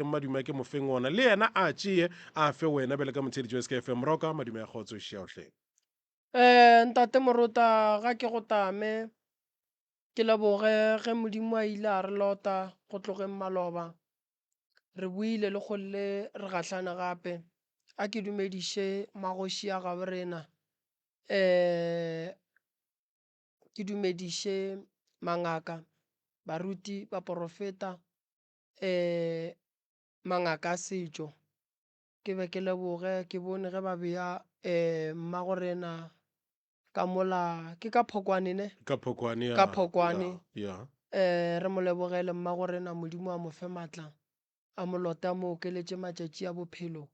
Madume a ke mo feng ona le yena a tšee a fe wena bjale ka motheeletši wa SKFM Moroka madume a kgotso šiaohle. Eh, Ntate Morota ga ke go tame ke leboge ge Modimo a ile a re lota go tlogeng maloba. Re boile le golle re gahlane gape. A ke dumediše magoši a gabo rena. Eh, ke dumediše mangaka, baruti, baporofeta, um mangaka a setšo. Ke be ke leboge ke bone ge ba bea um mmagorena ka mola ke ka Phokwane ne? Ka Phokwane ya. Ka Phokwane. Ya. Um re mo lebogele mmagorena Modimo a mo fe matla, a mo lote a mo okeletše matšatši a bophelo,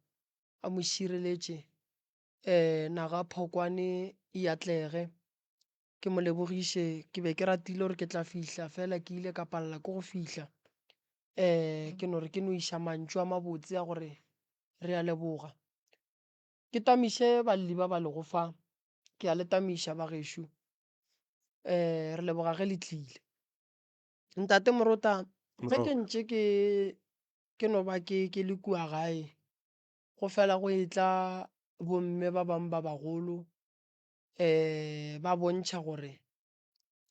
a mo šireletše um naga Phokwane e atlege. Ke mo lebogiše, ke be ke ratile gore ke tla fihla fela ke ile ka palela ke go fihla. Um ke no re ke no iša mantšu a mabotse a gore re a leboga. Ke tamiše balli ba ba lego fa, ke a le tamiša bagešo, um re leboga ge le tlile. Ntate Morota, ge ke ntše ke ke no ba ke ke le kua gae, go fela go etla bomme ba bangwe ba bagolo um ba bontšha gore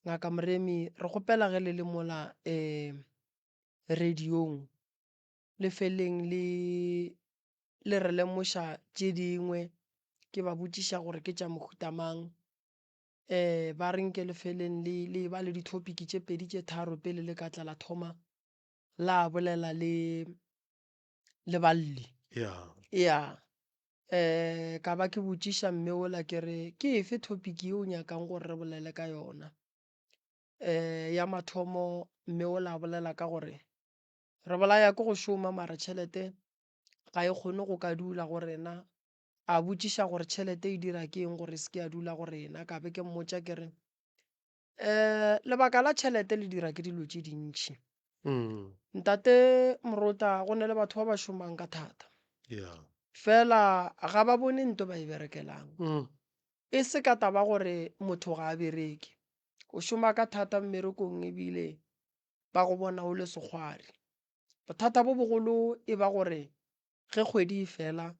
Ngaka Moremi re kgopela ge le le mola um radio-ng le feleng le le re lemoša tše dingwe. Ke ba botšiša gore ke tša mohuta mang, um ba re nke le feleng le le ba le di-topic tše pedi tše tharo pele le ka tla la thoma la bolela le le balli. Yeah. Um ka ba ke botšiša mme ola ke re ke efe topic ye o nyakang gore re bolele ka yona. Um ya mathomo mme ola a bolela ka gore re bolaya ke go šoma mara tšhelete ga e kgone go ka dula go rena. A botšiša gore tšhelete e dira ke eng gore e se ke ya dula go rena, ka be ke mmotša ke re um lebaka la tšhelete le dira ke dilo tše dintši. Ntate Morota go na le batho ba ba šomang ka thata. Yeah. Fela ga ba bone nto ba e berekelang. E se ka taba gore motho ga a bereke. O šoma ka thata mmerekong ebile ba go bona o le sekgwari. Bothata bo bogolo e ba gore ge kgwedi e fela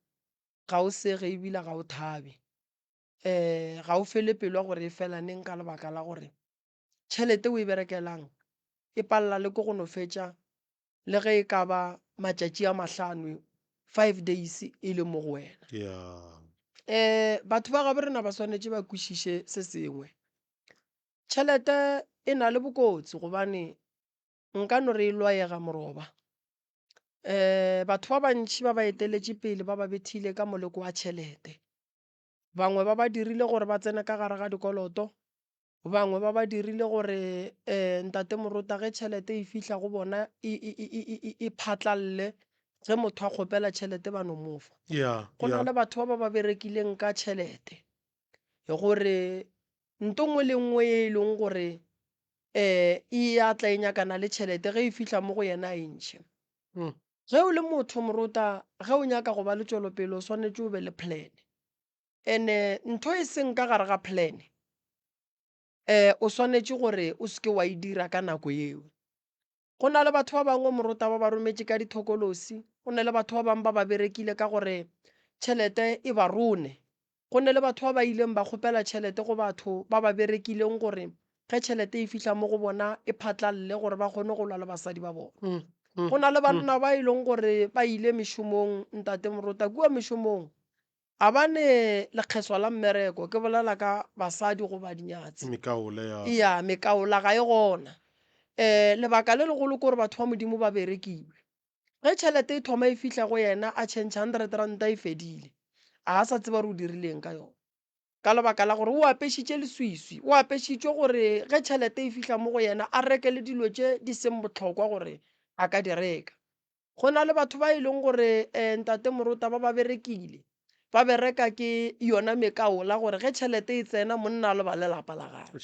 ga o sege ebile ga o thabe. Um ga o fele pelo ya gore e fela neng ka lebaka la gore tšhelete o e berekelang e palela le ke go no fetša le ge e ka ba matšatši a mahlano, five days, e le mo go wena. Yeah. Um batho ba gabo rena ba swanetše ba kwešiše se sengwe. Tšhelete e na le bokotsi gobane nka no re e lwayega moroba. Um batho ba bantši ba ba eteletše pele ba ba bethile ka moleko wa tšhelete. Bangwe ba ba dirile gore ba tsene ka gare ga dikoloto, Bangwe ba ba dirile gore um Ntate Morota ge tšhelete e fihla go bona e, e, e, e, e, e phatlalle, ge motho a kgopela tšhelete ba no mo fa. Yeah, Go na yeah. le batho ba ba ba berekileng ka tšhelete gore nto nngwe le nngwe e leng gore um e ya tla e nyakana le tšhelete ge e fihla mo go yena a e ntšhe. Ge o le motho Morota, ge o nyaka go ba le tšwelopele o swanetše o be le plan. Ene ntho e seng ka gare ga plan um o swanetše gore o seke wa e dira ka nako yeo. Go na le batho ba bangwe morota ba ba rometše ka dithokolosi, go na le batho ba bangwe ba ba berekile ka gore tšhelete e ba rone. Go na le batho ba ba ileng ba kgopela tšhelete go batho ba ba berekileng gore ge tšhelete e fihla mo go bona e phatlalle gore ba kgone go lwa le basadi ba bona. Go na le banna ba e leng gore ba ile mešomong ntate morota kua mešomong A ba ne lekgeswa la mmereko, ke bolela ka basadi goba dinyatsi. Mekaola ya. Eya, mekaola ga e gona. Um lebaka le legolo ke gore batho ba Modimo ba berekilwe. Ge tšhelete e thoma e fihla go yena a tšhentšha hundred ranta e fedile. A a sa tseba gore o dirile eng ka yona. Ka lebaka la gore o apešitše leswiswi, o apešitšwe gore ge tšhelete e fihla mo go yena a reke le dilo tše di seng bohlokwa gore a ka di reka. Go na le batho ba e leng gore um Ntate Morota ba ba berekile, ba bereka ke yona mekaola gore ge tšhelete e tsena monna a lebale lapa la gagwe.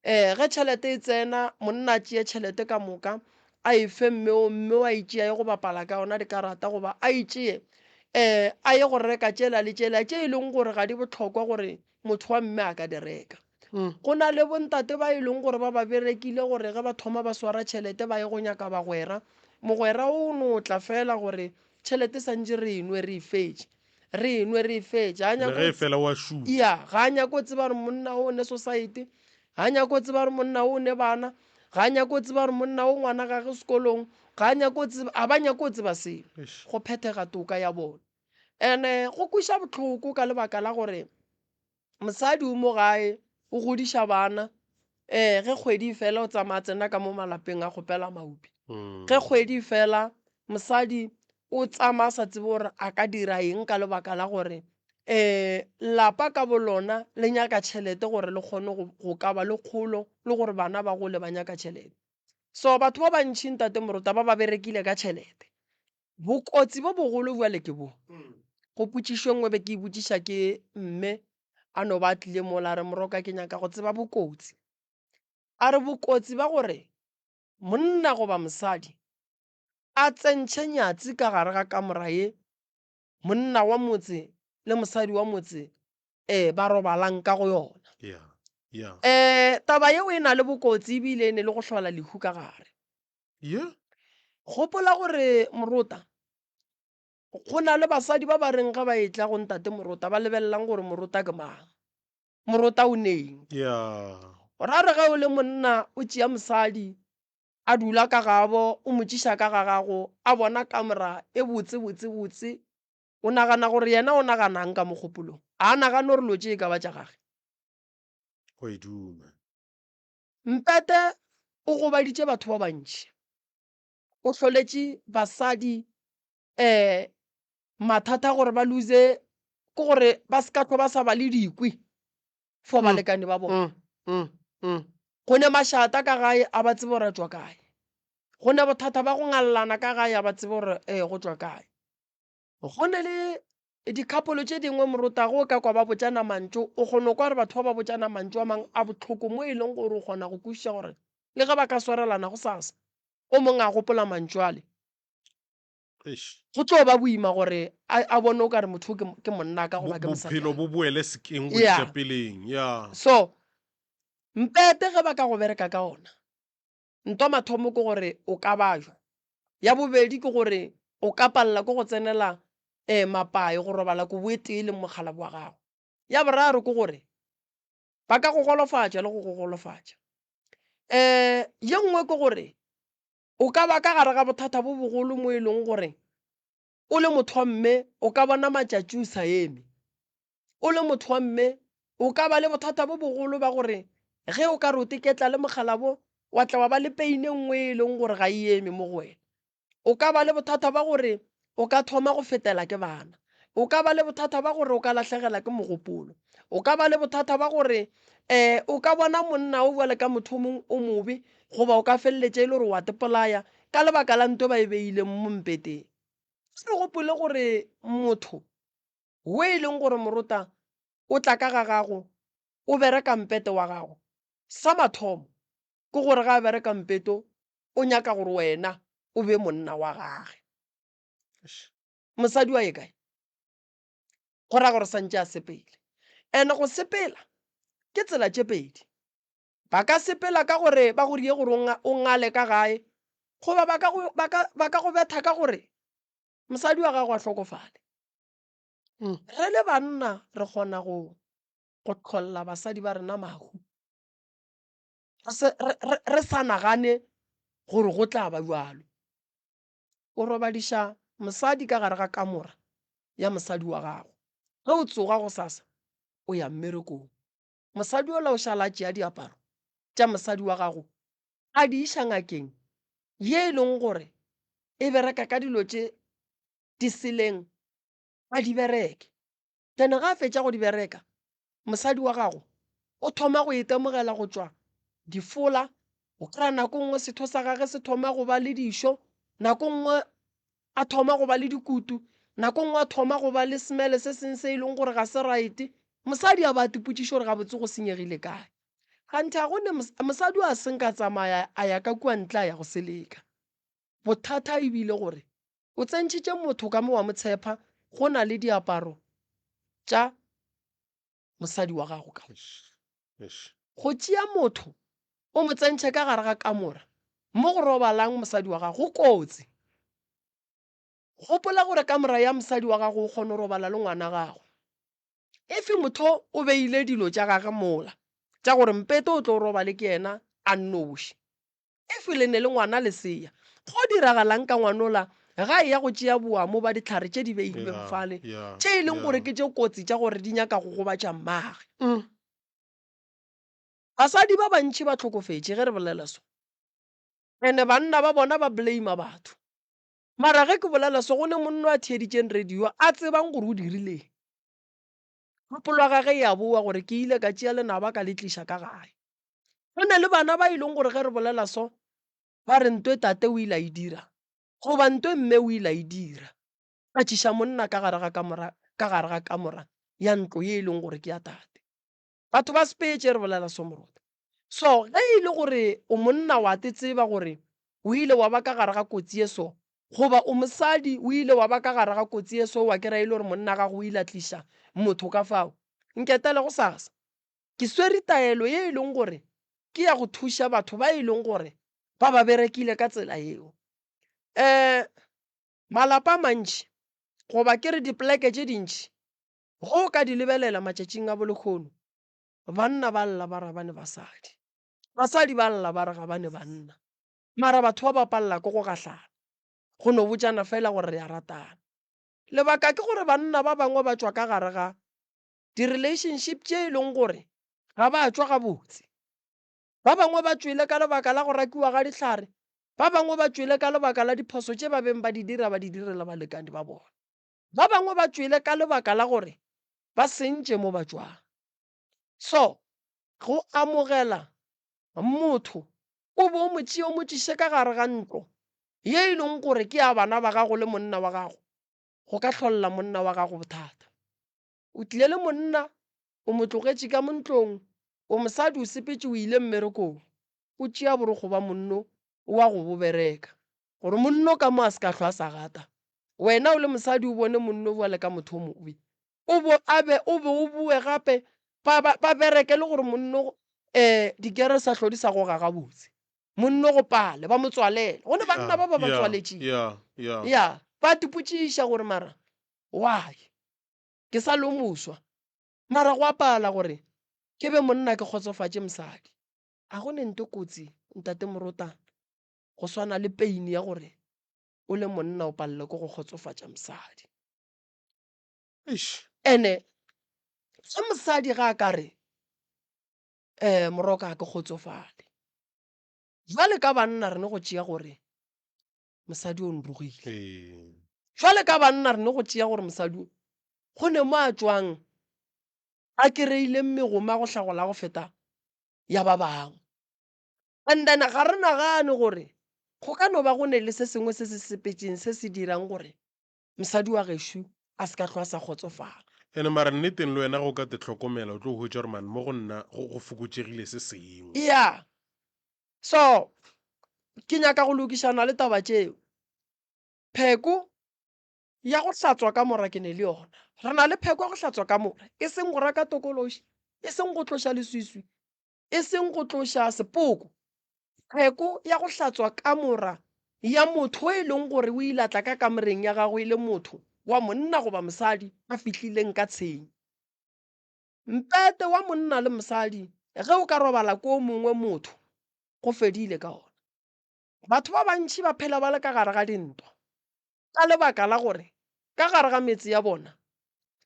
Um ge tšhelete e tsena monna a tšee tšhelete ka moka a e fe mme o, mme o a e tšea ye go bapala ka yona dikarata goba a e tšee um a ye go reka tšela le tšela tše e leng gore ga di bohlokwa gore motho wa mme a ka di reka. Go na le bontate ba e leng gore ba ba berekile gore ge ba thoma ba swara tšhelete ba ye go nyaka bagwera. Mogwera o no tla fela gore tšhelete santše re e nwe re e fetše. Re e nwe re e fetše. Ga a Le nyake ge go e fela o a šutha. Ya, ga a nyake go tseba gore monna o ne society, ga a nyake go tseba gore monna o ne bana, ga a nyake go tseba gore monna o ngwana gage sekolong, ga a nyake go tseba, a ba nyake go tseba selo. Eish. Go phethega toka ya bona. And-e go kweša bohloko ka lebaka la gore mosadi o mo gae o godiša bana um ge kgwedi e fela o tsamaya tsena ka mo malapeng a kgopela maupi. Ge kgwedi e fela mosadi o tsamaya a sa tsebe gore a ka dira eng ka lebaka la gore um lapa ka bo lona le nyaka tšhelete gore le kgone go ka ba le kgolo le gore bana ba gole ba nyaka tšhelete. So batho ba bantši Ntate Morota ba ba berekile ka tšhelete. Bokotsi bo bogolo bjale ke bo, go potšišo e nngwe be ke e botšiša ke mme a no ba a tlile mola a re Moroka ke nyaka go tseba bokotsi. A re bokotsi ba gore monna goba mosadi a tsentšhe nyatsi ka gare ga kamora ye monna wa motse le mosadi wa motse um ba robalang ka go yona. Um taba yeo e na le bokotsi ebile e ne le go hlola lehu ka gare. Ye. Gopola gore Morota, go na le basadi ba ba reng ge ba etla go ntate Morota ba lebelelang gore Morota ke mang. Morota o neng. Yeah. Ra re ge o le monna o tšea mosadi a dula ka gabo o mo tšiša ka ga gago a bona kamora e botse botse botse o nagana gore yena o naganang ka mogopolong? A a nagane gore lo tše e ka ba tša gage? Go e duma. Mpete o gobaditše batho ba bantši. O hloletše basadi um mathata gore ba lose ke gore ba se ka hlwa ba sa ba le dikwi for balekane ba bona. Go ne mašata ka gae a ba tsebe gore a tšwa kae. Go ne bothata ba go ngallana ka gae a ba tsebe gore um go tšwa kae. Go ne le Dikhapolo tše dingwe morutago o ka kwa ba botšana mantšu, o kgona go kwa gore batho ba ba botšana mantšu a mangwe a bohloko mo e leng gore o kgona go kwešiša gore le ge ba ka swarelana gosasa, o mongwe a gopola mantšu ale. Go tlo ba boima gore a bone o ka re motho o ke monna ka goba ke mosadi. Bophelo bo boele sekeng go iša peleng. Ya. So, mpete ge ba ka go bereka ka ona, Ntwa mathomo ke gore o ka bajwa. Ya bobedi ke gore o ka palela ke go tsenela mapae go robala kobo e tee le mokgalabje wa gago. Ya boraro ke gore ba ka go golofatša le go go golofatša. Ye nngwe ke gore o ka ba ka gare ga bothata bo bogolo mo e leng gore o le motho wa mme o ka bona matšatši o sa eme. O le motho wa mme, o ka ba le bothata bo bogolo ba gore ge o ka re o teketla le mogalabo, wa tla wa ba le pain e nngwe e leng gore ga e eme mo go wena. O ka ba le bothata ba gore o ka thoma go fetela ke bana. O ka ba le bothata ba gore o ka lahlegela ke mogopolo. O ka ba le bothata ba gore um o ka bona monna o bjale ka motho o mongwe o mobe goba o ka feleletša e le gore wa tepolaya ka lebaka la nto ba e beileng mo mpeteng. Re gopole gore motho wo e leng gore morota o tla ka ga gago o bereka mpete wa gago, sa mathomo ke gore ga a bereka mpeto o nyaka gore wena o be monna wa gage. Mosadi wa ye kae? Go ra gore santše a sepele. And go sepela ke tsela tše pedi. Ba ka sepela ka gore ba go rie gore o ngale ka gae goba ba ka go, ba ka, ba ka go betha ka gore mosadi wa gago a hlokofale. Re le banna re kgona go go hlolla basadi ba rena mahu re se re re re sa nagane gore go tla ba bjalo. O robadiša mosadi ka gare ga kamora ya mosadi wa gago. Ge o tsoga gosasa o ya mmerekong, mosadi yola o šala a tšea diaparo tša mosadi wa gago a di iša ngakeng ye e leng gore e bereka ka dilo tše di seleng a di bereke. Then ga a fetša go di bereka, mosadi wa gago o thoma go itemogela go tšwa difola, o kry-a nako nngwe setho sa gage se thoma go ba le dišo, nako nngwe a thoma go ba le dikutu, nako nngwe a thoma go ba le smell se seng se e leng gore ga se right. Mosadi a ba a tipotšiša gore gabotse go senyegile kae. Kganthe ga go ne mosadi o a seng ka tsamaya a ya ka kua ntle a ya go seleka. Bothata e bile gore O tsentšhitše motho ka mo wa mo tshepa go na le diaparo tša mosadi wa gago ka mo. Go tšea motho o mo tsentšhe ka gare ga kamora mo go robalang mosadi wa gago go kotsi. Gopola gore kamora ya mosadi wa gago o kgona go robala le ngwana gago. If motho o beile dilo tša gage mola tša gore mpete o tlo robale ke yena a nnoši, If le ne le ngwana lesea, go diragalang ka ngwanola ga eya go tšea boamo ba dihlare tše di beilweng fale, tše e leng gore ke tše kotsi tša gore di nyaka go gobatša mmage? Basadi ba bantši ba hlokofetše ge re bolela so. Ene banna ba bona ba blame batho. Mara ge ke bolela so go ne monno a theeditšeng radio a tsebang gore o dirileng. Kgopolo ya gage e a bowa gore ke ile ka tšea lenaba ka le tliša ka gae. Go na le bana ba e leng gore ge re bolela so, ba re ntwe tate o ile a e dira goba ntwe mme o ile a e dira. A tšiša monna ka gare ga kamora, ka gare ga kamora ya ntlo ye e leng gore ke ya tate. Batho ba sepetše re bolela so moruti. So ge e le gore o monna wa te tseba gore o ile wa ba ka gare ga kotsi ye so, goba o mosadi o ile wa ba ka gare ga kotsi ye so wa kry-a e le gore monna gago o ile a tliša motho ka fao, nketele gosasa. Ke swere taelo ye e leng gore ke ya go thuša batho ba e leng gore ba ba berekile ka tsela yeo. Um malapa a mantši goba ke re dipoleke tše dintši ge o ka di lebelela matšatšing a bolehono, banna ba lla ba re ga ba ne basadi, basadi ba lla ba re ga ba ne banna. Mara batho ba ba palela ke go gahlana, go no botšana fela gore re a ratana. Lebaka ke gore banna ba bangwe ba tšwa ka gare ga di-relationship tše e leng gore ga ba tšwa gabotse. Ba bangwe ba tšwele ka lebaka la go rakiwa ga dihlare, ba bangwe ba tšwele ka lebaka la diphoso tše ba beng ba di dira ba di direla balekane ba bona. Ba bangwe ba tšwele ka lebaka la gore ba sentše mo ba tšwang. So, go amogela motho o be o mo tšee o mo tliše ka gare ga ntlo ye e leng gore ke ya bana ba gago le monna wa gago, go ka hlolla monna wa gago bothata. O tlile le monna, o mo tlogetše ka mo ntlong, o mosadi o sepetše o ile mmerekong, o tšea borokgo ba monno o wa go bo bereka, gore monno ka mo a se ka hlwa a sa gata. Wena o le mosadi o bone monno bjale ka motho o mobe, o bo a be o be o boe gape ba, ba, ba bereke le gore monno um dikere sa hlo di sa goga gabotse. Monno go pale, ba mo tswalele. Go ne banna ba ba ba tswaletšeng. Ya, ba tipotšiša gore mara why? Ke sa le o moswa, mara go a pala gore ke be monna ke kgotsofatše mosadi. A go ne nto kotsi, Ntate Morota, go swana le pain ya gore o le monna o palelwe ke go kgotsofatša mosadi. Eish. Ene ge mosadi ga a ka re um Moroka ga ke kgotsofale, bjale ka banna re no go tšea gore mosadi o nrogile. Ee. Jwale ka banna re no go tšea gore mosadi o go ne mo a tšwang a kereileng megoma go hlagola go feta ya ba bangwe. And then ga re nagane gore go ka no ba go ne le se sengwe se se sepetšeng se se dirang gore mosadi wa gešo a se ka hlwa a sa kgotsofala. Ene mara nneteng le wena ge o ka te hlokomela o tlo hwetša gore man mo go nna go go fokotšegile se sengwe. Yeah. So ke nyaka go lokišana le taba tšeo. Pheko ya go hlatswa kamora ke ne le yona. Re na le pheko ya go hlatswa kamora, e seng go reka tokološi, e seng go tloša leswiswi, e seng go tloša sepoko. Pheko ya go hlatswa kamora ya motho e leng gore o ile a tla ka kamoreng ya gago e le motho wa monna goba mosadi a fihlileng ka tshenyo. Mpete wa monna le mosadi ge o ka robala ko mongwe motho go fedile ka ona. Batho ba bantši ba phela ba le ka gare ga dintwa ka lebaka la gore ka gare ga metse ya bona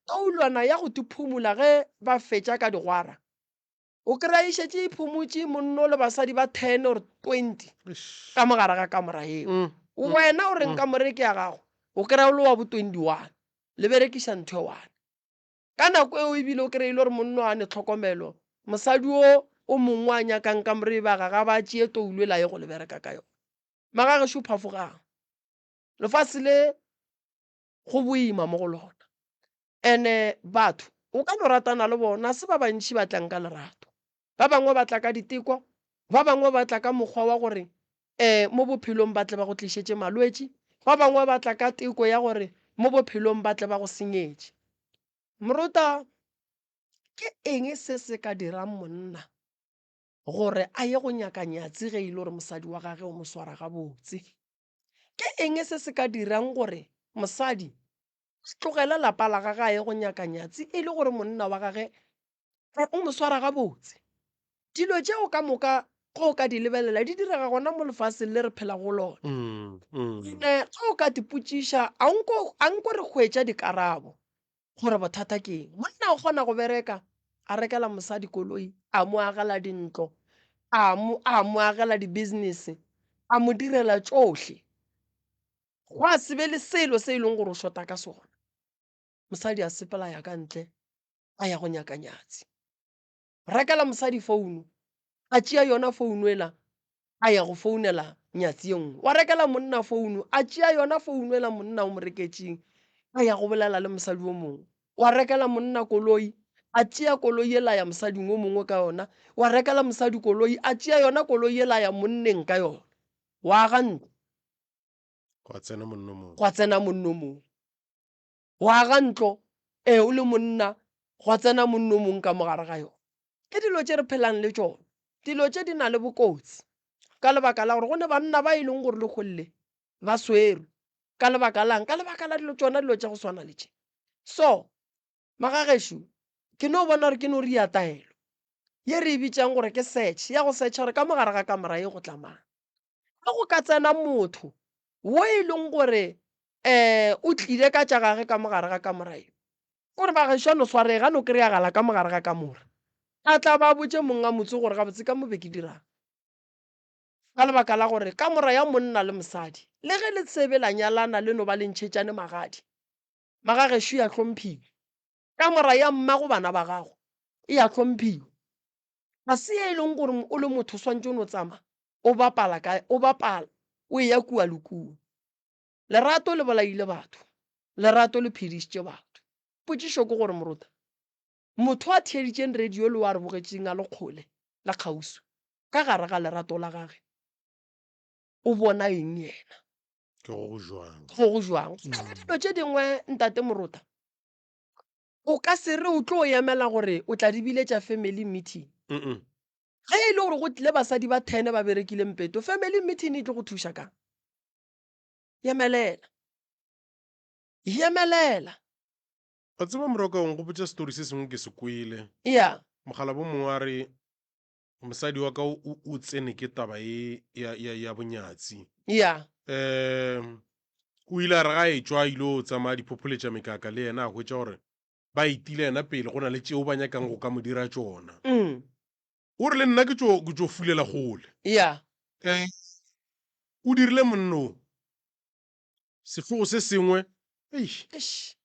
taulwana ya go tiphumula ge ba fetša ka digwara o kry-a e šetše e phumutše monno le basadi ba 10 or 20 ka mo gare ga kamora eo. Wena o reng kamore ke ya gago, o kry-a o le wa bo 21 le berekiša ntho e one. Ka nako eo ebile o kry-ile gore monno a ne tlhokomelo, mosadi o o mongwe a nyakang kamore e ba ga ga ba tšee toulo e la ye go le bereka ka yona. Magagešo phafogang, lefase le go boima mo go lona. Ene batho o ka no ratana le bona, se ba bantši ba tlang ka lerato. Ba bangwe ba tla ka diteko, ba bangwe ba tla ka mokgwa wa gore um mo bophelong ba tle ba go tlišetše malwetši, ba bangwe ba tla ka teko ya gore mo bophelong ba tle ba go senyetše. Morota, ke eng se se ka dirang monna? gore a ye go nyaka nyatsi ge e le gore mosadi wa gage o mo swara gabotse? Ke eng se se ka dirang gore mosadi a tlogele lapa la gage a ye go nyaka nyatsi e le gore monna wa gage o mo swara gabotse? Dilo tšeo ka moka ge o ka di lebelela di direga gona mo lefaseng le re phelago go lona. Ene ge o ka di potšiša a nko a nko re hwetša dikarabo gore bothata ke eng. Monna o kgona go bereka a rekela mosadi koloi, a mo agela dintlo, a mo a mo agela di-business, a mo direla tšohle. Gwa se be le selo se e leng gore o shota ka sona. Mosadi a sepela a ya ka ntle a ya go nyaka nyatsi. Rekela mosadi founu, a tšea yona founu ela a ya go founela nyatsi ye nngwe. Wa rekela monna founu, a tšea yona founu ela monna o mo reketšeng a ya go bolela le mosadi o mongwe. Wa rekela monna koloi, a tšea koloi ela ya mosading o mongwe ka yona. Wa rekela mosadi koloi, a tšea yona koloi ela ya monneng ka yona. Wa aga ntlo. Gwa tsena monna o mongwe. Gwa tsena monna o mongwe. Wa aga ntlo, ee, o le monna, gwa tsena monna o mongwe ka mo gare ga yona. Ke dilo tše re phelang le tšona. Dilo tše di na le bokotsi ka lebaka la gore go ne banna ba e leng gore lehono le ba swerwe. Ka lebaka la'ng? Ka lebaka la dilo tšona dilo tša go swana le tše. So, magagešo, ke no bona gore ke no ria taelo ye re e bitšang gore ke search, ya go search-a gore ka mo gare ga kamora ye go tla mang. Ge go ka tsena motho wo e leng gore um o tlile ka tša gage ka mo gare ga kamora ye, kore ba gešo a no swarega, a no kry-agala ka mo gare ga kamora, a tla ba a botše monga motse gore gabotse ka mo be ke dirang. Ka lebaka la gore kamora ya monna le mosadi, le ge le tsebe la nyalana le no ba le ntšhetšane magadi, magagešo ya hlomphiwa. Kamora ya mmago bana ba gago e ya hlomphiwa. Ga se ye e leng gore o le motho o swantše o no tsama o bapala ka o bapala o eya kua le kua. Lerato le bolaile batho, lerato le phedišitše batho. Potšišo ke gore morota, motho a theeditšeng radio le o a re bogetšeng a le kgole le kgauswi, ka gare ga lerato la gage o bona eng yena? Ke go go jwang? Go go jwang? Go na le dilo tše dingwe ntate morota O ka se re o tlo emela gore o tla di biletša family meeting. Ge e le gore go tlile basadi ba ten ba berekile mpeto, family meeting e tlo go thuša kang? Yemelela. Yemelela. Wa tseba Moroka o nkgopotša story se sengwe ke se kwele. Ya. Mokgalabje mongwe a re mosadi wa ka o, o tsene ke taba e ya, ya, ya bonyatsi. Ya. Um o ile a re ga etšwa a ile o tsamaya diphopholetša mekaka le yena a hwetša gore ba etile yena pele go na le tšeo ba nyakang go ka mo dira tšona. Mm. O re le nna ke tšo ke tšo fulela kgole. Ya. Um o dirile monno sehlogo se sengwe eish. Eish.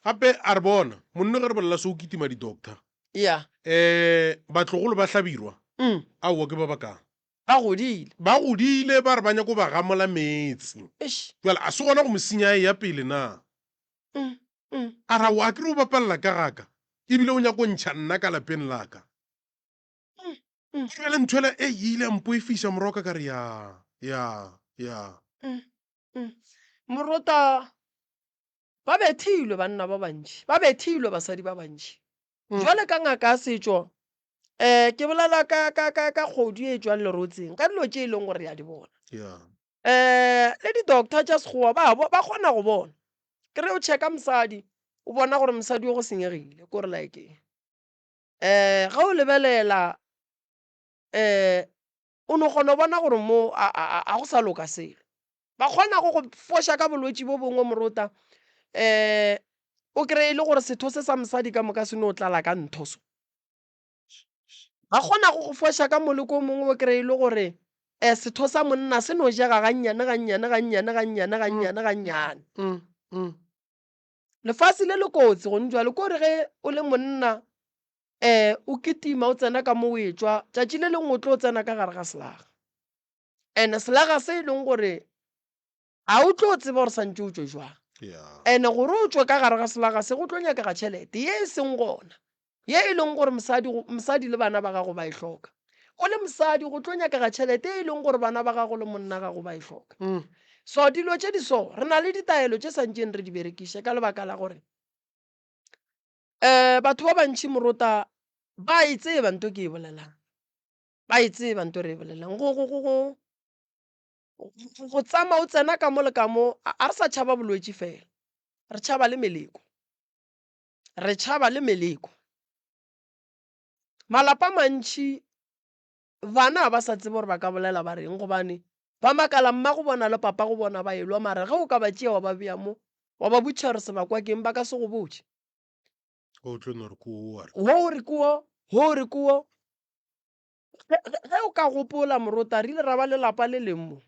Gape a re bona monno ge re bolela so o kitima di-doctor. Ya. Um batlogolo ba Hlabirwa Mm. aowa ke ba bakang? Ba godile. Ba godile ba re ba nyako ba gamola meetse. Eish. Bjale a se gona go mo senya a eya pele na? Mm. Mm. A re aowa a ke re o bapalela ka ga ka ebile o nyako ntšha nna ka lapeng la ka. Mm. Mm. Bjale ntho ela e ile ya mpoifiša morwa ka ka re ya ya ya. Mm. Mm. Morota ba bethilwe banna ba bantši, ba bethilwe basadi ba bantši. Mm. Jwale ka ngaka ya setšo um ke bolela ka ka ka ka kgodu e tšwang lerotseng ka dilo tše e leng gore re a di bona. Yeah. Um le di-doctor tša sekgowa ba ba kgona go bona. Ke re o checka mosadi o bona gore mosadi o go senyegile ko re like um ge o lebelela um o no kgona go bona gore mo a go sa loka selo. Ba kgona go go foša ka bolwetši bo bongwe morota um o kry-e e le gore setho se sa mosadi ka moka se no tlala ka ntho so. Ba kgona go go foša ka moleko o mongwe o kry-e e le gore um setho sa monna se no jega gannyane gannyane gannyane gannyane gannyane gannyane. Mm, mm. Lefase le le kotsi gone jwale ko re ge o le monna um o kitima o tsena ka mo o etšwa tšatši le lengwe o tlo tsena ka gare ga selaga. And selaga se e leng gore ga o tlo tseba gore santše o tšwe jwang. Yeah. And gore o tšwe ka gare ga selaga se go tlo nyakega tšhelete ye e seng gona, ye e leng gore mosadi, mosadi le bana ba gago ba e hloka. O le mosadi go tlo nyakega tšhelete e leng gore bana ba gago le monna gago ba e hloka. Mm. So dilo tše di so, re na le ditaelo tše santšeng re di berekiše ka lebaka la gore um batho ba bantši morota ba e tseba nto ke e bolelang. Ba e tseba nto re e bolelang. Go, go, go, go, go tsama o tsena ka mo le ka mo, a re sa tšhaba bolwetši fela, re tšhaba le meleko. Re tšhaba le meleko. Malapa a mantši bana ga ba sa tsebe gore ba ka bolela ba reng gobane ba makala mmago bona le papago bona ba elwa mara ge o ka ba tšea wa ba bea mo wa ba botšiša gore sebakwa ke eng ba ka se go botše. O tlo no re ke wo wa re. Wo o re ke wo, wo o re ke wo. Ge, ge, ge o ka gopola morota re ile ra ba le lapa le leng mo.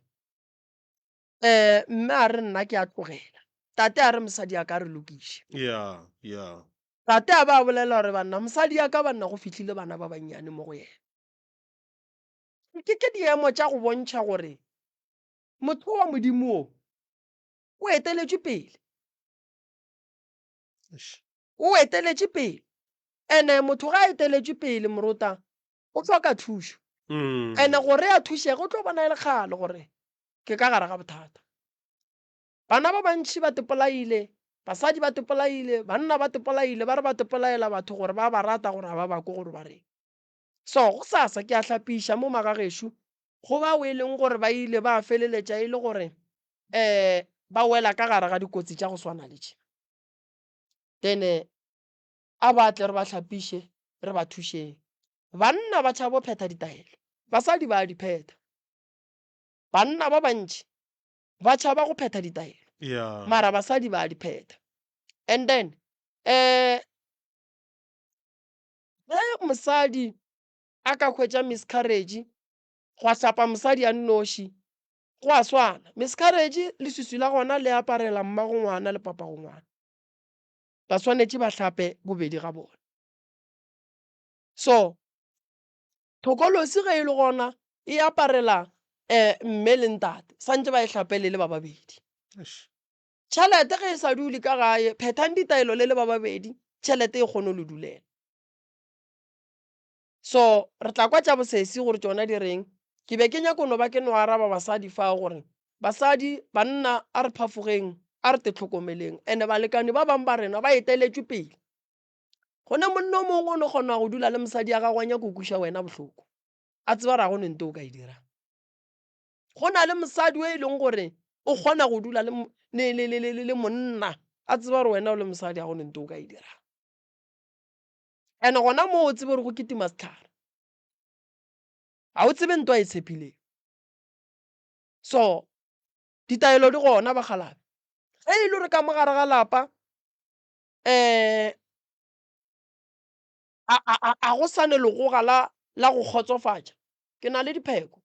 Um mme a re nna ke a tlogela. Tate a re mosadi a ka re lokiše. Ya, ya. Tate a ba a bolela gore banna mosadi ya ka banna go fihlile bana ba bannyane mo go yena. Ke ke diemo tša go bontšha gore motho wa Modimo o o eteletšwe pele. O eteletše pele. Ene motho ga a eteletšwe pele morota o hloka thušo. Ene gore a thušege o tlo bona e le kgale gore ke ka gare ga bothata. Bana ba bantši ba tepolaile, basadi ba tepolaile, banna ba tepolaile, ba re ba tepolaela batho gore ba ba rata gore ga ba ba kwe gore ba reng. So gosasa ke a hlapiša mo magagešo go bao e leng gore ba ile ba feleletša e le gore um ba wela ka gare ga dikotsi tša go swana le tše. Then a ba tle re ba hlapiše re ba thušeng. Banna ba tšhaba go phetha ditaelo, basadi ba a di phetha. Banna ba bantši ba tšhaba go phetha ditaelo Yeah. mara basadi ba a di phetha. And then um ge mosadi a ka hwetša miscarriage gwa hlapa mosadi a nnoši go a swana. Miscarriage leswiswi la gona le aparela mmago ngwana le papago ngwana. Ba swanetše ba hlape bobedi ga bona. So thokolosi ge e le gona e aparela um mme le ntate, swantše ba e hlape le le ba babedi. Tšhelete ge e sa dule ka gae, phethang ditaelo le le ba babedi, tšhelete e kgone go le dulela. So re tla kwa tša bosesi gore tšona di reng. Ke be ke nyako no ba ke no araba basadi fao gore basadi, banna a re phafogeng, a re tetlhokomeleng and balekane ba bang ba rena ba eteletšwe pele. Go ne monna o mongwe o no kgona go dula le mosadi ya gagwe a nyako kweša wena bohloko, a tseba gore ga go ne nto o ka e dirang. Go na le mosadi o e leng gore o kgona go dula le, le, le, le, le, le monna a tseba gore wena o le mosadi ga go ne nto o ka e dirang. And gona moo o tsebe gore go kitima sehlare, ga o tsebe nto a e tshepileng. So ditaelo di gona bakgalabe. Ge e le gore ka mo gare ga lapa um a go sa ne legoga la la go kgotsofatša, ke na le dipheko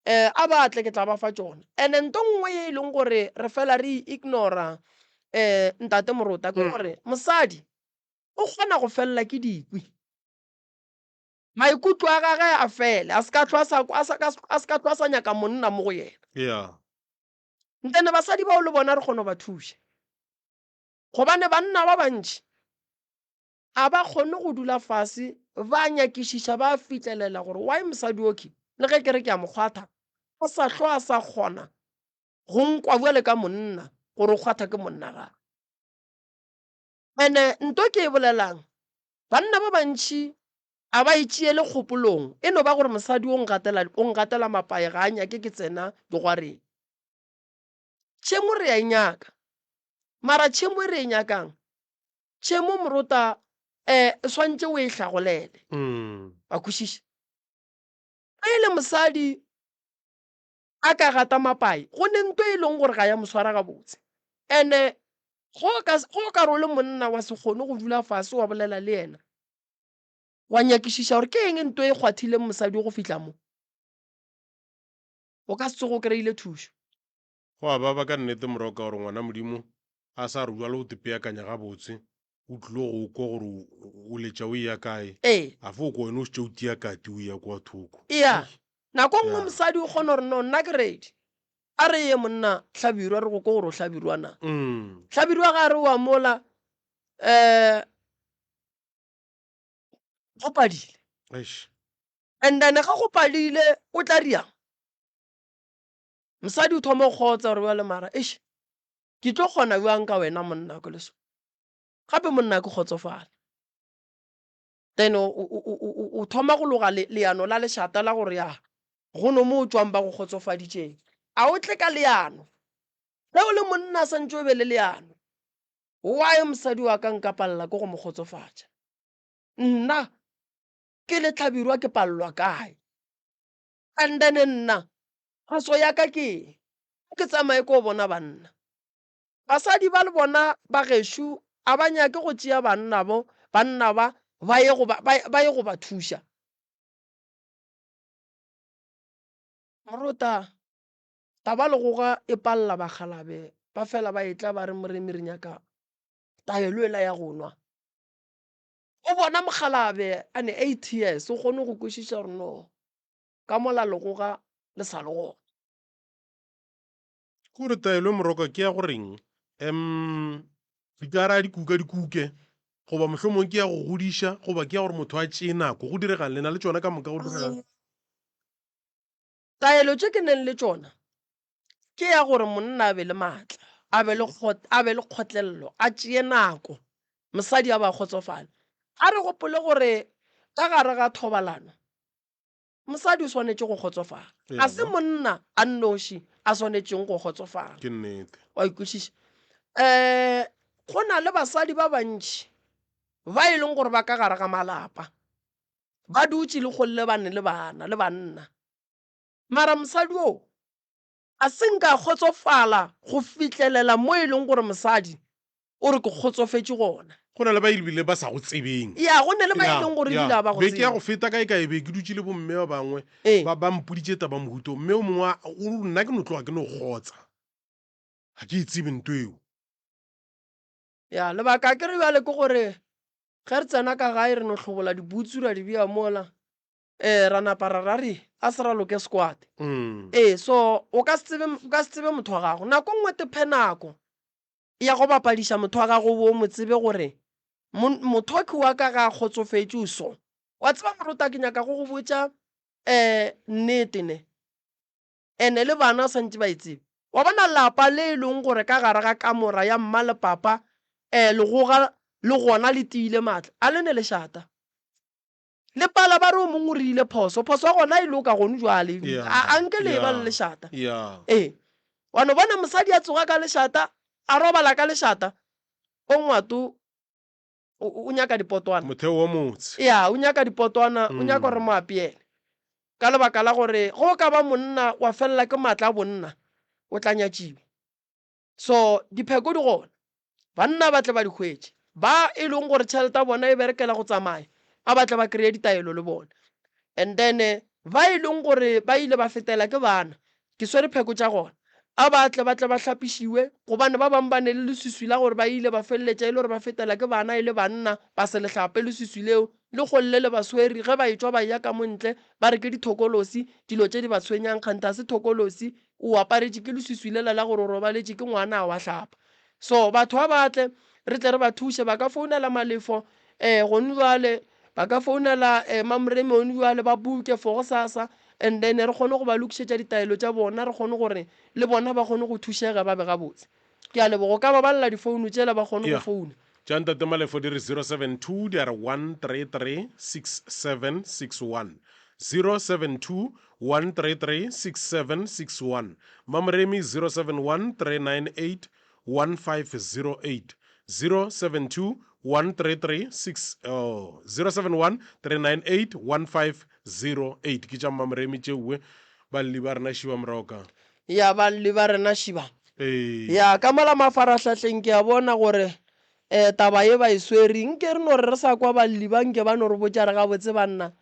um a ba tle ke tla ba fa tšona. And-e nto nngwe ye e leng gore re fela re e ignora um ntate Morota ke gore mosadi o kgona go felela ke dikwi. Maikutlo a gage a fele, a se ka hlwa a sa a se ka hlwa a sa nyaka monna mo go yena. Yeah. Ntene basadi bao le bona re kgona go ba thuša. Gobane banna ba bantši a ba kgone go dula fase ba nyakišiša ba fihlelela gore why mosadi okhwi le ge ke re ke a mo kgwatha a sa hlwa a sa kgona go nkwa bjale ka monna gore o kgwatha ke monna gape. Ene nto ke e bolelang banna ba bantši a ba e tšeele kgopolong e no ba gore mosadi o ngatela o ngatela mapae ga a nyake ke tsena digwareng. Tšhemo re a e nyaka mara tšhemo e re e nyakang tšhemo morota um swantše o e hlagolele wa kwešiša. Ge e le mosadi a ka gata mapai go ne nto e leng gore ga ya mo swara gabotse and-e go ka go ka re o le monna wa se kgone go dula fase wa bolela le yena wa nyakišiša gore ke eng nto e kgwathileng mosadi go fihla mo o ka se tsoge o kry-ile thušo. Go a baba ka nnete Moroka gore ngwana Modimo a sa re bjalo o tepeakanya gabotse o tlilo go kwa gore o letša o eya kae. Ee. A fo kwa wena o šetše o tia kati o eya kwa thoko. Ea. Nako nngwe mosadi o kgona gore no nna ke ready. A re ye monna Hlabirwa re go kwe gore o Hlabirwa na. Hlabirwa ga a re o a mola um go padile. Eish. And then ga go padile o tla riang? Mosadi o thoma go kgotsa gore bjale mara eish ke tlo kgona bjang ka wena monna ke le so. Gape monna ke kgotsofala. Then o thoma go loga leano la lešata la gore ya go no mo o tšwang ba go kgotsofaditšeng. A o tle ka leano. Ge o le monna santše o be le leano. Why mosadi wa ka nka palela ke go mo kgotsofatša? Nna ke le Hlabirwa ke palelwa kae? And then nna phoso ya ka ke eng? Ke tsamaye ko bona banna. Basadi ba le bona ba gešo a ba nyake go tšea banna bo, banna ba, ba ye go ba, ba, ba ye go ba thuša. Morota, taba legoga e palela bakgalabe, ba fela ba etla ba re Moremi re nyaka taelo ela ya go nwa. O bona mokgalabe a ne 8 years, o kgone go kwešiša gore no, ka mola legoga le sa le gona. Kore taelo e moroka ke ya goreng? Um dikara a dikuka di kuke goba mohlomong ke ya go godiša goba ke ya gore motho a tšee nako go diregang le na le tšona ka moka go diregang? Taelo tše ke neng le tšona ke ya gore monna a be le maatla, a be le a be le kgotlelelo, a tšee nako, mosadi a ba kgotsofale. A re gopole gore ka gare ga thobalano Mosadi o swanetše go kgotsofala, ga se monna a nnoši a swanetšeng go kgotsofala. Ke nnete. Wa ikwešiša? Um go na le basadi ba bantši ba e leng gore ba ka gare ga malapa, ba dutše le kgolle bane le bana le banna, mara mosadi oo a se nka kgotsofala go fihlelela mo e leng gore mosadi o re ke kgotsofetše gona. Go na le ba ebile ba sa go tsebeng. Ya, go na le ba e leng gore ebile ga ba go tsebe. Beke ya go feta kae kae be ke dutše le bomme ba bangwe ba ba mpoditše taba mohuta wo. Mme o mongwe o re nna ke no tloga ke no kgotsa. Ga ke e tsebe nto eo. Ya, lebaka ke re bjale ke gore ge re tsena ka gae re no hlobola dibutsu ra di bea mola, um ra napa ra ra re a se raloke squad. Ee, so o ka se tsebe, o ka se tsebe motho wa gago. Nako nngwe te phe nako ya go bapadiša motho wa gago o bo o mo tsebe gore mothoki wa ka ga a kgotsofetše o so. Wa tseba moruta ke nyaka go go botša um nnete ne, ene le bana swantše ba e tsebe. Wa bona lapa le e leng gore ka gare ga kamora ya mma le papa um legoga le gona le tiile maatla, a le ne lešata. Le pala ba re o mongwe o rile phoso, phoso ya gona e loka gone jwale, a nke le eba le lešata. Ee, wa no bona mosadi a tsoga ka lešata, a robala ka lešata, o ngwato o nyaka dipotwana. Motheo wa motse. Ya, o nyaka dipotwana, o nyaka gore mo apeele. Ka lebaka la gore ge o ka ba monna wa felela ke maatla a bonna, o tla nyatšiwa. So dipheko di gona, banna ba tle ba di hwetše. Ba e leng gore tšhelete ya bona e berekela go tsamaya, a ba tle ba kry-e ditaelo le bona. And then ba e leng gore ba ile ba fetela ke bana, ke swere pheko tša gona, a ba tle ba tle ba hlapišiwe, gobane ba bangwe ba ne le leswiswi la gore ba ile ba feleletša e le gore ba fetela ke bana e le banna, ba se le hlape leswiswi leo, le golle le ba swere, ge ba etšwa ba eya ka mo ntle, ba re ke dithokolosi, dilo tše di ba tshwenyang, kganthe ga se thokolosi, O aparetše ke leswiswi lela la gore o robaletše ke ngwana a wa hlapa. So batho ba ba tle, re tle re ba thuše. Ba ka founela Malefo um gone jwale, ba ka founela um Mamoremi gone jwale, ba booke for gosasa and then re kgone go ba lokišetša ditaelo tša bona, re kgone gore le bona ba kgone go thušega ba be gabotse. Ke a leboga. O ka ba balela difounu tšela ba kgone go founa. Tša Ntate Malefo di re 072 di a re 133 6761. 072 133 6761. Mamoremi 071 398 1508. 072 133 6 oh, 071 398 1508 ke tša Mmamoremi tšeue balli ba rena šiba morago ka Ya balli ba rena šiba. Ee. Ya, ka mola mafarahlahleng ke a bona gore um taba ye ba e swere. Nke re no re re sa kwa balli ba nke ba no re botša re gabotse banna.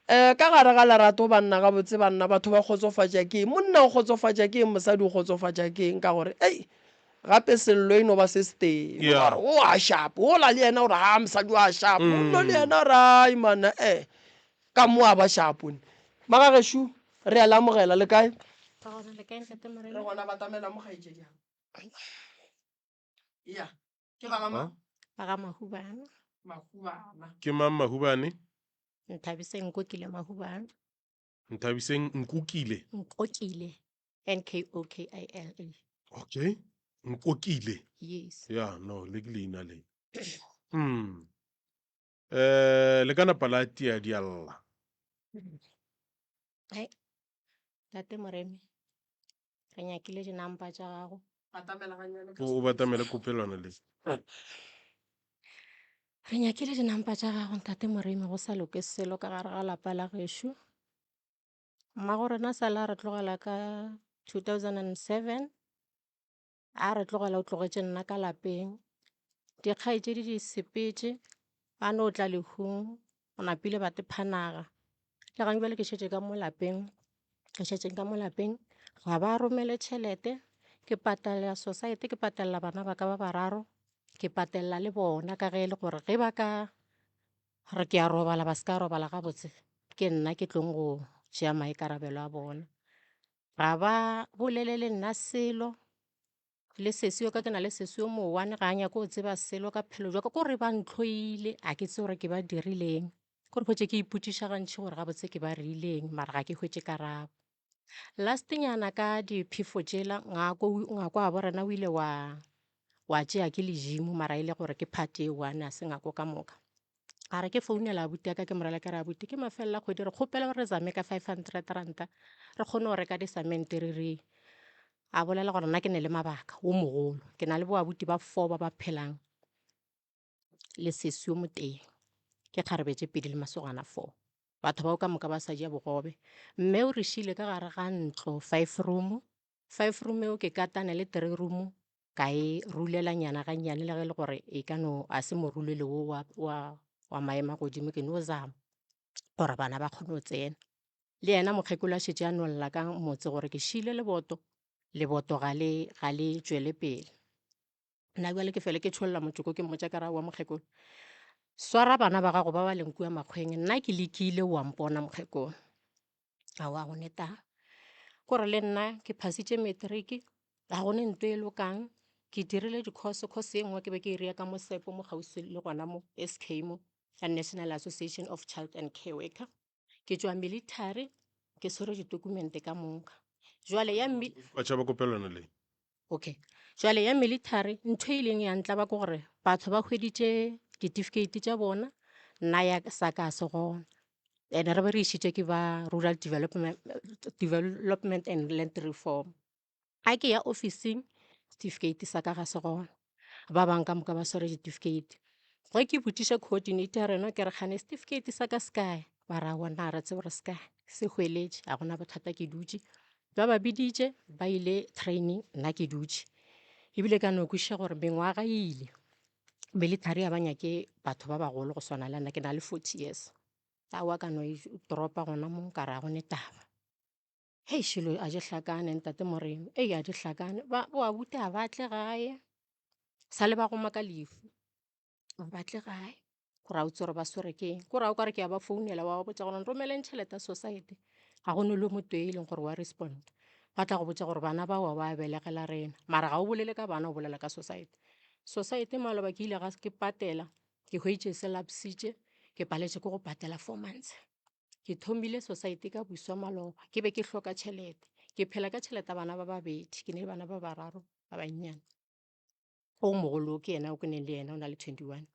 Um ka gare ga lerato banna gabotse banna batho ba kgotsofatša ke eng? Monna o kgotsofatša ke eng? Mosadi o kgotsofatša ke eng? Ka gore ei gape sello e no ba se setee. Yeah. Gore o a shapo, ola le yena o re ha mosadi o a shapo, mm. no le yena o re ai mana eh ka mo a ba shapo. Magagešo re a le amogela le kae? Re gona le kae ntate Morena? Re gona batamela mo kgaetšedi ya. Ya, ke ga mang? Ba ga Mahubana. Mahubana. Ke mang Mahubane? Nthabiseng Nkokile Mahubana. Nthabiseng Nkokile. Nkokile. N K O K I L E. Okay. Nkokile. Yes. Ya, no, le ke leina le. Um le ka napa la tia dialla. Hai, Tate Moremi, re nyakile dinampa tša gago. O batamele kopelwana le. Re nyakile dinampa tša gago Ntate Moremi, go sa loke selo ka gare ga lapa la gešo. Mmago rena sa la re tlogela ka 2007. A re tlogela o tlogetše nna ka lapeng. Dikgaetšedi di sepetše, ba no tla lehung, o napile ba tepha naga. Le gane bjale ke šetše ka mo lapeng, ke šetše ka mo lapeng, ga ba romele tšhelete, ke patela society, ke patelela bana ba ka ba bararo, ke patelela le bona ka ge e le gore ge ba ka re ke a robala ba se ka robala gabotse, ke nna ke tlong go tšea maikarabelo a bona. Ga ba bolele le nna selo, le sesi wa ka ke na le sesi yo mo one ga a nyake go tseba selo ka phelo jwa ka, kore ba ntlhoile a ke tsebe gore ke ba dirileng. Kore hwetše ke ipotšiša gantši gore gabotse ke ba rileng mara ga ke hwetše karabo. Last nyana ka diphefo tšela ngwako ngwako wa bo rena o ile wa wa tšea ke ledimo mara e le gore ke part e one a se ngwako ka moka. A re ke founela abuti ya ka ke mo rela ke re abuti ke mafelelo a kgwedi re kgopela gore re zame ka 500 ranta re kgone go reka disamente re re a bolela gore nna ke ne le mabaka o mogolo ke na le bo abuti ba four ba ba phelang le sesi yo motee ke kgarebe tše pedi le masogana four batho bao ka moka ba sa ja bogobe mme o re šile ka gare ga ntlo five room five room eo ke katane le three room ka e rulela nyana ga nnyane le ge e le gore e ka no a se morulelo wo wa, wa, wa maemo a godimo ke no zama gore bana ba kgone go tsena. Le yena mokgekolo a šetše a no lla ka motse gore ke šile leboto, leboto ga le, ga le tšwele pele. Nna bjale ke fele ke tšholla motšoko ke mmotša ka re aowa mokgekolo, swara bana ba gago ba ba leng kua makgweng, nna ke lekile wa mpona mokgekolo. Aowa ga go ne taba. Kore le nna ke phasitše matric, ga go ne nto e lokang, ke dirile di-course, course e nngwe ke be ke e ria ka Mosepo mo kgauswi le gona mo S_K mo ya National Association of Child and Care Worker. Ke tšwa military, ke swere ditokumente ka moka. Jwale ya Ba tšhaba kopelwana le. Okay. Jwale ya military ntho e ileng ya ntlaba ke gore batho ba hweditše ditifikeiti tša bona, nna ya sa ka se gona. And re be re išitše ke ba Rural Development, Development and Land Reform. Ga ke ya ofising certificate sa ka ga se gona, ba bang ka moka ba swere certificate. Ge ke botšiša coordinator ya rena ke re kgane certificate sa ka se kae, ba re aowa nna ga re tsebe gore se kae, se hweletše ga gona bothata ke dutše. Ba ba biditše ba ile training nna ke dutše, ebile ka no kwešiša gore mengwaga e ile, military ga ba nyake batho ba bagolo go swana le nna ke na le 40 years. Aowa ka no e dropa gona mo ka re ga go ne taba. Hei šilo a di hlakane ntate Moremi, ei a di hlakane. Ba bo abuti a ba tle gae, sa le ba goma ka lefu, a ba tle gae. Gore a o tsebe gore ba swere ke eng, kore a o ka re ke a ba founela wa ba botša gore nromeleng tšhelete ya society, ga go ne le motho e leng gore wa respond. Ba tla go botša gore bana bao wa ba belegela rena, mara ga o bolele ka bana o bolela ka society. Society maloba ke ile ga ke patela, ke hweditše se lapsitše, ke paletše ke go patela 4 months. Ke thomile society ka buswa maloba, ke be ke hloka tšhelete. Ke phela ka tšhelete ya bana ba babedi, ke ne le bana ba bararo ba bannyane. O mogolo ke yena o ke neng le yena o na le 21,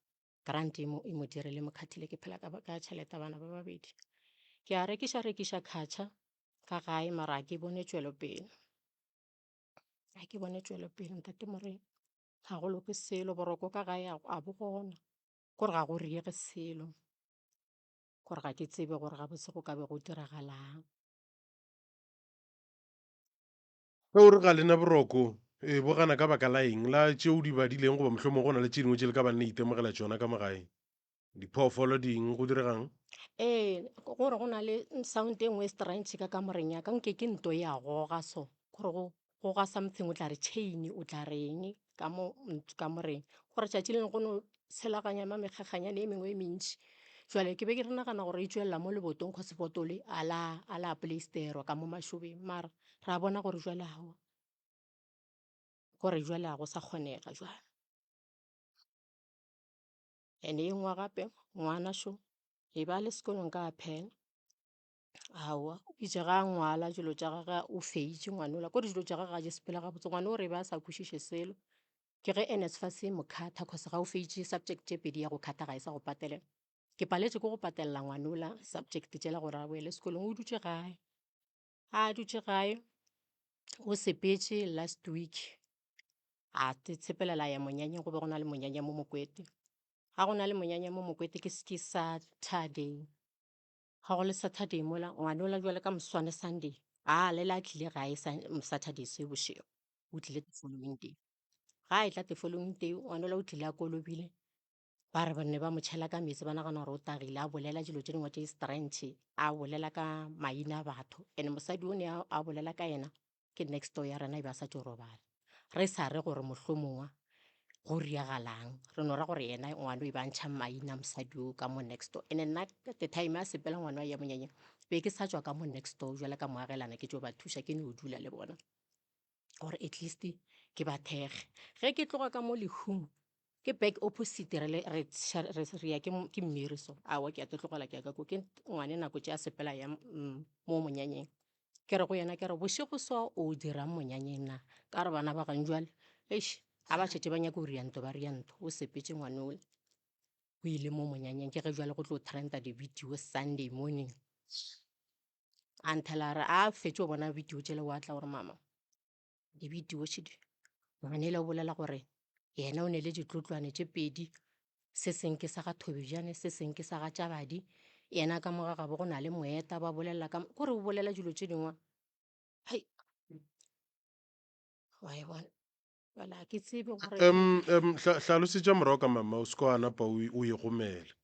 grant e mo, e mo dirile mokhathile ke phela ka, ka tšhelete ya bana ba babedi. Ke a rekiša rekiša khatšha ka gae mara ga ke bone tšwelopele. Ga ke bone tšwelopele ntate Morena, ga go loke selo, boroko ka gae a bo gona, kore ga go riege selo. Gore ga ke tsebe gore gabotse go ka be go diragalang. Ge o re ga le na boroko, e bo gana ka baka la eng? La tše o di badileng goba mohlomongwe go na le tše dingwe tše le ka bang le itemogela tšona ka mo gae? Diphoofolo ding, go diregang? Ee, gore go na le sound e nngwe e strange ka kamoreng ya ka, nke ke nto ya goga so, gore go goga something o tla re chain o tla reng ka mo kamoreng. Gore tšatši le lengwe go no tshelaganya ma mekgakganyane e mengwe e mentši. Jwale ke be ke re nagana gore e tšwelela mo lebotong cause boto le a la a la pleisterwa ka mo mašobeng, mara ra bona gore jwale aowa, gore jwale ga go sa kgonega jwale. And-e ye nngwe gape ngwana šo e ba le sekolong ka phela, aowa o itše ga a ngwala dilo tša gagwe o feitše ngwana ola, kore dilo tša gagwe ga di sepele gabotse, ngwana o re be a sa kwešiše selo. Ke ge NSFAS e mo khatha cause ga o feitše subject tše pedi ya go khatha ga e sa go patelela. Ke paletše ke go patelela ngwanola subject tšela gore a boele sekolong, o dutše gae. A dutše gae, o sepetše last week a tshepelela ya monyanyeng, go be go na le monyanya mo Mokwete. Ga go na le monyanya mo Mokwete ke ke Saturday, ga go le Saturday mola ngwanola jwale ka moswane Sunday, a le la tlile gae Saturday se bošego, o tlile the following day. Ga e tla the following day ngwanola o tlile a kolobile, ba re ne ba mo tšhela ka meetse ba nagana gore o tagile, a bolela dilo tše dingwe tše strange, a bolela ka maina a batho. And mosadi o ne a bolela ka yena ke next door ya rena e be a sa tšo robala. Re sa re gore mohlomongwe go riagalang, re no ra gore yena ngwano e ba ntšha maina mosadi o ka mo next door. And nna the time a sepela ngwano a ya monyanyeng be ke sa tšwa ka mo next door jwale ka moagelana ke tšo ba thuša, ke no dula le bona gore at least ke ba thekge. Ge ke tloga ka mo lehung ke back opposite re le re re re ya ke ke mmiri so aowa ke a te tlogela ke ya ka ko ke ngwane nako tše a sepela ya mo monyanyeng ke re go yena ke re bošego so o dirang monyanyeng na ka re bana ba gang jwale eish ga ba šetše ba nyaka go ria ntho ba ria ntho o sepetše ngwane ole o ile mo monyanyeng ke ge jwale go tlo trenda di-video Sunday morning a nthela a re a fetše go bona video tšele wa tla gore mama di-video šedi ngwanela o bolela gore yena o ne le ditlotlwane tše pedi se seng ke sa ga Thobejane se seng ke sa ga Tšabadi yena ka mo ga gabo go na le moeta ba bolela ka kore o bolela dilo tše dingwe hai wa e bona jale ga ke tsebe gore um um hlalosetša morago ka mama o se ka wa napa o e gomela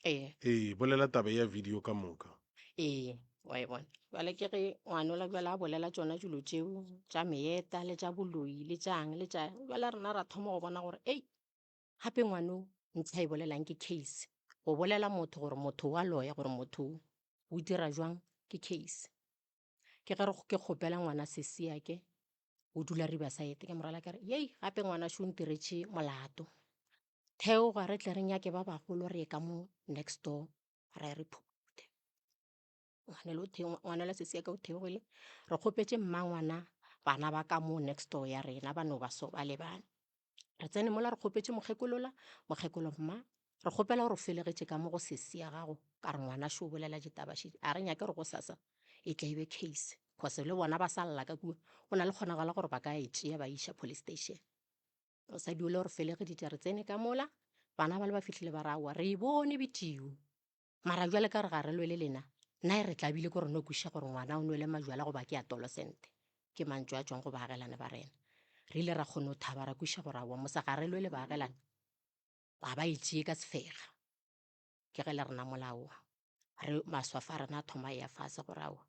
ee ee bolela taba ya video ka moka ee wa e bona jale ke ge ngwanola jale a bolela tšona dilo tšeo tša meeta le tša boloi le tšang le tša jale rena ra thoma go bona gore ei gape ngwano ntlha e bolelang ke case go bolela motho gore motho wa loya gore motho o dira jwang ke case ke ge ke kgopela ngwana sesiake o dula Riverside ke morala ka re yei gape ngwana šo ntiretše molato theoga re tle re nyake ba bagolo re ye ka mo next door re re phuphuthe ngwanela sesi ya ka o theogile re kgopetše mmangwana bana ba ka mo next door ya rena ba no ba so ba lebane re tsene mola re kgopetše mokgekolola mokgekolo mma re kgopela gore o felegetše ka mo go sesi ya gago ka re ngwana šo o bolela ditaba šedi a re nyake gore go sasa e tle e be case cause le bona ba sa lla ka kua go na le kgonagalo gore ba ka e tšea ba iša police station mosadi ole gore felegeditše re tsene ka mola bana ba le ba fihlile ba re aowa re e bone bitio mara jwale ka re ga re lwele lena nna e re tlabile ke gore no kwešiša gore ngwana o nwele majwala goba ke adolescent ke mantšu a tšwang go baagelane ba rena re ile ra kgona go thaba ra kwešiša gore aowa mosa ga re lwele baagelane ga ba e tšee ka sefega ke ge le rena molao re maswafo a rena a thoma ya fase gore aowa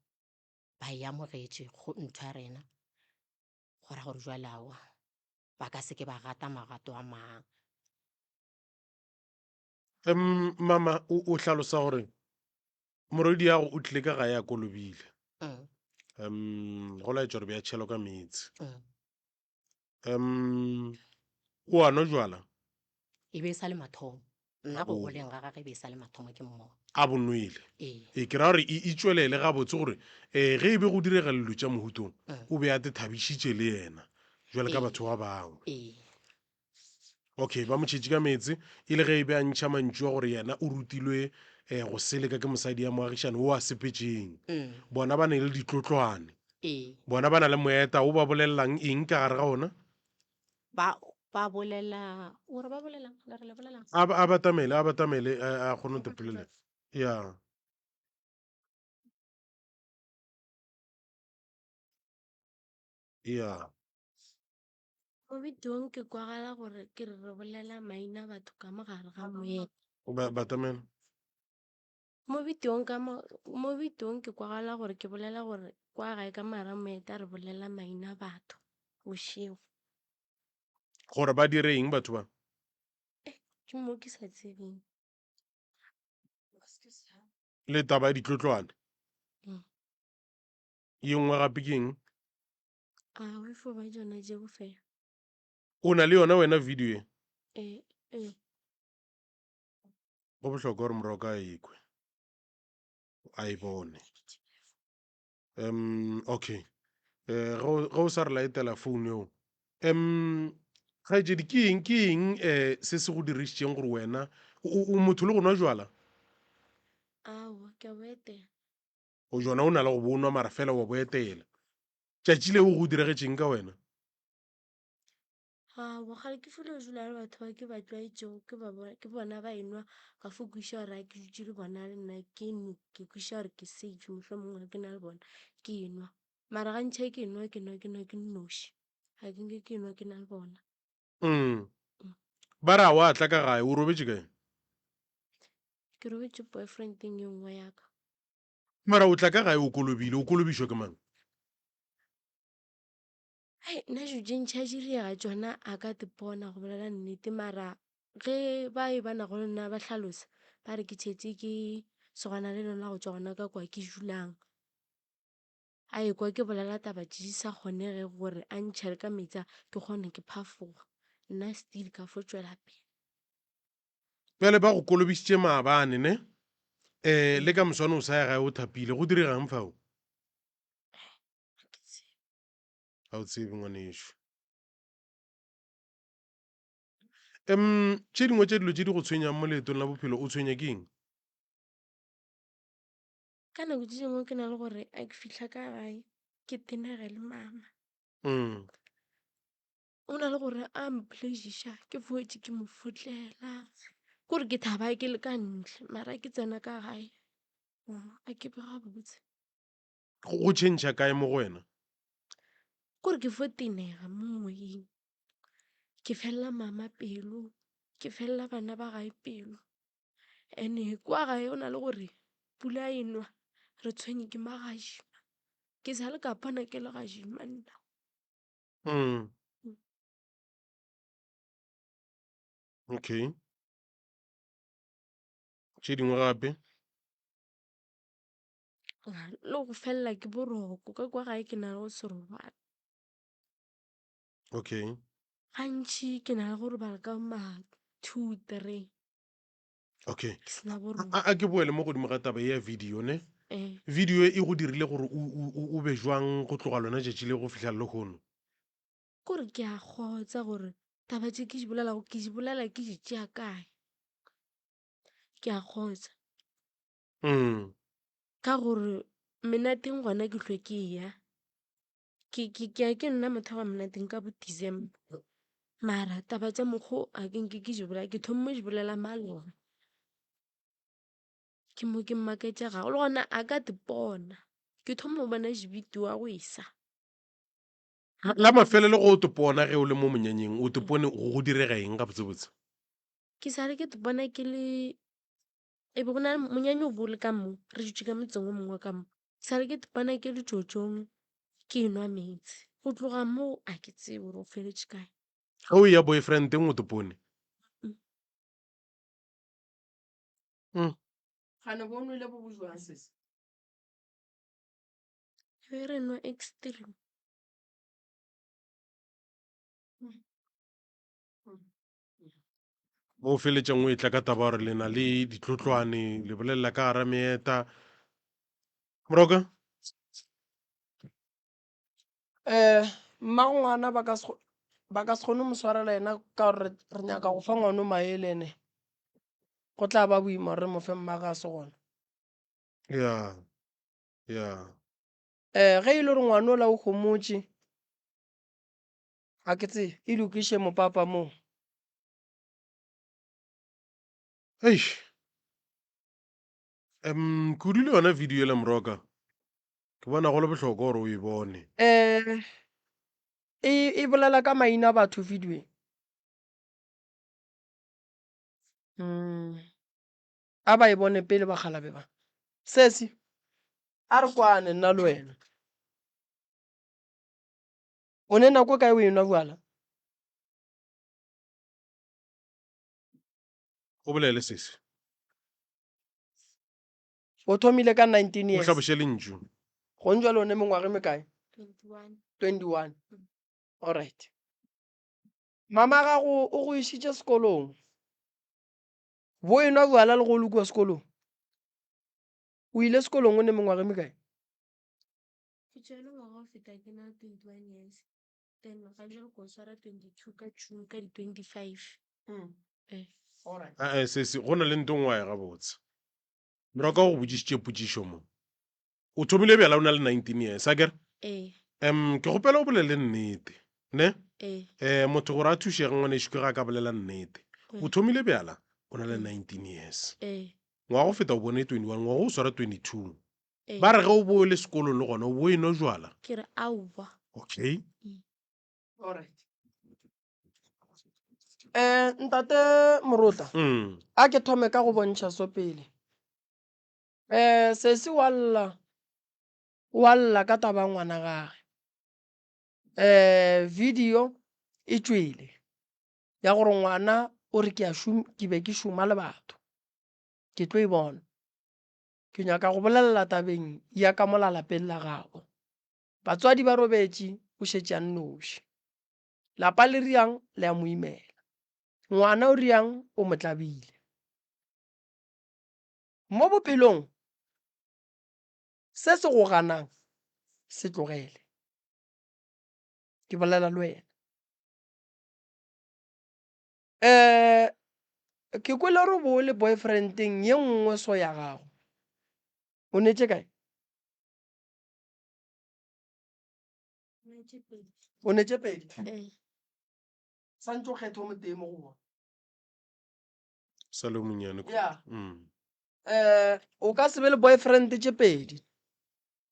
ba e amogetše go ntho ya rena go ra gore jwale aowa ba ka se ke ba gata magato a mang. Um mama o, o hlalosa gore morwediago o tlile ka gae a kolobile. Um go laetša gore be a tšhelwa ka meetse. Um o a nwa jwala? E be e sa le mathomo. Nna go goleng ga gage e be e sa le mathomo ke mmona. A bo nwele. Ee. Ee, ke ra gore e, e tšwelele gabotse gore um ge e be go direga dilo tša mohutong, o be a te thabišitše le yena jwale ka Ee. batho ba bangwe. Ee. Okay, ba mo tšhetše ka meetse e le ge e be a ntšha mantšu a gore yena o rutilwe um go seleka ke mosadi ya moagišane o a sepetšeng. Bona ba ne le ditlotlwane. Ee. Bona ba na le moeta o ba bolelelang eng ka gare ga ona? Ba ba bolela o re ba bolelang le re le bolelang A a batamele, a batamele a a kgone go tepolelela. Ya. Ya. Mo bidiong ke kwagala gore ke re re bolela maina a batho ka mo gare ga moeta. Ba batamela. Mo bidiong ka mo mo bidiong ke kwagala gore ke bolela gore kwa gae ka mogare ga moeta re bolela maina a batho bošego. Gore ba dire eng batho ba? Ke mo ke sa tsebeng. Le taba ya ditlotlwane. Ye nngwe gape ke eng? A o fo ba tšona tšeo fela. O na le yona wena video ye? Ee, ee. Go bohlokwa gore moroka a ekwe, a e bone. Um okay, um ge o sa re laetela phone eo, um kgaetšedi ke eng ke eng um se se go dirišitšeng gore wena o motho le go nwa jwala? Aowa, ke a bo etela. O jona o na le go bo nwa mara fela wa bo etela. Tšatši leo go diregetšeng ka wena? Aowa, kgale ke filo dula le batho ba ke ba tlwaetšego ke ba bona, ke bona ba enwa ka fo kwešiša gore ga ke dutše le bona le nna ke nwe, ke kwešiša gore ke safe mohlomongwe ga ke na le bona ke enwa. Mara gantši ge ke enwa ke nwa ke nwa ke nnoši, ga ke nke ke enwa ke na le bona. Mm. Ba re a wa tla ka gae, o robetše kae? Ke robetše boyfriendeng ye nngwe ya ka. Mara o tla ka gae o kolobile, o kolobišwa ke mang? Hei, nna dijo tše ntši a di riega tšona a ka di bona go bolela nnete mara ge ba e ba nago le nna ba hlalosa ba re ke tšhetše ke sogana le lona go tšwa gona ka kwa ke dulang. A ekwa ke bolela taba tše di sa kgonege gore a ntšhele ka meetse a ke kgone ke phafoga nna still ka fo tšwela pele. Bjale ba go kolobišitše maabane ne? Um le ka moswane o sa ya gae o thapile, go diregang fao? Ga ke tsebe. Ga o tsebe ngwanešu. Um tše dingwe tša dilo tše di go tshwenyang mo leetong la bophelo o tshwenya ke eng? Ka nako tše dingwe ke na le gore a ke fihla ka gae ke tenege le mama. Mm. O na le gore a mplešiša ke fotše ke mo fotlela. Kore ke thaba ke le ka ntle mara ke tsena ka gae a ke be gabotse. Go tšhentšha kae mo go wena? Kore ke fo tenega mo moyeng. Ke felela mama pelo, ke felela bana ba gae pelo. And-e kwa gae go na le gore pula e nwa re tshwenye ke magadima. Ke sa le ka bona ke legadima nna. Mm. Okay. Tše dingwe gape? Le go felela ke boroko ka kwa gae ke na le go se robale. Okay. Gantši ke na le go robala ka ma 2, 3. Okay. Ke sena boroko. A ke boele mo godimo ga taba ye ya video ne? Eh. Video e go dirile gore o be jwang go tloga lona tšatši le go fihla lehono? Kore ke a kgotsa gore taba tše ke di bolelago ke di bolela ke di tšea kae. Ke a kgotsa. Mm. Ka gore menateng gona ke hlwe ke eya. Ke ke ke ya ke nna motho wa monateng ka bo December. Mara taba tša mokgo a ke nke ke di bolela, ke thomme di bolela maloba. Ke mo ke maketšegago le gona a ka di bona. Ke thoma go bona dibitiwa go esa. La mafelelo go o tepona ge o le mo monyanyeng, o tepone go direga eng gabotsebotse? Ke sa le ke tepona ke le E be go na le monyanya o bo le ka mo, re dutše ka motseng o mongwe ka mo. Sa re ke bona ke le tšotšong ke enwa meetse. Go tloga moo a ke tsebe gore o feletše kae. Ge o eya boyfriendeng o topone? Mm. Gane bo nwele bo bo jwang sesi? Be re nwa extreme. Mo o feletšang o etla ka taba gore le na le ditlotlwane le bolelela ka gara meeta. Moroka? Um mmago ngwana ba ka se ba ka se kgone go mo swarela yena ka gore re nyaka go fa ngwano maele ene go tla ba boima gore re mo fe mmage a se gona. Ya, ya. Um ge e le gore ngwana ola o homotše ga ke tsebe e lokiše mopapa moo. Eish. Um kudu le yona video ele moroka. Ke bona go le bohlokwa gore o e bone. Um e, e bolela ka maina a batho video e. Mm. A ba e bone pele bakgalabe ba. Sesi, a re kwane nna le wena. O ne nako kae o enwa bjala? O bolele sesi. O thomile ka 19 O years. hlaboše lentšu. Gong jwale o ne mengwaga e mekae? 21. 21. Alright. Mama gago o go išitše sekolong. Bo enwa bjala le go le kua sekolong? O ile sekolong o ne mengwaga e mekae? Ke tšwele ngwaga o feta ke na le 21 years. Then ga jwale ko swara 22 ka June ka di 25. Mm. Eh. Alright. Ae sesi, go na le nto nngwe ya gabotse. Moroka o go botšišitše potšišo mo. O thomile bjala o na le 19 years, akere? Ee. Um, ke kgopela o bolele nnete, ne? Ee. Eh, motho gore a thušege ngwanešu ke ga a ka bolela nnete. O thomile bjala o na le 19 years. Ee. Ngwaga go feta o bone 21, ngwaga o swara 22. Ee. Ba re ge o bo o le sekolong le gona o bo enwa jwala. Ke re aowa. Okay. Alright. Eh, ntate Morota, Mm. a ke thome ka go bontšha so pele. Eh, sesi wa lla, wa lla ka taba ya ngwana gage. Eh, video e tšwele ya gore ngwana o re ke a šom, ke be ke šoma le batho. Ke tlo e bona. Ke nyaka go bolelela tabeng ya ka mola lapeng la gabo. Batswadi ba robetše, o šetše a nnoši. Lapa le riang le a mo imela. Ngwana o riang o mo tlabile. Mo bophelong se se go ganang se tlogele. Ke bolela le wena. Um ke kwele gore o bo o le boyfriend-eng ye nngwe so ya gago. O ne tše kae? O ne tše pedi? Ee. Santše o kgethe o motee mo go bona. Sa le monnyane kudu. Yeah. Mm. Eh, o ka se be le boyfriend tše pedi.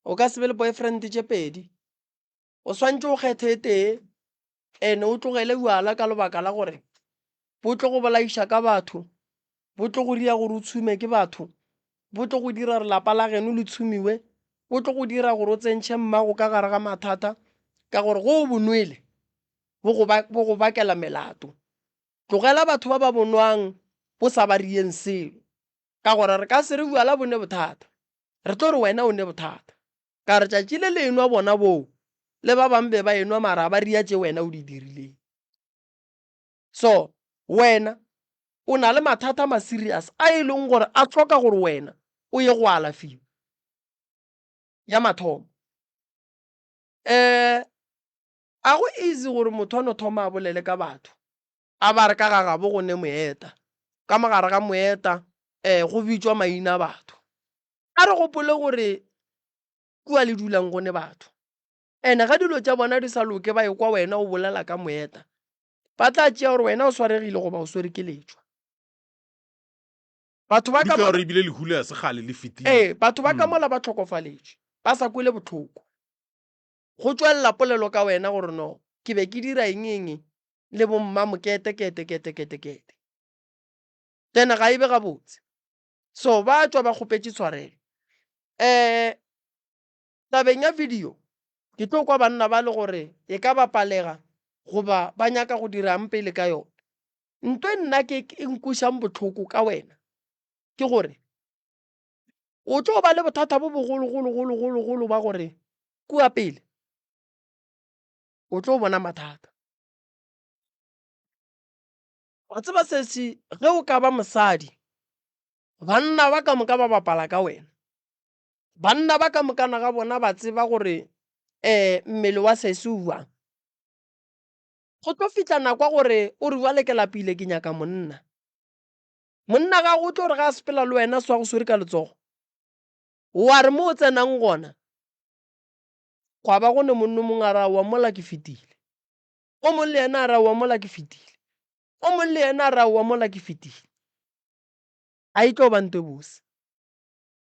O ka se be le boyfriend tše pedi. O swantše o kgethe e tee ene o tlogele bjala ka lebaka la gore bo tlo go bolaiša ka batho, bo tlo go dira gore o tshume ke batho, bo tlo go dira gore lapa la geno le tshumiwe, bo tlo go dira gore o tsentšhe mmago ka gare ga mathata ka gore ge o bo nwele bo go ba, bo go bakela melato. Tlogela batho ba ba bo nwang bo sa ba rieng selo ka gore re ka se re bjala bo ne bothata, re tlo re wena o ne bothata. Ka re tšatši le le enwa bona boo le ba bang be ba enwa mara ba ria tše wena o di dirileng. So wena o na le mathata ma serious a e leng gore a hloka gore wena o ye go alafiwa. Ya mathomo um a go easy gore motho a no thoma a bolele ka batho a ba re ka ga gabo go ne moeta, ka mo gare ga moeta um go bitšwa maina a batho. A re gopole gore kua le dulang go ne batho. And-e ga dilo tša bona di sa loke ba ekwa wena o bolela ka moeta, ba tla tšea gore wena o swaregile goba o swere ke letšwa. Batho ba ka Kudu ka gore ebile lehu le ya se kgale le fetile. Ee, batho ba ka mola ba hlokofaletšwe, ba sa kwele bohloko. Go tšwelela polelo ka wena gore no, ke be ke dira eng eng le bo mmamokete kete kete kete kete. Then ga e be gabotse. So ba tšwa ba kgopetše tshwarelo. Um tabeng ya video ke tlo kwa banna ba le gore e ka bapalega goba ba nyaka go dirang pele ka yona. Nto e nna ke e nkwešang bohloko ka wena ke gore o tlo ba le bothata bo bogologologologolo ba gore kua pele o tlo bona mathata. Wa tseba sesi, ge o ka ba mosadi, banna ba ka moka ba bapala ka wena. Banna ba ka mokana ga bona ba tseba gore um mmele wa sesi o bjang. Go tlo fihla nako ya gore o re bjale ke lapile ke nyaka monna. Monna gago o tlo re ge a sepela le wena swa go swere ka letsogo, wa re mo o tsenang gona gwa ba go ne monna o mongwe a re aowa mola ke fetile. O mong le yena a re aowa mola ke fetile. O mong le yena a re aowa mola ke fetile. A e tlo ba nto e bose.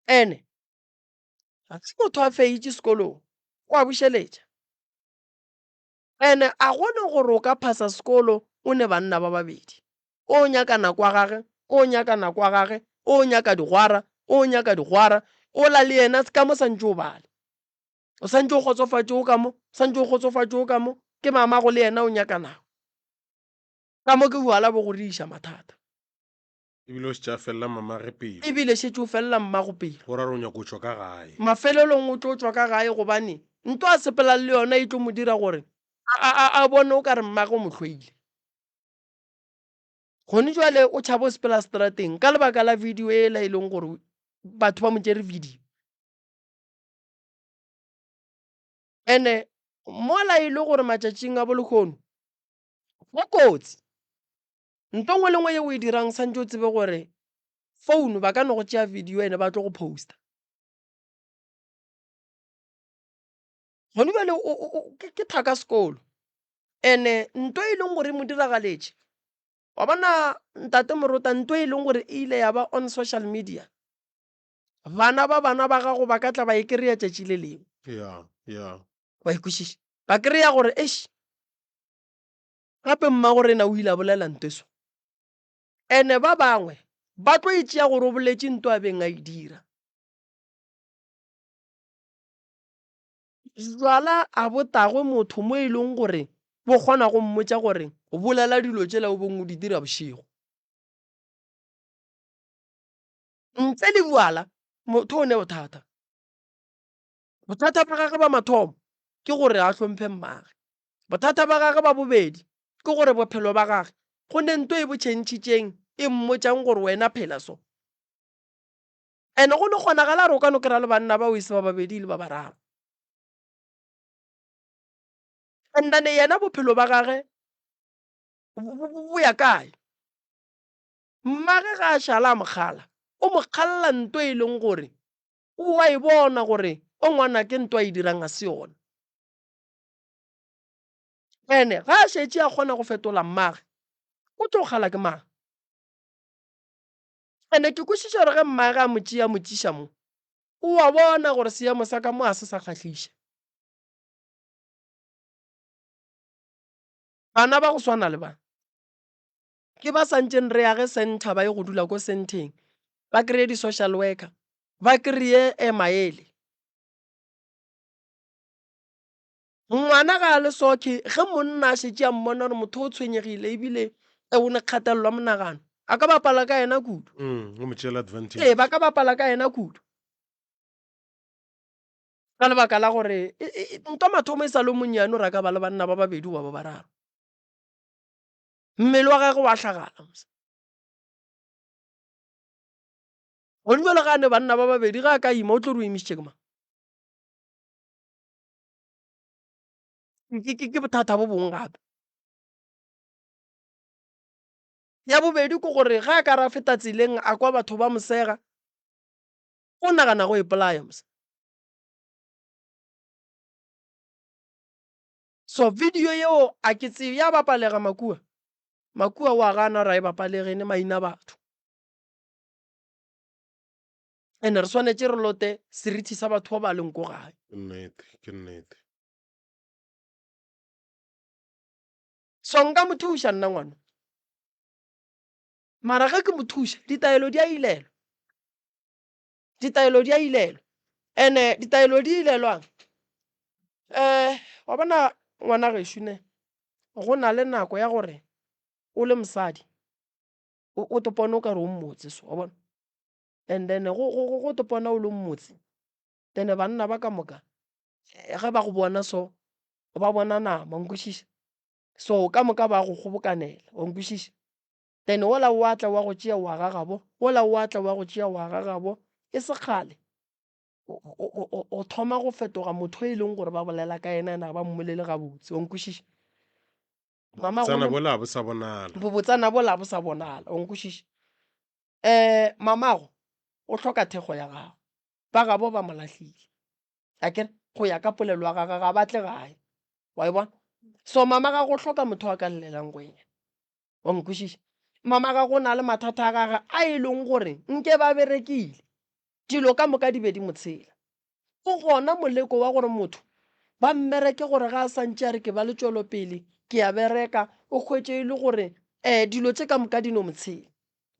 Ene ga se motho a feitše sekolong, o a bušeletša. Ene a gone gore o ka phasa sekolo o ne banna ba babedi. O nyaka nako ya gage, o nyaka nako ya gage, o nyaka digwara, o nyaka digwara, ola le yena ka mo santše o bale. O santše o kgotsofatše o ka mo, santše o kgotsofatše o ka mo, ke mamago le yena o nyaka nako. Ka mo ke bjala bo go riša mathata. Ebile o šetše a felela mamage pelo. Ebile šetše o felela mmago pelo. Go ra gore o nyaka go tšwa ka gae. Mafelelong o tlo tšwa ka gae gobane nto a sepelang le yona e tlo mo dira gore a, a, a bone o ka re mmage o mo hloile. Gone jwale o tšhaba o sepela strateng ka lebaka la video ela e leng gore batho ba mo tšere video. Ene mola e le gore matšatšing a bolehono go kotsi. Nto nngwe le nngwe ye o e dirang santše o tsebe gore Phone ba ka no go tšea video ene ba tlo go posta. Gone bjale ke thaka sekolo ene nto e leng gore e mo diragaletše wa bona ntate Morota nto e leng gore e ile ya ba on social media bana ba bana ba gago ba ka tla ba e kry-a tšatši le lengwe. Ya, ya. Wa e kwešiša? Ba kry-a gore eish gape mmagorena o ile a bolela nto e so. Ene ba bangwe ba tlo e tšea gore o boletše nto a beng a e dira. Jwala a bo tagwe motho mo e leng gore bo kgona go mmotša gore bolela dilo tšela o beng o di dira bošego. Ntle le bjala motho o ne bothata. Bothata ba gagwe ba mathomo ke gore a hlomphe mmage. Bothata ba gagwe ba bobedi ke gore bophelo ba gagwe go ne nto e bo tšhentšhitšeng e mmotšang gore wena phela so. Ene go no kgonagala gore o ka no kry-a le banna bao e se ba babedi le ba bararo. And then yena bophelo ba gage bo ya kae? Mmage ga a šala a mo kgala, o mo kgalla nto e leng gore o a e bona gore o ngwanake nto a e dirang ga se yona. Ene ga a šetše a kgona go fetola mmage, o tlo kgala ke mang? Ene ke kwešiša gore ge mmage a mo tšea a mo tšiša mo, o a bona gore seemo sa ka mo ga se sa kgahliša. Bana ba go swana le ba, ke ba sa ntšeng re age center ba ye go dula ko centeng, ba kry-e di-social worker, ba kry-e eh, maele. Ngwana ga a le soke, ge monna a šetše a mmona gore motho o tshwenyegile ebile e o ne kgatelelo ya monagano, a ka bapala ka yena kudu. Mm, o mo tšeela advantage. Ee, ba ka bapala ka yena kudu. Ka lebaka la gore e, e, e, ntwa mathomo e sa le monnyane o re a ka ba le banna ba babedi goba ba bararo. Mmele wa gagwe wa hlagala mos. Gone bjalo ga a ne banna ba babedi ge a ka ima o tlo re o imišitše ke mang? Ke, ke, ke bothata bo bongwe gape. Ya bobedi ke gore ge a ka ra feta tseleng a kwa batho ba mo sega, o nagana go ipolaya mos. So video yeo a ke tsebe ya bapalega Makua. Makua o a gana gore a e bapalege ne maina batho. And re swanetše re lote seriti sa batho ba ba leng ko gae. Ke nnete, ke nnete. So nka mo thuša nna ngwana. Mara ge ke mo thuša, ditaelo di a ilelwa. Ditaelo di a ilelwa. Ene ditaelo di ilelwang? Eh, wa bona ngwana gešo ne, go na le nako ya gore o le mosadi o o topone o ka re o mmotse so, wa bona? And then go go go topona o le mmotse, then banna ba ka moka ge ba go bona so ba bona nama, wa nkwešiša? So ka moka ba go kgobokanela, wa nkwešiša? Then wola o a tla wa go tšea wa ga gabo, wola o a tla wa go tšea wa ga gabo, e se kgale o thoma go fetoga motho e leng gore ba bolela ka yena ena ga ba mmolele gabotse, wa nkwešiša? Mama Bobotsana bola bo sa bonala. Bobotsana bola bo sa bonala, wa nkwešiša? Um mamago o hloka thekgo ya gago, ba gabo ba mo lahlile. Akere go ya ka polelo ya gagwe ga ba tle gae, wa e bona? So mama gago o hloka motho a ka llelang go yena. Wa nkwešiša? Mama ga go na le mathata a gage a e leng gore nke ba berekile, dilo ka moka di be di mo tshela. Go gona moleko wa gore motho ba mmereke gore ga a sa ntše a re ke ba le tšwelopele, ke a bereka, o hwetše e le gore um dilo tše ka moka di no mo tshela.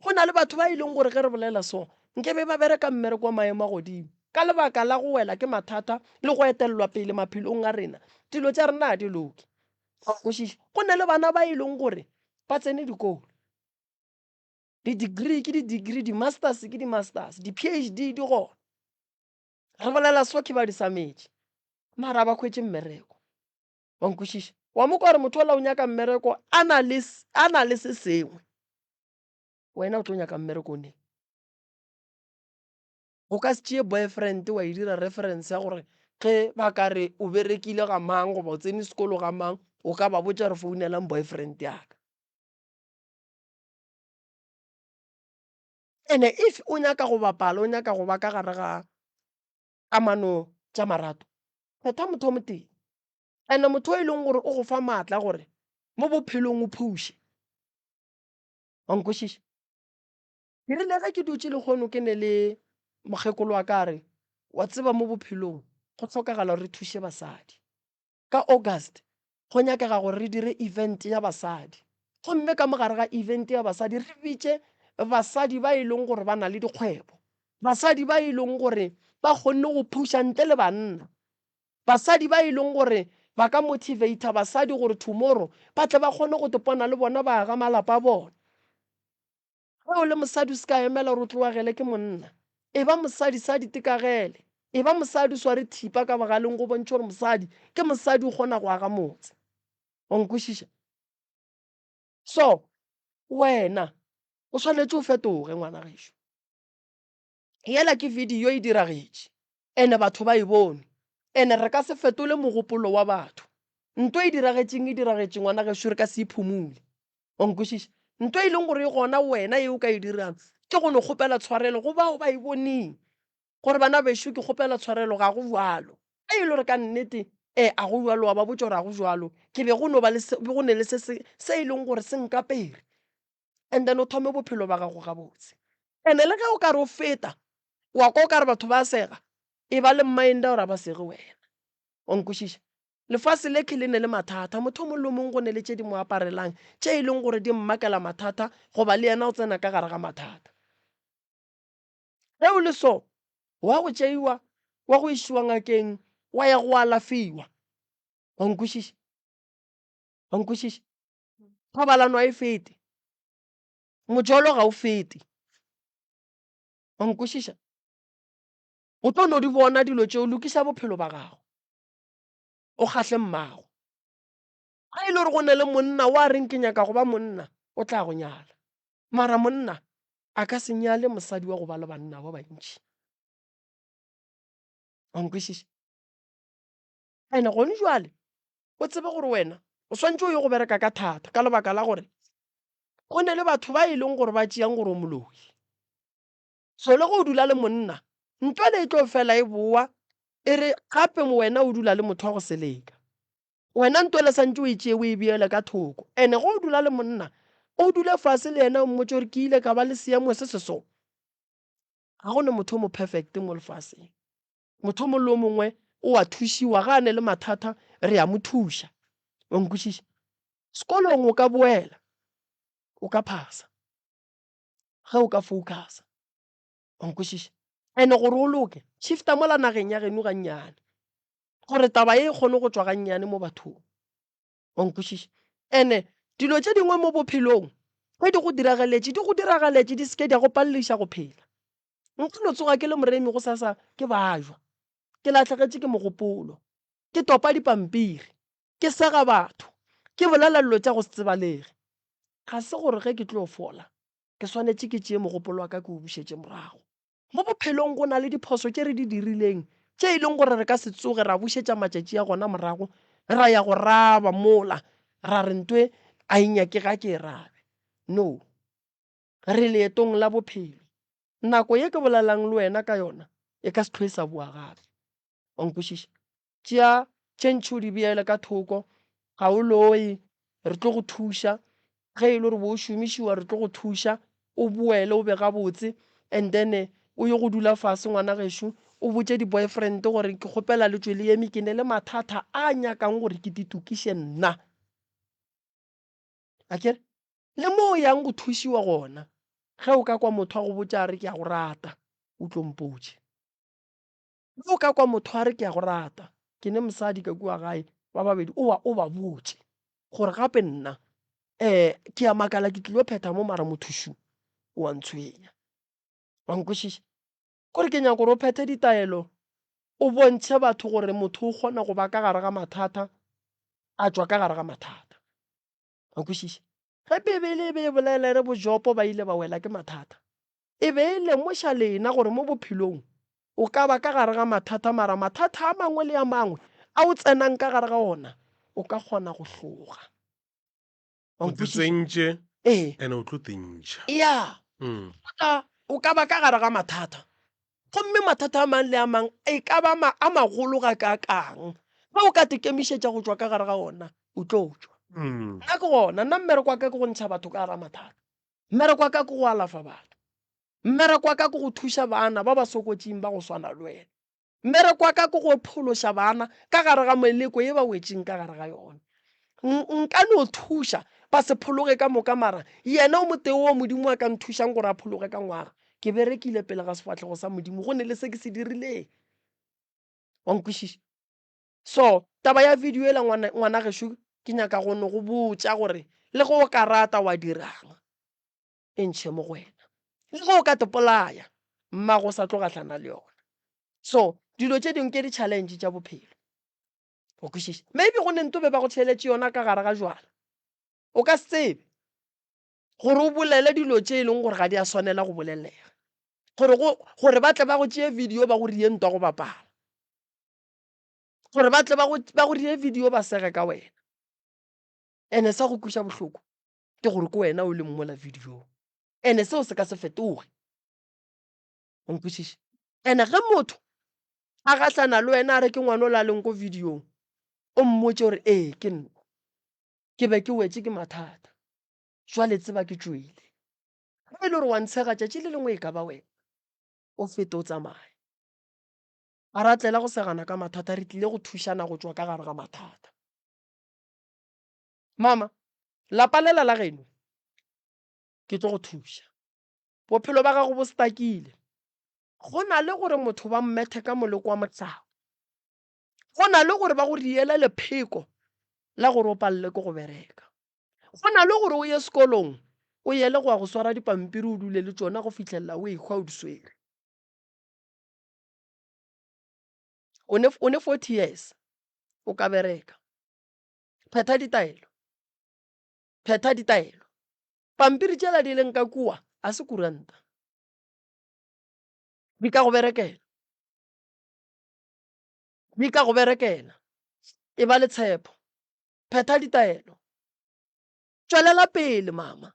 Go na le batho ba e leng gore ge re bolela so, nke be ba bereka mmereko wa maemo a godimo. Ka lebaka la go wela ke mathata le go etelelwa pele maphelong a rena, dilo tša rena ga di loke. Wa kwešiša? Go na le bana ba e leng gore ba tsene dikolo, di-degree ke di-degree, di-masters ke di-masters, di-P_H_D di gona. Re bolela so ke ba di sametše, mara ba hwetše mmereko. Wa nkwešiša? Wa mo kwa gore motho ola o nyaka mmereko a na le, a na le se sengwe. Wena o tlo nyaka mmereko neng? O ka se tšee boyfriend wa e dira reference ya gore ge ba ka re o berekile ga mang goba o tsene sekolo ga mang, o ka ba botša re founelang boyfriend ya ka. Ene if o nyaka go bapala, o nyaka go ba ka gare ga kamano tša marato, kgetha motho o motee. Ene motho o e leng gore o go fa maatla gore mo bophelong o phuše. Wa nkwešiša? Ke rile ge ke dutše lehono ke ne le mokgekolo wa ka a re, Wa tseba mo bophelong go hlokagala gore re thuše basadi. Ka August go nyakega gore re dire event ya basadi. Gomme ka mo gare ga event ya basadi re bitše basadi ba e leng gore ba na le dikgwebo, basadi ba e leng gore ba kgonne go phuša ntle le banna, Basadi ba e leng gore ba ka motivator basadi gore tomorrow ba tle ba kgone go tepona le bona ba aga malapa a bona. Ge o le mosadi o se ka emela gore o tloagele ke monna. E ba mosadi sa ditekagele. E ba mosadi o sware thipa ka bogaleng go bontšhe gore mosadi ke mosadi o kgona go aga motse. Wa nkwešiša? So wena o swanetše o fetoge ngwana gešo. Yela ke video e diragetše. Ene batho ba e bone. Ene re ka se fetole mogopolo wa batho. Nto e diragetšeng e diragetše ngwana gešo re ka se e phumule. Wa nkwešiša? Nto e leng gore e gona wena ye o ka e dirang ke go no kgopela tshwarelo go bao ba e boneng. Gore bana bešo ke kgopela tshwarelo ga go bjalo. Ge e le gore ka nnete ee a go bjalo wa ba botša gore ga go bjalo. Ke be go no ba le se, go ne le se se se e leng gore se nkapere. And then o thome bophelo ba gago gabotse. Ene le ge o ka re o feta wa kwa o ka re batho ba sega, e ba le mind ya gore a ba sege wena. Wa nkwešiša? Lefase le ke le ne le mathata, motho o mongwe le o mongwe go ne le tše di mo aparelang, tše e leng gore di mmakela mathata goba le yena o tsena ka gare ga mathata. Ge o le so, wa go tšeiwa, wa go išiwa ngakeng, wa ya go alafiwa. Wa nkwešiša? Wa nkwešiša? Thobalano ga e fete, mojolo ga o fete. Wa nkwešiša? O tlo no di bona dilo tšeo, lokiša bophelo ba gago, o kgahle mmago. Ga e le gore go ne le monna wa reng ke nyaka go ba monna, o tla go nyala. Mara monna a ka se nyale mosadi wa go ba le banna ba bantši. Wa nkwešiša? Ene gone jwale o tsebe gore wena o swantše o ye go bereka ka thata ka lebaka la gore go ne le batho ba e leng gore ba tšeang gore o moloi. So le ge o dula le monna, ntwele e tlo fela e boa e re gape wena o dula le motho wa go seleka. Wena ntwele santše o e tšee o e beele ka thoko. Ene ge o dula le monna, o dule fase le yena o mmotše gore ke ile ka ba le seemo se se so. Ga go ne motho o mo perfect mo lefaseng. Motho o mongwe le o mongwe o a thušiwa ga a ne le mathata, re a mo thuša. Wa nkwešiša? Sekolong o ka boela, o ka phasa. Ge o ka focusa. Wa nkwešiša? Ene gore o loke, shifta mola nageng ya geno gannyane, gore taba ye e kgone go tšwa gannyane mo bathong. Wa nkwešiša? Ene dilo tše dingwe mo bophelong ge di go diragaletše, di go diragaletše, di se ke di a go palediša go phela. Nka no tsoga ke le moremi gosasa ke bajwa, ke lahlegetše ke mogopolo, ke topa dipampiri, ke sega batho, ke bolela dilo tša go se tsebalege. Ga se gore ge ke tlo fola ke swanetše ke tšee mogopolo wa ka ke o bušetše morago. Mo bophelong go na le diphoso tše re di dirileng tše e leng gore re ka se tsoge ra bušetša matšatši a gona morago ra ya go raba mola ra re ntwe a e nyakege a ke e rabe. No. Re leetong la bophelo. Nako ye ke bolelang le wena ka yona e ka se hlwe e sa boa gape. Wa nkwešiša? Tšea tše ntši o di beele ka thoko, ga o loye, re tlo go thuša. Ge e le gore bo o šomišiwa, re tlo go thuša o boele o be gabotse and then o ye go dula fase ngwana gešo o botše di-boyfriend gore ke kgopela le tšwe le eme ke ne le mathata a nyakang gore ke di tokiše nna. Akere? Le mo o yang go thušiwa gona, ge o ka kwa motho a go botša a re ke a go rata, o tlo mpotše. Ge o ka kwa motho a re ke a go rata, ke ne mosadi ka kua gae, ba babedi, o ba o ba botše gore gape nna um ke a makala ke tlilo phetha mo mara motho šu o a ntshwenya. Wa nkwešiša? Kore ke nyaka gore o phethe ditaelo, o bontšhe batho gore motho o kgona go ba ka gare ga mathata, a tšwa ka gare ga mathata. Wa nkwešiša? Ge Bibele e be e bolela e re boJopo ba ile ba wela ke mathata, E be e lemoša lena gore mo bophelong o ka ba ka gare ga mathata mara mathata a mangwe le a mangwe a o tsenang ka gare ga ona o ka kgona go hloga. Wa O te nkwešiša? tsentše Ee. and o tlo te ntšha. Ya. Mm. O tla. O ka ba ka gare ga mathata, gomme mathata a mang le a mang e ka ba ma, a magolo gakaakang, ge o ka tekemišetša go tšwa ka gare ga ona, o tlo tšwa. Nna ke gona, nna mmereko wa ka ke go ntšha batho ka gare ga mathata. Mmereko wa ka ke go alafa batho. Mmereko wa ka ke go thuša bana ba ba sokotšing ba go swana le wena. Mmereko wa ka ke go phološa bana ka gare ga meleko ye ba wetšeng ka gare ga yona. Nka no thuša ba se phologe ka moka, mara yena o motee wo Modimo a ka nthušang gore a phologe ka ngwaga. Ke berekile pele ga sefahlego sa Modimo, go ne le se ke se dirileng. Wa nkwešiša? So, taba ya video yela ngwana, ngwana gešo, ke nyaka go no go botša gore le ge o ka rata wa dirang, e ntšhe mo go wena. Le ge o ka te polaya, mmago o sa tlo gahlana le yona. So, dilo tše dingwe ke di-challenge tša bophelo. O kwešiša? Maybe go ne nto be ba go tšheletše yona ka gare ga jwala. O ka se tsebe gore o bolele dilo tše e leng gore ga di a swanela go bolelega. Gore go, gore ba tle ba go tšee video ba go rie ntwa go bapala. Gore ba tle ba go, ba go rie video ba sege ka wena. Ene sa go kweša bohloko ke gore ke wena o leng mola videong. Ene seo se ka se fetoge. O nkwešiše? Ene ge motho a gahlana le wena a re ke ngwana o la leng ko videong, o mmotše gore ee ke nna. Ke be ke wetše ke mathata. Jwale tseba ke tšwele. Ge e le gore wa ntshega tšatši le lengwe e ka ba wena. O fete o tsamaye. Ga ra tlela go segana ka mathata, re tlile go thušana go tšwa ka gare ga mathata. Mama, lapa lela la geno ke tlo go thuša. Bophelo ba gago bo stakile. Go na le gore motho ba mmethe ka moleko wa mohlao. Go na le gore ba go riele lepheko la gore o palelwe ke go bereka. Go na le gore o ye sekolong o yele go ya go swara dipampiri o dule le tšona go fihlelela o ehwa o di swere. O ne, o ne 40 years o ka bereka. Phetha ditaelo. Phetha ditaelo. Pampiri tšela di leng ka kua a se kuranta. Di ka go berekela. Di ka go berekela. E ba le tshepo. Phetha ditaelo. Tšwelela pele, mama.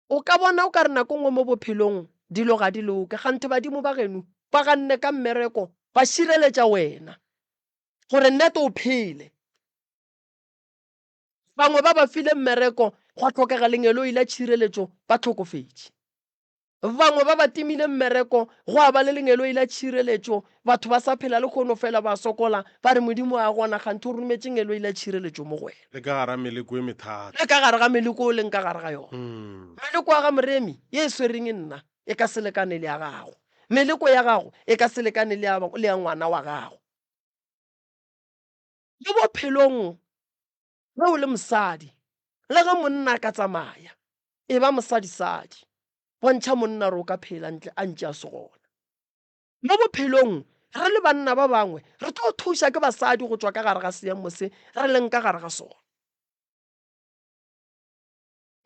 O ka bona o ka re nako nngwe mo bophelong dilo ga di loke, kganthe badimo ba geno ba ganne ka mmereko ba šireletša wena gore nnete o phele. Bangwe ba ba file mmereko gwa hlokega lengeloi la tšhireletšo ba hlokofetše. Bangwe ba ba timile mmereko gwa ba le lengeloi la tšhireletšo batho ba sa phela lehono fela ba sokola ba re Modimo a gona kganthe o rometše ngeloi la tšhireletšo mo go wena. Le ka gara meleko e methata. Le ka gare ga meleko o leng ka gare ga yona. Meleko ya ga Moremi ye e swereng nna e ka se lekane le ya gago. Meleko ya gago e ka se lekane le ya, le ya ngwana wa gago. Mo bophelong ge o le mosadi, le ge monna a ka tsamaya, e ba mosadisadi. Bontšha monna gore o ka phela ntle a ntše a se gona. Mo bophelong re le banna ba bangwe re tlo thuša ke basadi go tšwa ka gare ga seemo se re leng ka gare ga sona.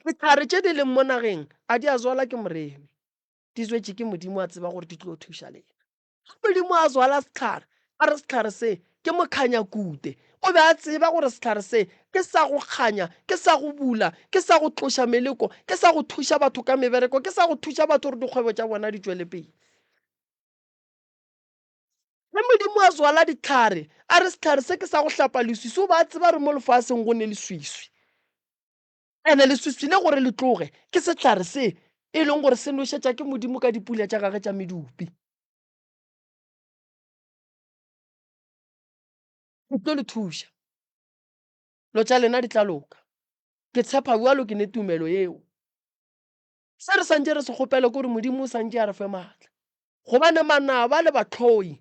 Dihlare tše di leng mo nageng a di a zwala ke Moremi, di zwetše ke Modimo a tseba gore di tlo thuša lena. Ge Modimo a zwala sehlare, a re sehlare se ke mokhanyakute. O be a tseba gore sehlare se ke sa go kganya, ke sa go bula, ke sa go tloša meleko, ke sa go thuša batho ka mebereko, ke sa go thuša batho gore dikgwebo tša bona di tšwele pele. Ge Modimo a zwala dihlare, a re sehlare se ke sa go hlapa leswiswi, o be a tseba gore mo lefaseng go ne leswiswi. Ene leswiswi le gore le tloge ke sehlare se e leng gore se nošetša ke Modimo ka dipula tša gagwe tša medupi. Ke tlo le thuša, lo tša lena di tla loka. Ke tshepa bjalo, ke ne tumelo yeo. Se re santše re se kgopele ke gore Modimo o santše a re fe maatla, gobane manaba le bahloi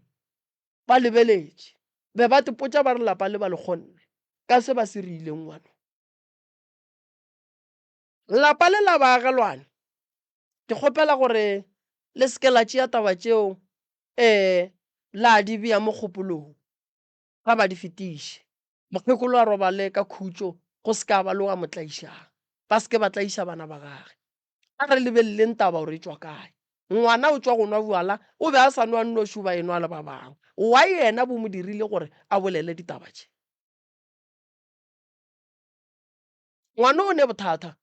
ba lebeletše, be ba tepotša ba re lapa le ba le kgonne ka se ba se rileng ngwano. Lapa le la baagelwane, ke kgopela gore le se ke la tšea taba tšeo um la di bea mo kgopolong, ga ba di fetiše. Mokgekolo a robale ka khutšo, go se ka ba le wa mo tlaišang. Ba se ke ba tlaiša bana ba gage. A re lebeleleng taba gore e tšwa kae. Ngwana o tšwa go nwa bjala, o be a sa nwa nnoši o ba enwa le ba bangwe. Why yena bo mo dirile gore a bolele ditaba tše? Ngwana o ne bothata.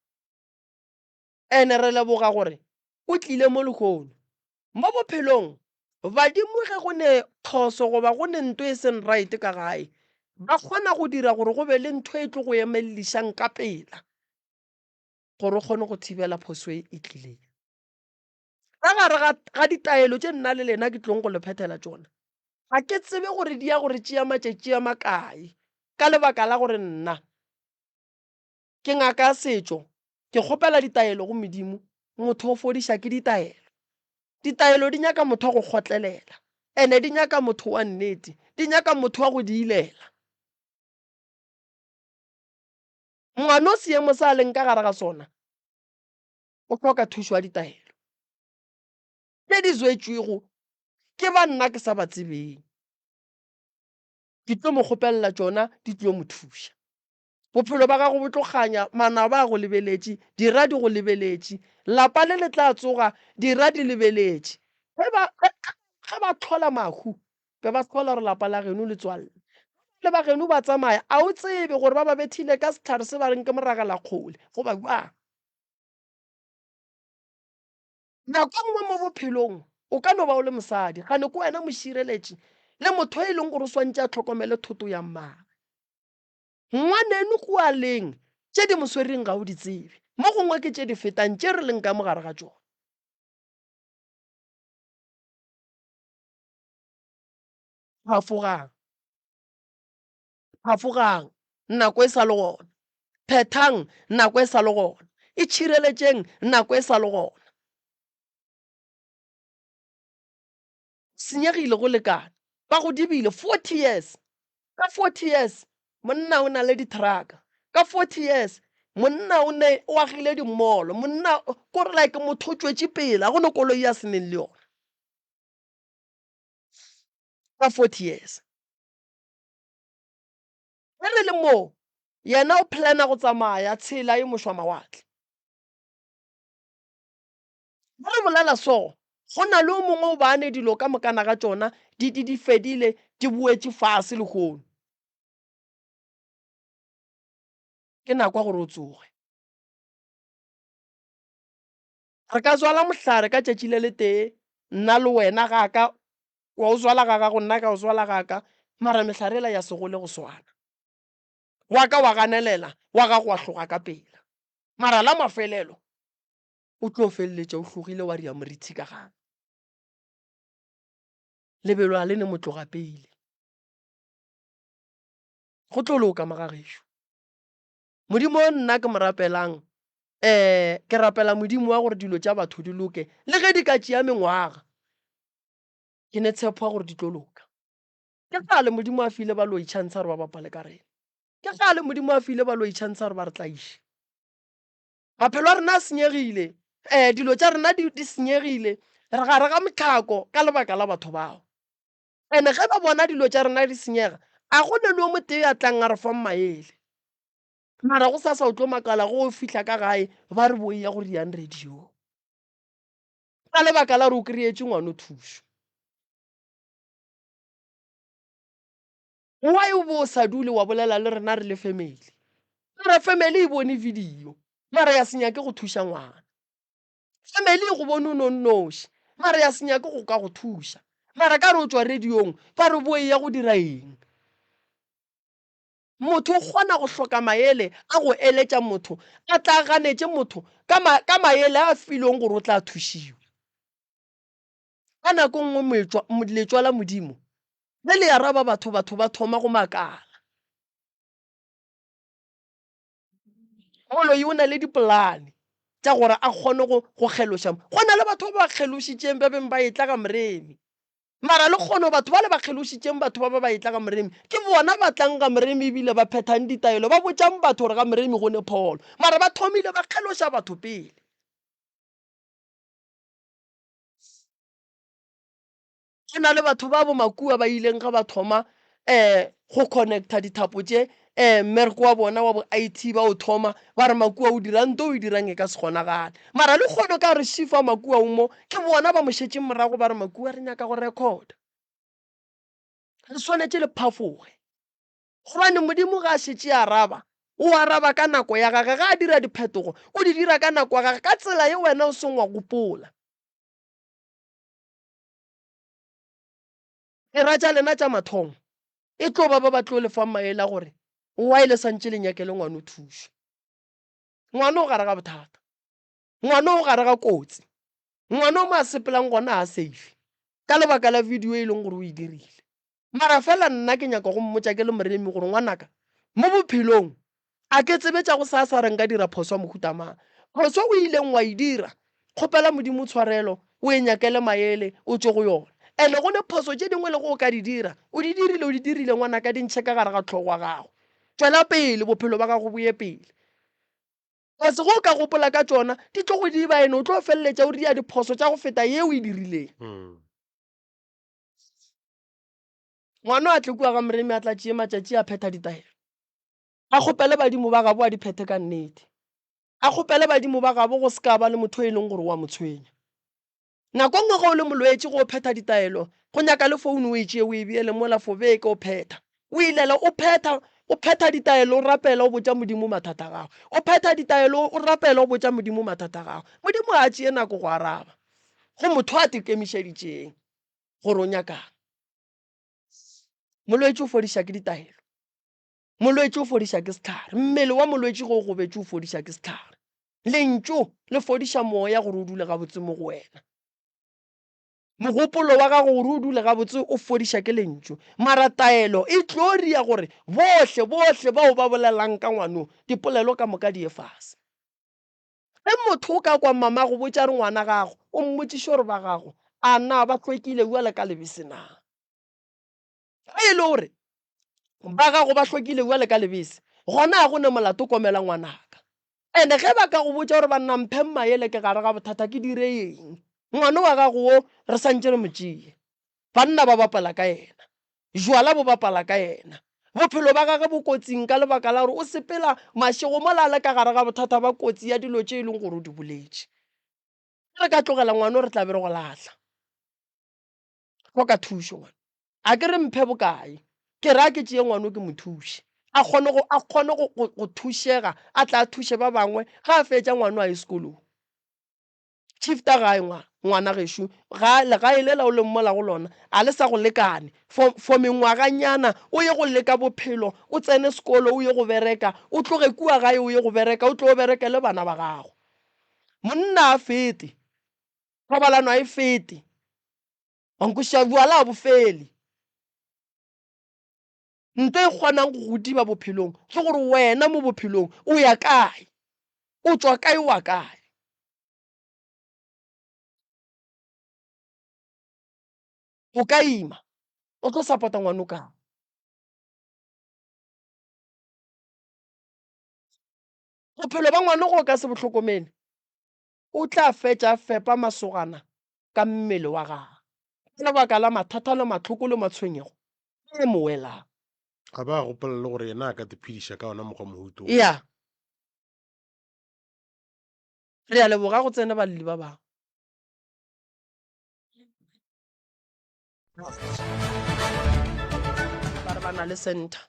Ene re leboga gore. O tlile mo lehono. Mo bophelong, badimo ge go ne phoso goba go ne nto e seng right ka gae, ba kgona go dira gore go be le ntho e tlo go emellišang ka pela gore o kgone go thibela phoso e e tlileng. Ka gare ga, ga ditaelo tše nna le lena ke tlong go le phethela tšona, ga ke tsebe gore di ya go re tšea matšatši a makae ka lebaka la gore nna Ke ngaka ya setšo, ke kgopela ditaelo go Modimo. Motho o fodiša ke ditaelo. Ditaelo di nyaka motho wa go kgotlelela, ene di nyaka motho wa nnete, di nyaka motho wa go diilela. Ngwano seemo se a leng ka gare ga sona, o hloka thušo ya ditaelo tše di zwetšwego ke ba nna ke sa ba tsebeng. Ke tlo mo kgopelela tšona, di tlo mo thuša. Bophelo ba gago bo tlo kganya, manaba a go lebeletše, dira di go lebeletše. Lapa le le tla tsoga, dira di lebeletše. Ge ba, ge, ge ba hlola mahu, be ba hlola gore lapa la geno le tswalle. Le ba geno ba tsamaya, a o tsebe gore ba ba bethile ka sehlare se ba reng ke moragalakgole goba bjang. Nako e nngwe mo bophelong o ka no ba o le mosadi, gane ke wena mošireletši le motho e leng gore o swantše a hlokomele thoto ya mmagwe. Ngwaneno kua leng, tše di mo swereng ga o di tsebe. Mo gongwe ke tše di fetang tše re leng ka mo gare ga tšona. Phafogang, phafogang, nako e sa le gona. Phethang, nako e sa le gona. Itšhireletšeng, nako e sa le gona. Senyegile go lekana. Ba go dibile 40 years. Ka 40 years monna o na le dithraka. Ka 40 years monna o ne o agile dimolo. Monna kore like motho o tšwetše pele, ga go no koloi ya se neng le yona. Ka 40 years. Ge re le moo, yena o plana go tsamaya tshela e mošwa mawatle. Ge re bolela so, go na le o mongwe o bane dilo ka mokana ga tšona di, di, di fedile, di boetše fase lehono. Ke nako ya gore o tsoge. Re ka zwala mohlare ka tšatši le letee, nna le wena, ga ka, wa o zwala ga gago, nna ka o zwala ga ka, mara mehlare yela ya se gole go swana. Wa ka wa ganelela, wa gago wa hloga ka pela. Mara la mafelelo, o tlo feleletša o hlogile wa ria morithi ka gare. Lebelo a le ne motloga pele. Go tlo loka magagešo. Modimo o nna ke mo rapelang, um ke rapela Modimo wa gore dilo tša batho di loke, le ge di ka tšea mengwaga. Ke ne tshepo ya gore di tlo loka. Ke kgale Modimo a file baloi chance gore ba bapale ka rena. Ke kgale Modimo a file baloi chance gore ba re tlaiše. Maphelo a rena a senyegile, um dilo tša rena di, di senyegile, re gare ga mohlako ka lebaka la batho bao. And ge ba bona dilo tša rena di senyega, a go ne le o motee a tlang a re fang maele. Mara go sasa o tlo makala go fihla ka gae ba re bo eya go riang radio. Ka lebaka la gore o kry-etše ngwano thušo. Why o be o sa dule wa bolela le rena re le family? Mara family e bone video mara ya se nyake go thuša ngwana. Family e go bone o no nnoši mara ya se nyake go ka go thuša. Mara ka re o tšwa radiong ba re bo eya go dira eng? Motho o kgona go hloka maele a go eletša motho a tla ganetše motho ka, ma, ka maele a filweng gore o tla thušiwa. Ka nako nngwe moetšwa, letšwa la Modimo ge le araba batho, batho ba thoma go makala. Moloi o na le dipolane tša gore a kgone go, go kgeloša. Go na le batho ba ba kgelošitšeng ba beng ba etla ga Moremi. Mara le kgono batho ba le ba kgelošitšeng batho ba ba ba etla ga Moremi ke bona ba tlang ga Moremi ebile ba phethang ditaelo, ba botšang batho gore ga Moremi go ne pholo. Mara ba thomile ba kgeloša batho pele. Go na le batho ba bomakua ba ileng ge ba thoma um go connecta dithapo tše um mmereko wa bona wa bo IT ba o thoma ba re makua o dirang nto o e dirang e ka se kgonagale. Mara le kgono ka re šifa makua o mo ke bona ba mo šetšeng morago ba re makua re nyaka go recorda. Re swanetše le phafoge gobane Modimo ga a šetše a araba o araba ka nako ya gage ge a dira diphetogo o di dira ka nako ya gage ka tsela ye wena o seng wa gopola. Dira tša lena tša mathomo e tlo ba ba ba tlo le fang maele a gore why le santše le nyakele ngwano thušo. Ngwano o gare ga bothata. Ngwano o gare ga kotsi. Ngwano mo a sepelang gona ga a safe ka lebaka la video e leng gore o e dirile. Mara fela nna ke nyaka go mmotša ke le moremi gore ngwanaka mo bophelong a ke tsebe tša go sasa re nka dira phoso ya mohuta mang. Phoso o ileng wa e dira, kgopela Modimo tshwarelo, o e nyakele maele, o tšwe go yona. And-e go ne phoso tše dingwe le go o ka di dira, o di dirile, o di dirile ngwanaka di ntšhe ka gare ga hlogo ya gago. Tšwela pele, bophelo ba gago bo ye pele. Cause ge o ka gopola ka tšona, di tlo go diba and o tlo feleletša o dira diphoso tša go feta ye o e dirileng. Ngwana a tle kua ga Moremi a tla tšee matšatši a phetha ditaelo. A kgopele badimo ba gabo a di phethe ka nnete. A kgopele badimo ba gabo go se ka ba le motho e leng gore o a mo tshwenya. Nako nngwe ge o le molwetši ge o phetha ditaelo, go nyaka le founu o e tšee o e beele mola for beke o phetha. O ilela o phetha, o phetha ditaelo o rapela o botša Modimo mathata a gago. O phetha ditaelo o rapela o botša Modimo mathata a gago. Modimo ga a tšee nako go araba go motho a tekemišeditšeng gore o nyakang. Molwetši o fodiša ke ditaelo. Molwetši o fodiša ke sehlare. Mmele wa molwetši ge o gobetše o fodiša ke sehlare. Lentšu le fodiša moya gore o dule gabotse mo go wena. Mogopolo wa gago gore o dule gabotse o fodiša ke lentšu. Mara taelo e tlo ria gore bohle, bohle bao ba bolelang ka ngwano, dipolelo ka moka di ye fase. Ge motho o ka kwa mama go botša re ngwana gago, o mmotšiše gore ba gago a na ba hlwekile bjale ka lebese na? Ge e le gore ba gago ba hlwekile bjale ka lebese, gona ga go ne molato komela ngwanaka. Ene ge ba ka go botša gore banna mpheng maele ke gare ga bothata ke dire eng? Ngwana wa gago wo re santše re mo tšee. Banna ba bapala ka yena. Jwala bo bapala ka yena. Bophelo ba gage bo kotsing ka lebaka la gore o sepela mašego mola a le ka gare ga bothata ba kotsi ya dilo tše e leng gore o di boletše. Ge re ka tlogela ngwano re tla be re go lahla. Hloka thušo ngwana. A ke re mphe bokae? Ke re a ke tšee ngwano ke mo thuše. A kgone go, a kgone go, go, go thušega, a tla a thuše ba bangwe ge a fetša ngwano a ye sekolong. Shifta gae ngwa, ngwana gešo, ga, legae lela o leng mola go lona, a le sa go lekane. For, for mengwaganyana, o ye go leka bophelo, o tsene sekolo, o ye go bereka, o tloge kua gae o ye go bereka, o tlo o bereke le bana ba gago. Monna a fete, thobalano a e fete, wa nkwešiša, bjala a bo fele. Nto e kgonang go go diba bophelong ke gore wena mo bophelong o ya kae, o tšwa kae wa kae. O ka ima, o tlo support-a ngwano kang? Bophelo ba ngwano ge o ka se bo hlokomele, o tla fetša a fepa masogana ka mmele wa gagwe ka lebaka la mathata le mahloko le matshwenyego a mo welang. A ba a gopola le gore yena a ka tiphediša ka ona mokgwa mohuto wo. Ya. Re a leboga go tsene balli ba bangwe. Ba re ba na le center.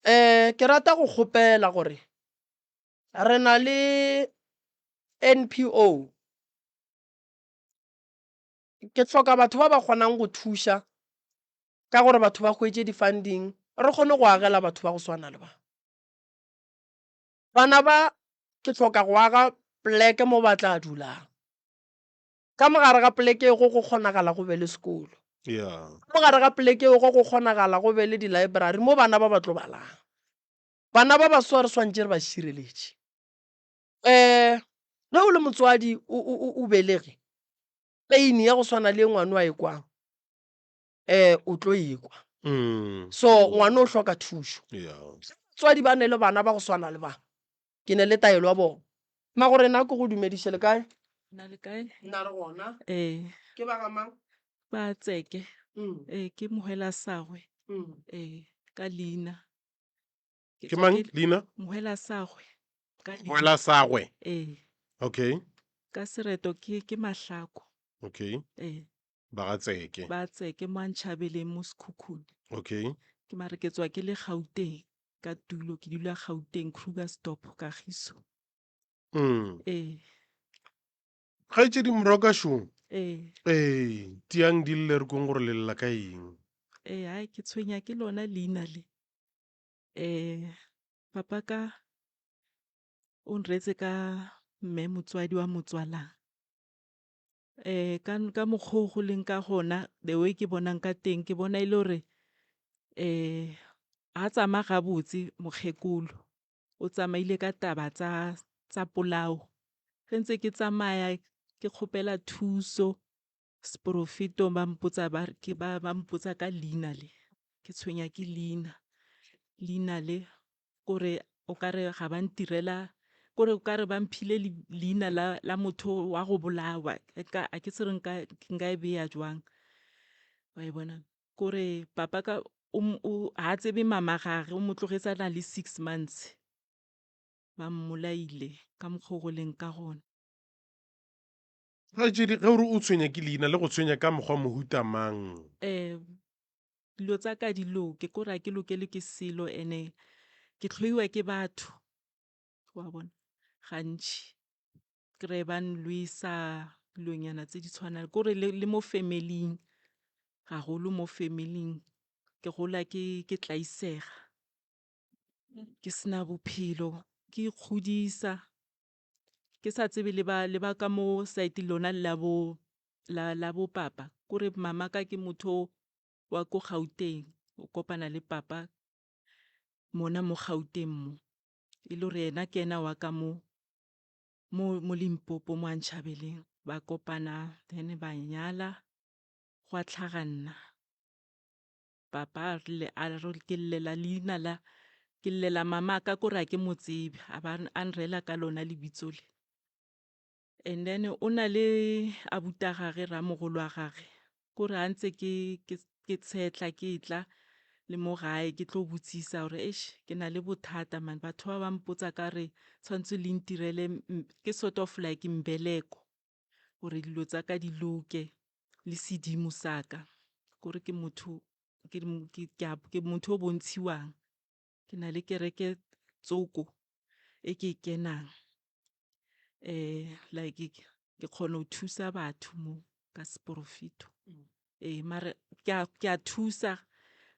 Um ke rata go kgopela gore re na le NPO. Ke hloka batho ba ba kgonang go thuša ka gore batho ba hwetše di-funding re kgone go agela batho ba go swana le ba. Bana ba ke hloka go aga poleke mo ba tla dulang. Ka mo gare ga poleke ego go kgonagala go be le sekolo. Yeah. Ka mo gare ga poleke ego go kgonagala go be le di-library mo bana ba ba tlo balang. Bana ba baswa re swantše re ba šireletše. Um ge o le motswadi o, o, o, o belege pain ya go swana le e ngwano a e kwang um o tlo e kwa. Mm. So ngwano o hloka thušo. Yeah. Batswadi ba ne le bana ba go swana le ba, ke ne le taelo ya bona. Mmagorena ke go dumediše le kae? Na le kae? Nna re gona. Ee. Ke ba ga mang? Ba Tseke. Mm. Ee, ke Mohwela Sagwe. Mm. Ee, ka leina. Ke mang leina? Mohwela Sagwe. Ka leina. Mohwela Sagwe. Ee. Okay. Ka sereto ke ke Mahlako. Okay. Ee. Ba ga Tseke. Ba Tseke mo a ntšhabeleng mo Sekhukhune. Okay. Ke mare ke tswa ke le Gauteng ka tulo ke dula Gauteng Krugersdorp Kagiso. Mm. Ee. Kgaetšedi Morokašo, Ee. Ee, tiang di lle re kweng gore le lla ka eng. Ee, hai ke tshwenya ke lona leina le. Papa ka o nretse ka mme motswadi wa motswalang. Ka mokgwa o go leng ka gona, the way ke bonang ka teng, ke bona e le gore ha tsamaya gabotse mokgekolo, o tsamaile ka taba tsa polao. Ge ntse ke tsamaya ke kgopela thuso seporofetong ba mpotsa ba re ke ba mpotsa ka leina le, ke tshwenya ke leina. Leina le kore o kare ga ba ntirela kore o kare ba mphile leina la motho wa go bolawa. A ke tsebe nka e beya jwang, wa e bona? Kore papa ka o ha tsebe mama gage, o mo tlogetse a na le 6 months. Ba mmolaile ka mokgwa o go leng ka gona. Kgaetšedi, ge o re o tshwenya ke leina le go tshwenya ka mokgwa mohuta mang? Dilo tsa ka di loke, kore ha ke lokelwe ke selo ene ke hloiwa ke batho, wa bona, gantši. Kry-e ba nlwesa dilonyana tse di tshwanang, kore le mo family-ing, gagolo mo family-ing ke gola ke tlaisega, ke sena bophelo, ke ikgodisa, ke sa tsebe le ba ka mo side lona la bo la bo papa. Kore mama ka ke motho wa ko Gauteng, o kopana le papa mona mo Gauteng mo. E le gore yena ke yena wa ka mo mo Limpopo mo a. Ba kopana then ba nyala, gwa tlhaga nna. Papa a re ke llela leina la, ke llela mama ka kore ha ke mo tsebe, a ba a nreela ka lona lebitso le. And then o na le abuti a gage ramogolo wa gage, kore ha ntse ke tshetla ke tla le mo gae ke tlo botsisa gore eish ke na le bothata man, batho ba ba mpotsa ka re tshwantse le ntirele ke sort of like mbeleko gore dilo tsa ka di loke le sedimo sa ka. Kore ke motho ke motho o bontshiwang. Ke na le kereke tsoko e ke e kenang. Like ke kgona ho thusa batho mo ka seporofeto. Ee, mare ke a thusa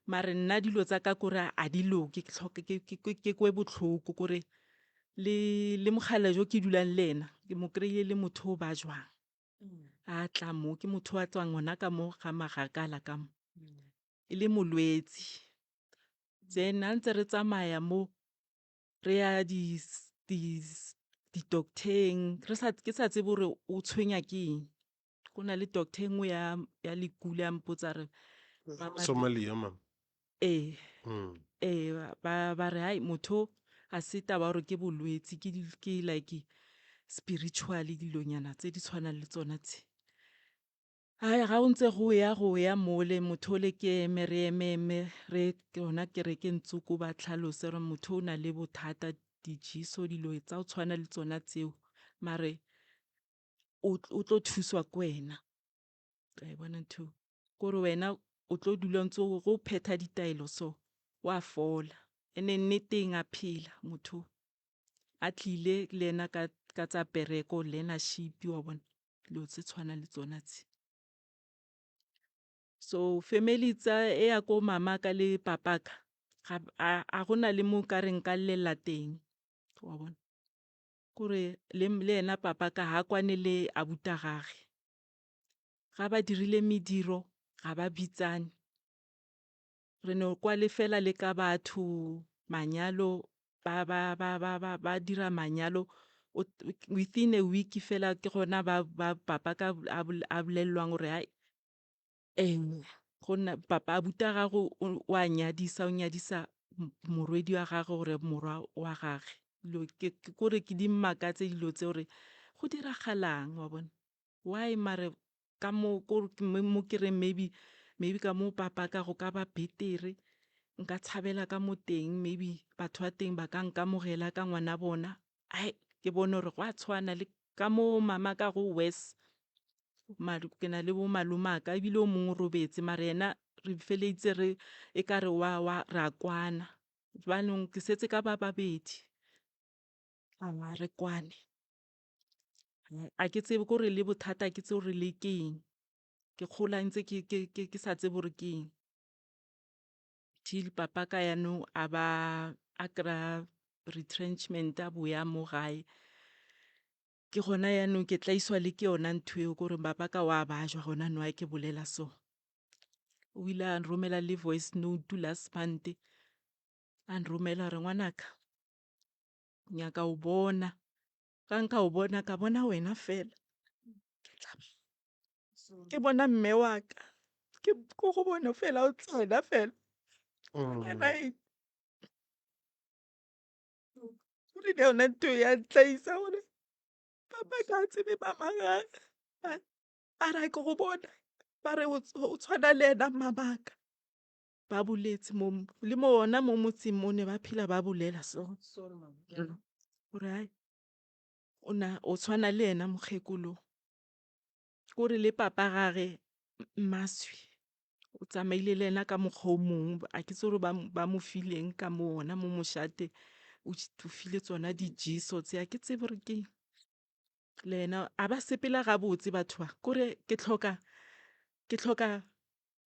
mare nna dilo tsa ka kore a di loke, ke tlhoka ke kwe botlhoko kore le mokgalajwe o ke dulang le ena ke mo kry-ile le motho o ba jwang. A tla mo ke motho a tswang hona ka mo ga Magakala ka mo. E le molwetsi. Then ha ntse re tsamaya mo re ya di-doctor-eng re sa ke sa tsebe hore o tshwenya ke eng. Go na le doctor e nngwe ya lekule a mpotsa re Somalia mama. Ee. Ee, ba re hai motho a se taba ya hore ke bolwetsi ke like spiritually dilonyana tse di tshwanang le tsona tse. Hai ga o ntse go ya go ya mole motho ole ke eme re eme eme re yona kerekeng tsoko ba tlhalose gore motho o na le bothata dijeso dilo tsa go tshwana le tsona tseo mare o tlo thuswa ke wena. Wa e bona ntho eo? Kore wena o tlo dula ntse o phetha ditaelo so wa fola. Ene nneteng a phela motho a tlile le ena ka tsa pereko learnership wa bona dilo tse tshwanang le tsona tse. So family tsa e ya ko mama ka le papa ka ga gona le mo ka reng ka llela teng wa bona. Kore le ena papa ka ha kwane le abuti a gage. Ga ba dirile mediro ga ba bitsane. Re no kwa le fela le ka batho manyalo ba dira manyalo within a week fela ke gona ba papa ka a bolellwang hore hai go nna papa abuti a gago o a nyadisa o nyadisa morwedi wa gagwe gore morwa wa gage. Dilo ke kore ke di mmakatse dilo tse hore go diragalang wa bona. Why mare ka mo mo ke reng maybe maybe ka mo papa ka go ka ba betere nka tshabela ka mo teng maybe batho ba teng ba ka nkamogela ka ngwana bona. Ai ke bone hore gwa tshwana le ka mo mama ka go worse. Ke na le bo malomaka ebile o mongwe o robetse mare yena re feleditse re ekare wa re a kwana. Jaanong ke setse ka ba babedi, ga re kwane. A ke tsebe ko re le bothata ke tsebe gore le ke eng. Ke gola ntse ke sa tsebe gore ke eng. Till papa ka yanong a ba a kry-a retrenchment a boya mo gae. Ke gona yanong ke tlaiswa le ke yona ntho eo kore papa ka wa bajwa gona nou ha ke bolela so. O ile a nromela le voice note last month, a nromela a re ngwanaka nyaka o bona, ga nka o bona ka bona wena fela ke tla ke bona mme wa ka, ke go bone fela o tsena fela right. Gore le yona ntho ya ntlaisa gore papa ka tsebe mama gage a re ke go bona ba re o tshwana le ena mamaka. Ba boletse mo le mo ona mo motseng mo ne ba phela ba bolela so. Gore hai o na o tshwana le yena mokgekolo. Kore le papa gage Mmaswi o tsamaile le yena ka mokgwa o mongwe a ke tsebe gore ba mo fileng ka mo ona mo mošate o file tsona dijeso tse a ke tsebe gore ke le yena a ba sepela gabotse batho ba kore ke tlhoka ke tlhoka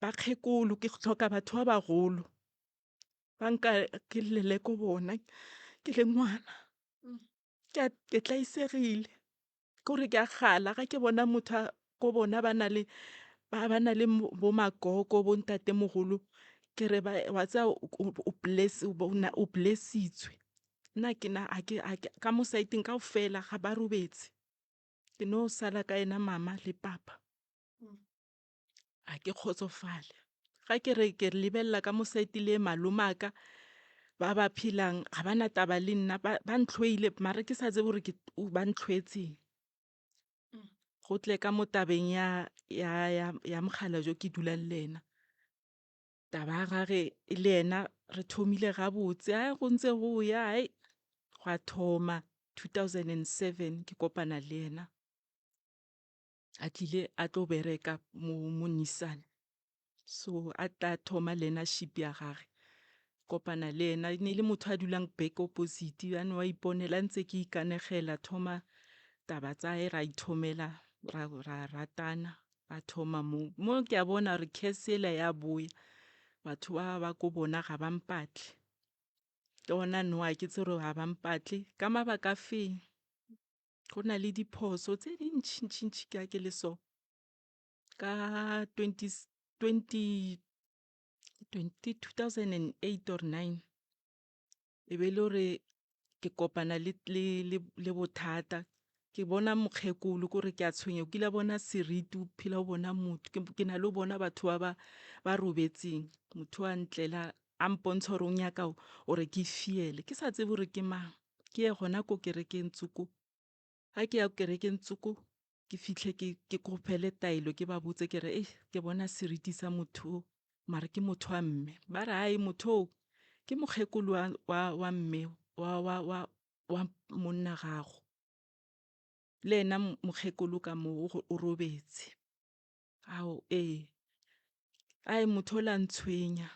bakgekolo ke tlhoka batho ba bagolo ba nka ke llele ko bona ke le ngwana ke tlaisegile kore ke a kgala ga ke bona motho a ko bona ba na le ba ba na le bo makoko bo ntatemogolo ke re ba wa tseba o bless o blessitswe nna ke na a ke ka mo side-eng kaofela ga ba robetse ke no sala ka yena mama le papa. A ke kgotsofale ga ke re ke lebelela ka mo side le malomaka ba ba phelang ga ba na taba le nna ba ntlhoile mara ke sa tsebe gore ke ba ntlhoetseng. Go tle ka mo tabeng ya ya ya ya mokgalabje ke dulang le ena. Taba ya gage le yena re thomile gabotse a go ntse go ya ai gwa thoma 2007 ke kopana le yena. A tlile a tlo bereka mo mo Nissan. So a tla thoma learnership ya gage. Kopana le yena e ne le motho a dulang back opposite ya wa iponela ntse ke ikanegela thoma taba tsa hae ra ithomela ra ra ratana a thoma mo. Mo ke a bona gore curse ela ya boya batho ba ba ko bona ga ba mpatle. Ke gona nou ha ke tsebe gore ga ba mpatle ka mabaka a feng. Go na le diphoso tse dintši ntši ntši ke ha ke le so. Ka 20 20 20 2008 or 9 e be le gore ke kopana le le le bothata ke bona mokgekolo kore ke a tshwenyega o kile bona seriti o phela o bona motho ke na le go bona batho ba ba ba robetseng motho a ntlela a mpontsha gore o nyaka gore ke fiele ke sa tsebe gore ke mang ke ye gona ko kerekeng tsoko ga ke ya kerekeng tsoko ke fihle ke ke kgopele taelo ke ba botse ke re ke bona seriti sa motho o mare ke motho wa mme ba re ai motho o ke mokgekolo wa wa wa mme wa wa wa wa monna gago le yena mokgekolo ka mo o robetse ao ee ai motho ola ntshwenya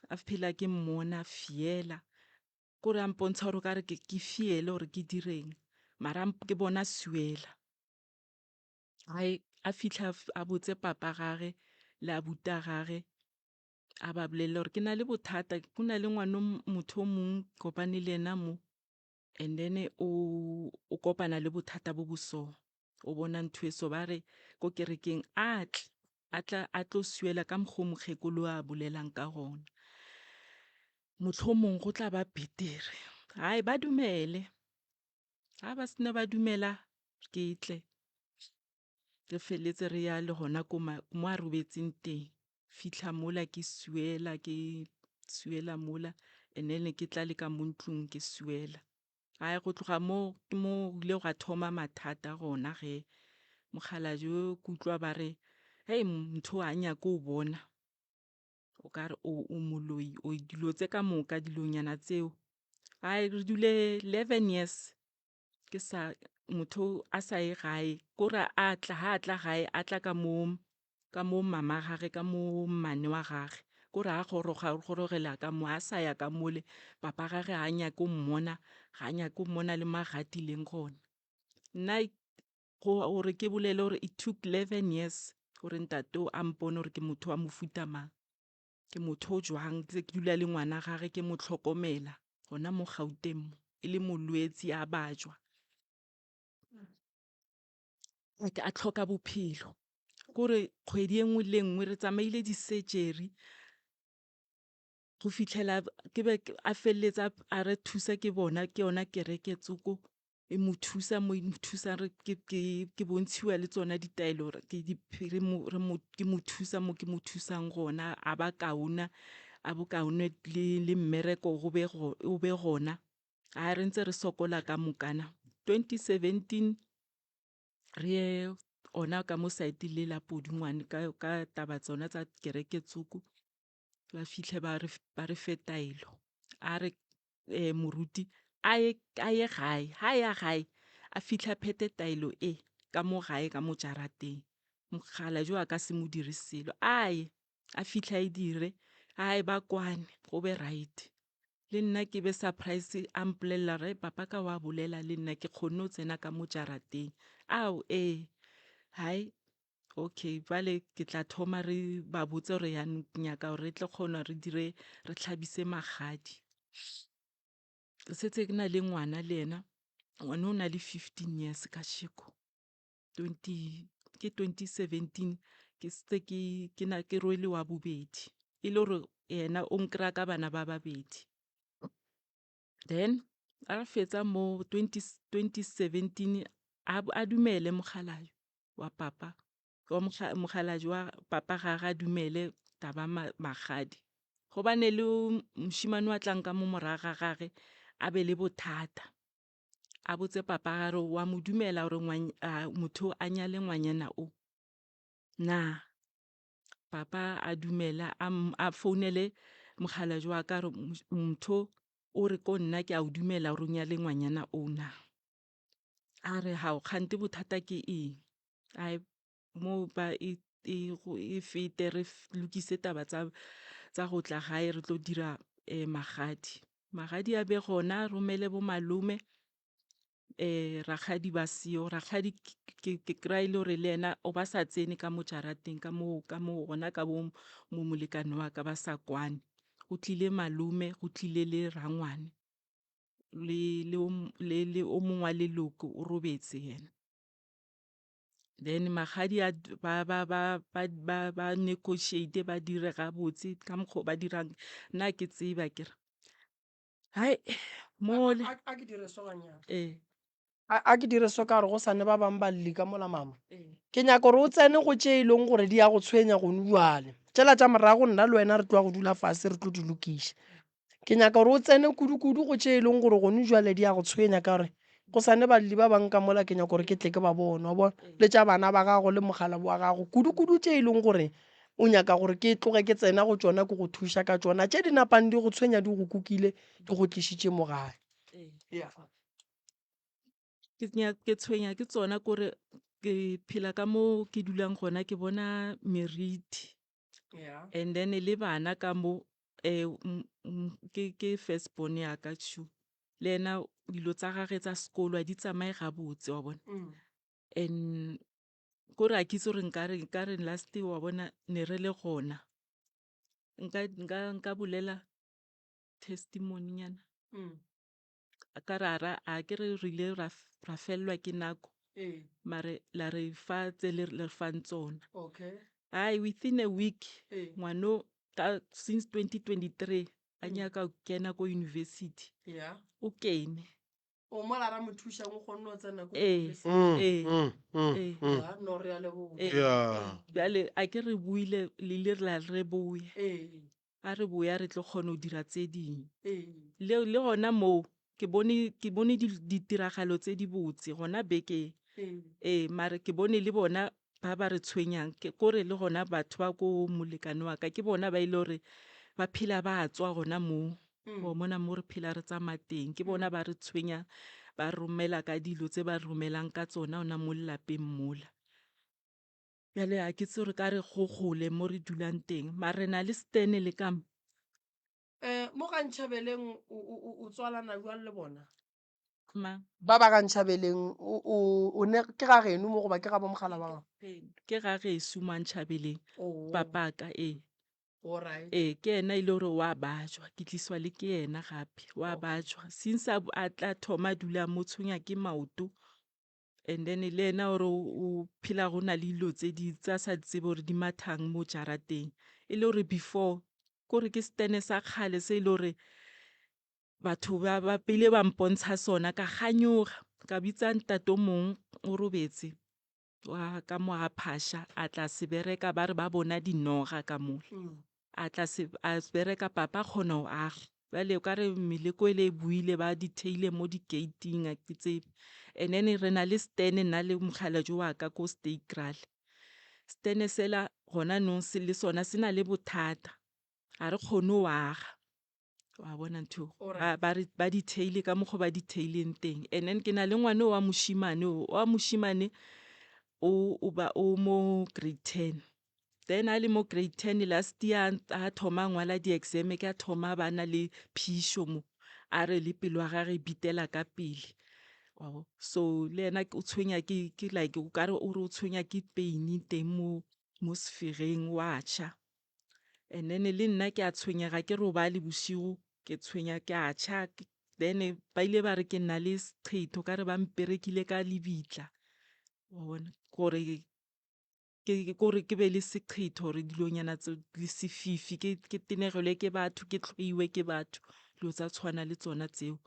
a phela ke mmona fiela kore a mpontsha gore o kare ke fiele gore ke direng mara ke bona suela. Ai a fitlha a botse papa gage le abuti gage a ba bolelle gore ke na le bothata go na le ngwana motho o mongwe kopane le yena mo and then o o kopana le bothata bo bo so o bona ntho e so ba re ko kerekeng a tle a tla a tlo suela ka mokgwa o mokgekolo a bolelang ka gona. Mohlomong go tla ba betere. Hai ba dumele ha ba sena ba dumela ke tle re feletse re ya le gona ko mo a robetseng teng. Fitlha mola ke suela ke suela mola and then ke tla le ka mo ntlong ke suela. Ai go tloga mo ke mo ile gwa thoma mathata gona ge mokgalabje yo ke utlwa ba re hei motho a nyake go bona o ka re o moloi o dilo tse ka moka dilonyana tseo. Ai re dule 11 years ke sa motho a sa ye gae kore a tla ha tla gae a tla ka mo ka mo mama gage ka mo mmane wa gage kore ha goroga o gorogela ka mo a sa ya ka mole papa gage ha nyake go mmona ga nyake go mmona le mo a gatileng gona. Nna. Gore ke bolele gore it took 11 years gore ntate o a mpone gore ke motho wa mofuta mang. Ke motho o jwang, ke ke dula le ngwana gage ke mo tlhokomela gona mo Gauteng mo, e le molwetsi a bajwa. A tlhoka bophelo. Kore kgwedi e nngwe le nngwe re tsamaile di-surgery go fitlhela ke be a feleletsa a re thusa ke bona ke yona kereke tsoko e mo thusa mo e mo thusang re ke ke ke bontshiwa le tsona ditaelo re ke di re mo re mo ke mo thusa mo ke mo thusang gona a ba kaona a bo kaone le le mmereko go be o be gona. A re ntse re sokola ka mokana. 2017 re ye ona ka mo side le la Podungwane ka ka taba tsona tsa kereke tsoko ba fitlhe ba re ba re fe taelo a re moruti a ye a ye gae ha ya gae a fitlhe a phete taelo e ka mo gae ka mo jarateng mogala jo a ka se mo dire selo a ye a fitlhe a e dire a ba kwane go be right. Le nna ke be surprise a mpolelela re papa ka wa bolela le nna ke kgonne go tsena ka mo jarateng. Ao ee hai okay bjale ke tla thoma re ba botse gore yanong ke nyaka gore re tle kgona re dire re hlabise magadi. Ke setse ke na le ngwana le yena, ngwana o na le 15 years kasheko. 20 ke 2017 ke setse ke ke na ke rwele wa bobedi e le gore yena o nkry-a ka bana ba babedi. Then a re fetsa mo 20 2017 a a dumele mokgalabje wa papa wa mokgalabje wa papa ga ga dumele taba magadi. Gobane le mošemane wa tlang ka mo morago ga gage a be le bothata. A botse papa a re wa mo dumela gore motho a nyale ngwanyana o na papa a dumela a founele mokgalabje wa ka re motho o re ko nna ke a o dumela gore o nyale ngwanyana o na a re hao kgante bothata ke eng a mo ba e e fete re lokise taba tsa tsa go tla gae re tlo dira magadi. Magadi a be gona a romele bo malome rakgadi ba seo. Rakgadi ke kry-a e le gore le yena o ba sa tsene ka mo jarateng ka mo ka mo gona ka bo mo molekane wa ka ba sa kwane. Go tlile malome go tlile le rangwane le le le o mongwe wa leloko o robetse yena. Then magadi a ba ba ba ba ba ba negotiate ba dire gabotse ka mokgwa o ba dirang nna ke tsebe akere. Hai mole A ke dire so ganyane. ee. A ke dire so ka gore go sane ba bangwe ba lli ka mola mama. Ee. Ke nyaka gore o tsene go tše e leng gore di ya go tshwenya gone bjale. Tšela tša morago nna le wena re tlo ya go dula fase re tlo di lokiša. Ke nyaka gore o tsene kudu-kudu go tše e leng gore gone jwale di a go tshwenya ka gore go sa ne balli ba bang ka mola ke nyaka gore ke tle ke ba bone, wa bona, le tša bana ba gago le mogala wa gago, kudu-kudu tše e leng gore o nyaka gore ke tloge ke tsena go tšona ke go thuša ka tšona, tše di napang di go tshwenya di go kukile di go tlišitše mo gae. Yeah. Ke ke tshwenya ke tsona kore ke phela ka mo ke dulang gona ke bona meriti. Yeah. And then le bana ka mo ke ke first born ya ka shu le yena dilo tsa gage tsa sekolo a di tsamaye gabotse wa bona. And kore a ke itse gore nkare nkare last wa bona ne re le gona nka nka nka bolela testimony nyana. Ka ra ra a ke re re ile ra ra fellwa ke nako mare la re fa tse le re fang tsona. Okay. Ai within a week ngwano ka since 2023 a nyaka go kena ko university. Yeah. O kene. O mola ra mo thušang o kgonne go tsena ko Ee. university. Ee. Ee. Ya, no re a leboga. Ee. Yeah. Bjale a ke re buile le ile la re boye. Ee. A re boya re tlo kgona go dira tse dingwe. Ee. Le le gona moo ke bone ke bone ditiragalo tse di botse gona beke. Ee. Ee mare ke bone le bona ba ba re tshwenyang ke kore le gona batho ba ko molekane wa ka ke bona ba ile gore ba phela ba tswa gona moo. Wa bona mo re phela re tsamaya teng ke bona ba re tshwenyang ba romela ka dilo tse ba romelang ka tsona gona mo lelapeng mola. Bjale a ke tsebe gore ka re go gole mo re dulang teng mare re na le stand le ka mo. Mo ga Ntšhabeleng o tswalana jwang le bona? Mang? Ba ba ga Ntšhabeleng o, o, o ne, ke ga geno mo goba ke ga bomogala ba gago? Ke ga gesu mo Ntšhabeleng, Oh. papaka, ee. Alright. Ee, ke yena e le gore wa bajwa, ke tliswa le ke yena gape, wa bajwa. Since a, a tla thoma a dula mo tshwenya ke maoto, and then le yena gore o phela go na le dilo tse di tsa sa tsebe gore di mathang mo jarateng. E le gore before, kore ke stene sa kgale se e le gore batho ba ba pele ba mpontsha sona ka kganyoga, ka bitsa ntate o mong o robetse wa ka mo ga Phasha a tla se bereka ba re ba bona dinoga ka mola. A tla se a bereka papa a kgona go aga. Bjale o ka re meleko ele e buile ba di theile mo di-gate-ing a ke tsebe. And then re na le stand nna le mokgalabje wa ka ko Steekral. Stand sela gona nou le sona se na le bothata, ga re kgone go aga. Wa bona ntho ba ba re ba di theile ka mokgwa ba di theileng teng. And then ke na le ngwana wa moshimane o wa moshimane o o ba o mo grade 10. Then a le mo grade 10 last year a thoma a ngwala di-exam ke a thoma ba na le phišo mo a re le pelo ya gage e bitela ka pele. Wa bo so le yena o tshwenya ke ke like o kare o re o tshwenya ke pain teng mo mo sefegeng wa tjha. And then le nna ke a tshwenyega ke robale bošigo ke tshwenya ke a tjha then ba ile ba re ke nna le seqhetho ka re ba mperekile ka lebitla wa bona gore ke kore ke be le seqhetho gore dilonyana tse le sefifi ke ke tenegelwe ke batho ke tlhoiwe ke batho dilo tsa tshwana le tsona tseo.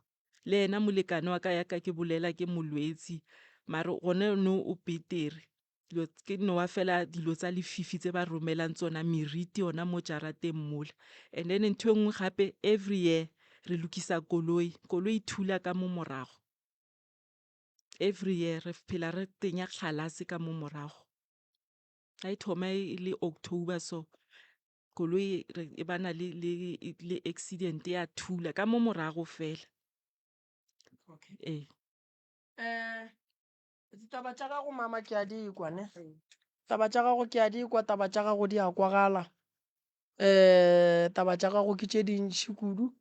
Le yena molekane wa ka ya ka ke bolela ke molwetsi mare gone nou o betere. Dilo ke nowa fela dilo tsa lefifi tse ba romelang tsona meriti yona mo jarateng mola. And then ntho e nngwe gape every year re lokisa koloi, koloi e thula ka mo morago. Every year re phela re tsenya kgalase ka mo morago. Ga e thoma e le October so koloi e ba na le le le accident ya thula ka mo morago fela. Okay. Ee. Ditaba tša gago mama ke a di kwa ne. Taba tša gago ke a di kwa, taba tša gago di a kwagala. Taba tša gago ke tše dintši kudu.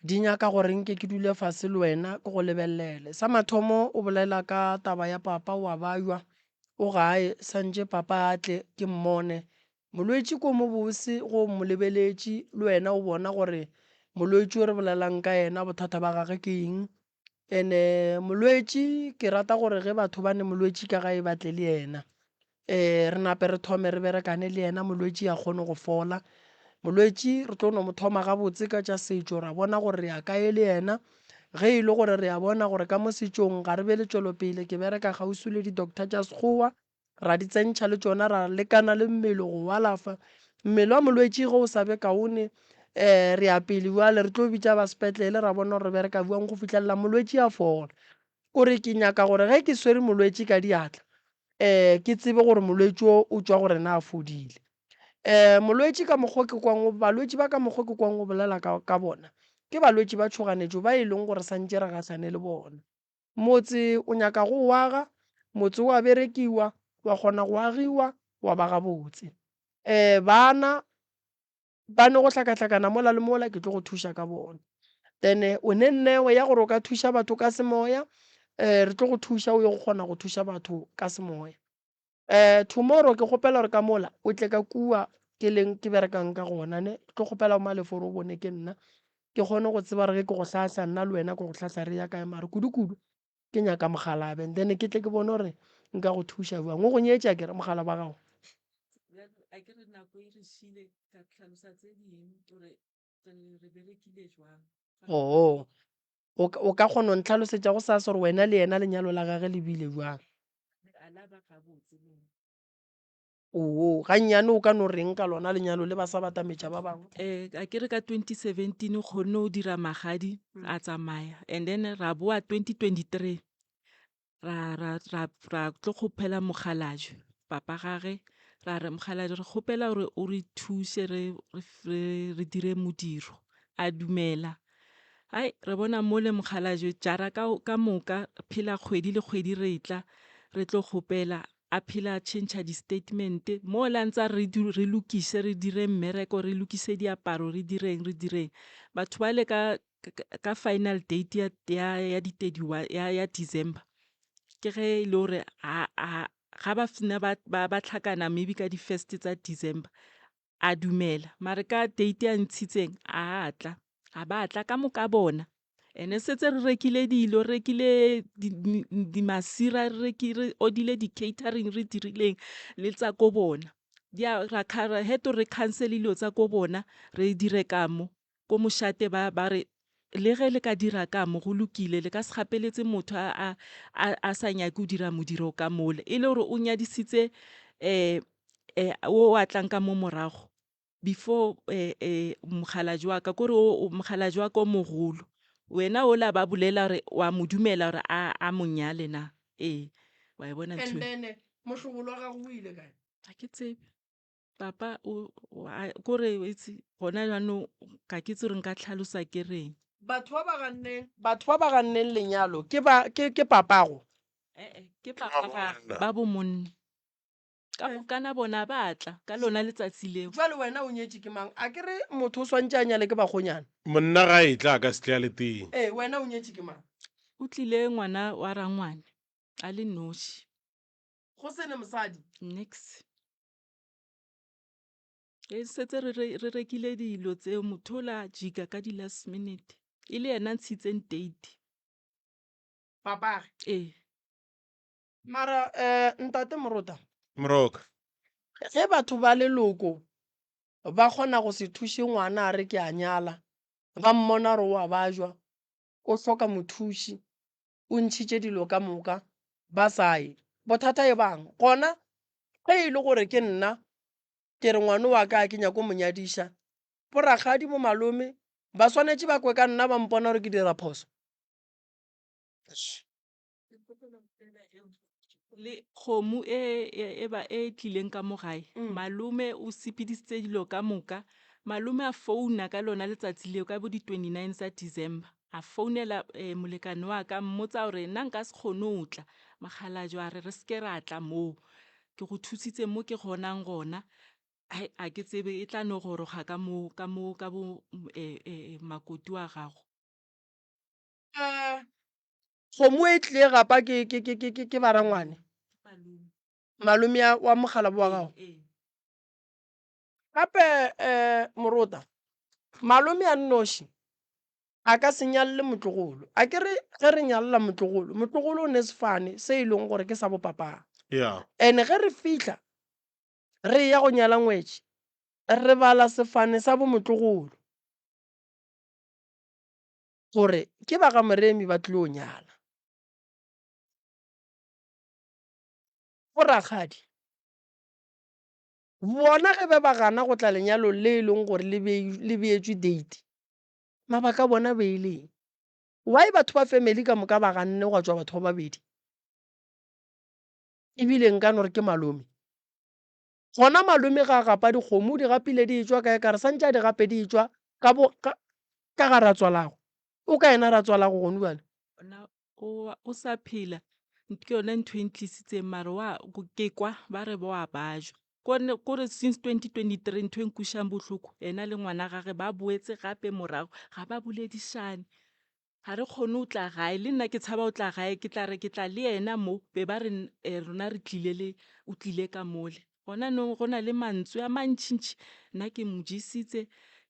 Di nyaka gore nke ke dule fase le wena ke go lebelele. Sa mathomo o bolela ka taba ya papa o a bajwa, o gae santše papa a tle ke mmone. Molwetši ko mo bose go mo lebeletše le wena o bona gore molwetši o re bolelang ka yena bothata ba gage ke eng. And-e molwetši ke rata gore ge batho ba ne molwetši ka gae ba tle le yena. Re nape re thome re berekane le yena molwetši a kgone go fola. Molwetši re tlo no mo thoma gabotse ka tša setšo ra bona gore re ya kae le yena. Ge e le gore re a bona gore ka mo setšong ga re be le tšwelopele, ke bereka kgauswi le di-doctor tša Sekgowa, ra di tsentšha le tšona ra lekana le mmele go o alafa. Mmele wa molwetši ge o sa be kaone re ya pele bjale re tlo bitša ba sepetlele ra bona gore re bereka bjang go fihlelela molwetši a fola. Kore ke nyaka gore ge ke swere molwetši ka diatla ke tsebe gore molwetši o o tšwa go rena a fodile. Molwetši ka mokgwa ke kwang balwetši ba ka mokgwa ke kwang o bolela ka bona ke balwetši ba tšhoganetšo ba e leng gore santše re gahlane le bona. Motse o nyaka go o aga, motse o a berekiwa, wa kgona go agiwa wa ba gabotse. Bana ba no go hlakahlakana mola le mola, ke tlo go thuša ka bona. Then o ne neo ya gore o ka thuša batho ka semoya, re tlo go thuša o ye go kgona go thuša batho ka semoya. Tomorrow ke kgopela gore ka mola o tle ka kua ke leng ke berekang ka gona ne, ke tlo kgopela o Malefo gore o bone ke nna, ke kgone go tseba gore ge ke go hlahla nna le wena ke go hlahla re ya kae mare kudu-kudu ke nyaka mogalabe and then ke tle ke bone gore nka go thuša bjang. O go nyetše akere mogala wa gago? Bjale akere nako e re šile ka hlalosa tse dingwe gore re berekile jwang. Oo, o ka kgona go ntlhalosetša go sasa gore wena le yena lenyalo la gage le bile bjang? A la ba gabotse le. Oo, gannyane o ka no reng ka lona lenyalo le ba sa batametša ba bangwe? A ke re ka 2017 o kgonne go dira magadi a tsamaya and then ra boa 2023 ra ra ra ra tlo kgopela mokgalajwe papa gage ra re mokgalajwe re kgopela gore o re thuse re re re dire modiro a dumela. Hai re bona mole mokgalajwe jara ka ka moka phela kgwedi le kgwedi re tla re tlo kgopela a phela a tšhentšha di-statement mola ntse a re re lokiše re dire mmereko re lokise diaparo re direng re direng batho bale ka. Ka final date ya ya ya di 31 ya ya December ke ge e le gore a a ga ba sena ba ba ba tlhakana maybe ka di first tsa December a dumela mare ka date ya ntshitseng a tla a ba tla ka moka bona ene setse re rekile dilo re rekile di masira re rekile re odile di catering re dirileng le tsa ko bona di a ra had to re cancel dilo tsa ko bona re dire ka mo. Ko mošate ba, ba re, Le ge le ka dira ka mo, go lokile, le ka se gapeletše motho a, a, a, a sa nyake go dira modiro ka mola. E le gore o nyadisitse um, um, wo a tlang ka mo morago, before um, um, mokgalabje wa ka, kore o, mokgalabje wa ka o mogolo. Wena wola ba bolela gore wa mo dumela gore a, a mo nyale na? Ee, wa e bona ntho And then mohlobolo wa gago o ile kae? Ga ke tsebe. Papa o kore itse gona jaanong ga ke itse gore nka tlhalosa ke reng. Batho ba ba ganneng, batho ba ba ganneng lenyalo ke ba ke ke papago? Eh-eh, ke papa gagwe, ba bo monna. Ka mokana bona ba tla ka lona letsatsi leo. Jwale wena o nyetše ke mang? A ke re motho o swantše a nyale ke bakgonyana? Monna ga a etla a ka se tle a le teng. Ee, wena o nyetše ke mang? O tlile ngwana wa rangwane a le noši. Go se ne mosadi? Nix. E setse re re re rekile dilo tseo motho o la jika ka di last minute e le yena ntshitseng date. Papage. Ee. Mara eh ntate Morota. Moroka. Ge batho ba leloko ba kgona go se thuše ngwana a re ke a nyala, ba mmona gore o a bajwa, o hloka mothuši, o ntšhitše dilo ka moka, ba sa ye. Bothata e bang gona ge e le gore ke nna ke re ngwano wa ka ke nyako mo nyadiša, borakgadi bo malome ba swanetše ba kwe ka nna ba mpona gore ke dira phoso. Le kgomo e e ba e tlileng ka mo gae, malome o sepedisitse dilo ka moka. Malome a founa ka lona letsatsi leo ka bo di 29 tsa December. A founela molekane wa ka a mmotsa gore nna nka se kgone go tla. Mokgalajwe a re re se ke ra tla moo, ke go thusitse mo ke kgonang gona. Hai ga ke tsebe e tla no goroga ka mo ka mo ka bo makoti wa gago. Kgomo e tlile gapa ke ke ke ke ke ba rangwane? Malome. Malome ya wa mokgalabo wa gago? Ee. Gape Morota, malome a nnoši a ka se nyalle motlogolo. A ke re ge re nyalla motlogolo, motlogolo o ne sefane se e leng gore ke sa bopapaa. Yeah. And ge re fihla re ya go nyala ngwetši, re bala sefane sa bomotlogolo gore ke ba ga Moremi ba tlilo nyala. Borakgadi bona ge be ba gana go tla lenyalong le e leng gore le beetšwe date, mabaka a bona be e le eng? Why batho ba family ka moka ba ganne gwa tšwa batho ba babedi? Ebile nka no re ke malome. Gona malome ga a gapa dikgomo o di gapile di etšwa kae ka re santše a di gape di etšwa ka bo ka ka ga ratswalagwe. O kae yena ratswalagwe gone bjale? Ona o o sa phela ke yona ntho e ntlisitseng mare wa ke kwa ba re wa bajwa. Kone kore since 2023 ntho e nkwešang bohloko yena le ngwana gage ba boetse gape morago ga ba boledišane. Ga re kgone go tla gae le nna ke tshaba go tla gae ke tla re ke tla le yena mo be ba re rona re tlile le o tlile ka mole. Gona nong go na le mantswe a mantšintši nna ke mo jesitse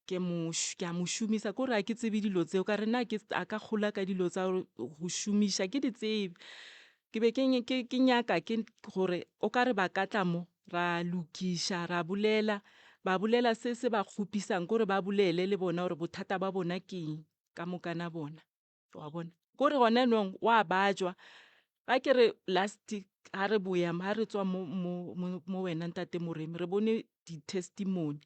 ke mo ke a mo šomisa kore ga ke tsebe dilo tseo ka re nna ke a ka gola ka dilo tsa go šomiša ke di tsebe. Ke be ke ke nyaka ke gore o ka re ba ka tla mo ra lokiša ra bolela ba bolela se se ba kgopisang kore ba bolele le bona gore bothata ba bona ke eng ka mokana bona wa bona. Kore gona nong wa bajwa ga ke re last ga re boya ga re tswa mo mo mo wena ntate Moremi re bone di-testimony.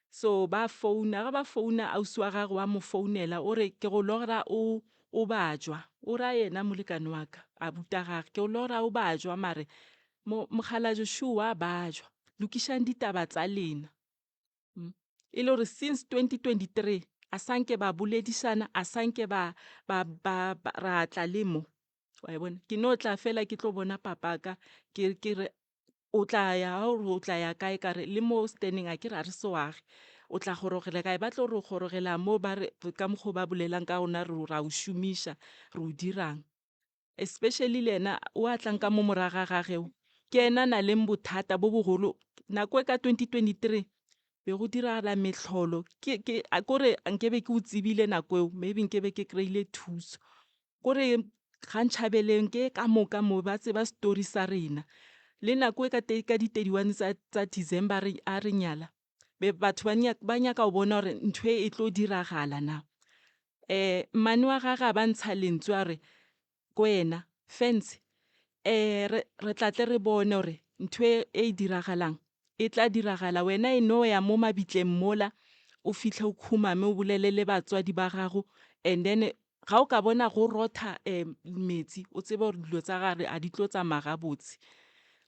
So ba founa ga ba founa ausi wa gagwe wa mo founela o re ke go lora o o bajwa o ra yena molekane wa ka abuti a gage ke go lora o bajwa mare mokgalabje šo wa bajwa lokišang ditaba tsa lena. E le gore since 2023 a sanke ba boledišana a sanke ba ba ba ra tla le mo wa e bona ke no tla fela ke tlo bona papa ka ke ke re o tla ya o re o tla ya kae ka re le mo standing a ke re a re soage. O tla gorogela kae? Ba tlo re o gorogela mo ba re ka mokgwa o ba bolelang ka gona re ra o šomiša, re o dirang. Especially le yena o a tlang ka mo morago ga gage o, ke yena a na leng bothata bo bogolo. Nako e ka 2023 be go diragala mehlolo, ke ke kore nkebe ke o tsebile nako eo maybe nkebe ke kry-ile thuso. Kore ga Ntšhabeleng ke ka moka mo ba tseba story sa rena. Le nako e ka ka di 31 tsa tsa December re a re nyala be batho ba ba nyaka go bona gore ntho e e tlo diragala na. Mmane wa gage a ba ntsha lentswe a re ko yena fence re re tla tle re bone gore ntho e e diragalang e tla diragala wena e no ya mo mabitleng mola o fihle o khumame o bolele le batswadi ba gago and then Ga o ka bona go rotha metsi, o tsebe gore dilo tsa gare a di tlo tsamaya gabotse.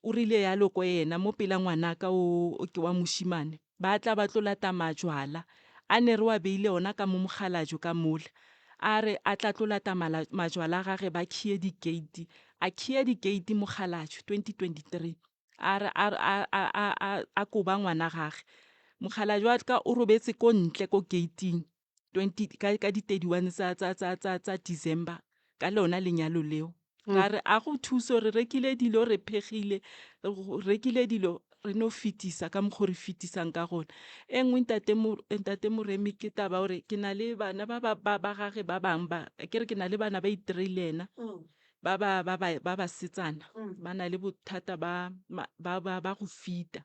O rile yalo ko yena mo pela ngwanaka o ke wa mošimane, ba tla ba tlo lata majwala a ne re wa beile ona ka mo mokgalajwe ka mola. A re a tla tlo lata majwala a gage ba khiye di-gate, a khiya di-gate mokgalajwe 2023. A re a a a a a a koba ngwana gage. Mokgalajwe wa ka o robetse ko ntle ko gate-ing. 20 ka ka di 31 tsa tsa tsa tsa tsa December ka lona lenyalo leo. Ra re a go thuso re rekile dilo re phegile re rekile dilo re no fetisa ka mokgo re fetisang ka gona. E nngwe ntate ntate Moremi ke taba gore ke na le bana ba ba ba ba gage ba bang ba ke re ke na le bana ba i-three le ena ba ba ba ba ba basetsana ba na le bothata ba ba ba ba go fita.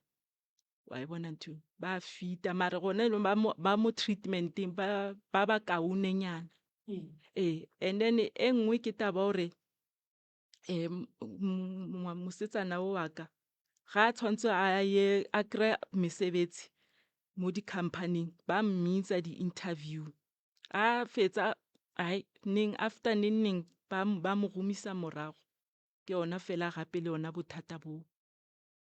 Wa e bona ntho eo? Ba fita mare gona jaanong ba mo ba mo treatment-eng ba ba ba kaonenyana. Ee, and then e nngwe ke taba ya gore mosetsana o wa ka ga a tshwanetse a ye a kry-a mesebetsi mo di-company-ing ba mmitsa di-interview, ga fetsa neng after neng neng ba ba mo gomisa morago ke yona fela gape le yona bothata boo.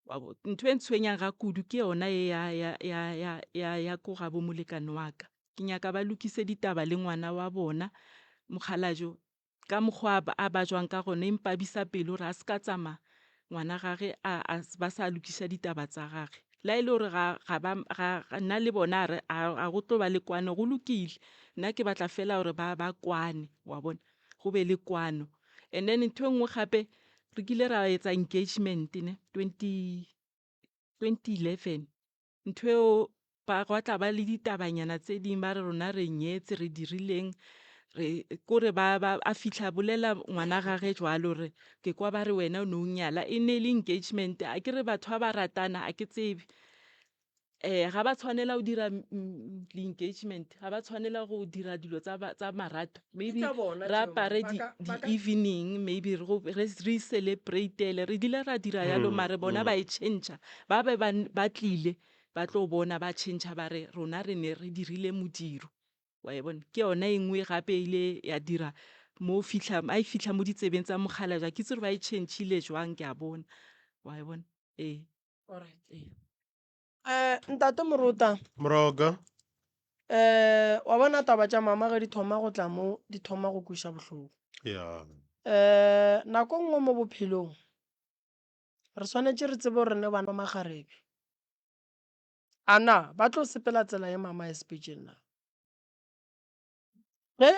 Wa bo, ntho e ntshwenyang ga kudu ke yona ye ya, ya, ya, ya, ya, ya ko gabo molekane wa ka. Ke nyaka ba lokise ditaba le ngwana wa bona, mokgalajwe, ka mokgwa a, a bajwang ka gona e mpabisa pelo gore a se ka tsamaya ngwana gage a, a, ba sa lokiša ditaba tsa gage. La e le gore ga, ga ba, ga, nna le bona a re, a, a go tlo ba le kwano, go lokile. Nna ke batla fela gore ba, ba kwane, wa bona, go be le kwano. And then ntho e nngwe gape, re kile ra etsa engagement ne 20 2011 ntho eo ba gwa tla ba le ditabanyana tse ding ba re rona re nyetse re dirileng re kore ba ba a fitlha bolela ngwana gage jwalo re ke kwa ba re wena o ne o nyala e ne e le engagement a ke re batho ba ba ratana a ke tsebe Ga ba tshwanela go dira di-engagement, ga ba tshwanela go dira dilo tsa marato. Maybe re apare di-evening, maybe re celebrate-ele. Re kile ra dira yalo mare bona ba e change-a. Ba be ba tlile ba tlo bona ba change-a ba re rona re ne re dirile modiro, wa e bona. Ke yona e nngwe gape e ile ya dira mo fitlha, ga e fitlha mo ditsebeng tsa mokgalajwe ga ke itse gore ba e change-ile jwang ke a bona, wa e bona, ee. Ee. Eh, ntate Morota. Moroka. Eh, wa bona taba tša mama ge di thoma go tla mo, di thoma go kweša bohloko. Yeah. Eh, nako nngwe mo bophelong re swanetše re tsebe gore ne bana ba makgarebe. A na ba tlo sepela tsela ye mama e sepetšeng na? Ge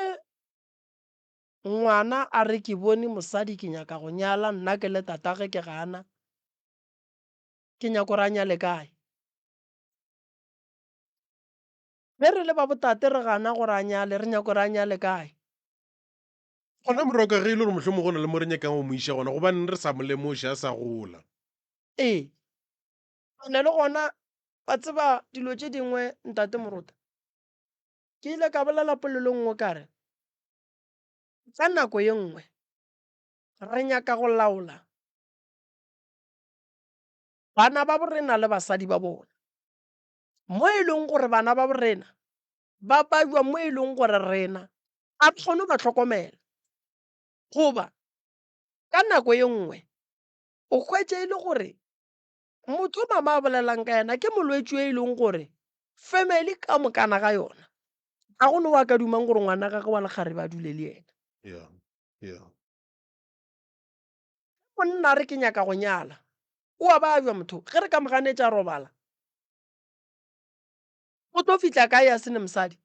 ngwana a re ke bone mosadi ke nyaka go nyala nna ke le tatage ke gana, Ke nyako gore a nyale kae? Ge re le ba botate re gana gore a nyale, re nyako gore a nyale kae? Gona Moroka ge e le gore mohlomong go na le mo re nyakang go mo iša gona, gobaneng re sa mo lemoše a sa gola? Ee. Ene le gona wa tseba dilo tše dingwe Ntate Morota, ke ile ka bolela polelo e nngwe ka re, ka nako ye nngwe re nyaka go laola Bana ba borena le basadi ba bona, mo e leng gore bana ba borena ba bajwa mo e leng gore rena a re kgone go ba hlokomela. Goba ka nako ye nngwe o hwetše e le gore motho o mama a bolelang ka yena ke molwetši o e leng gore family ka mokana ga yona ga go no wa ka dumang gore ngwana gagwe wa lekgarebe a dule le yena. Yeah, yeah. Monna a re ke nyaka go nyala, o a babja motho, ge re ka mo ganetša a robala. O tlo fihla kae a se ne mosadi?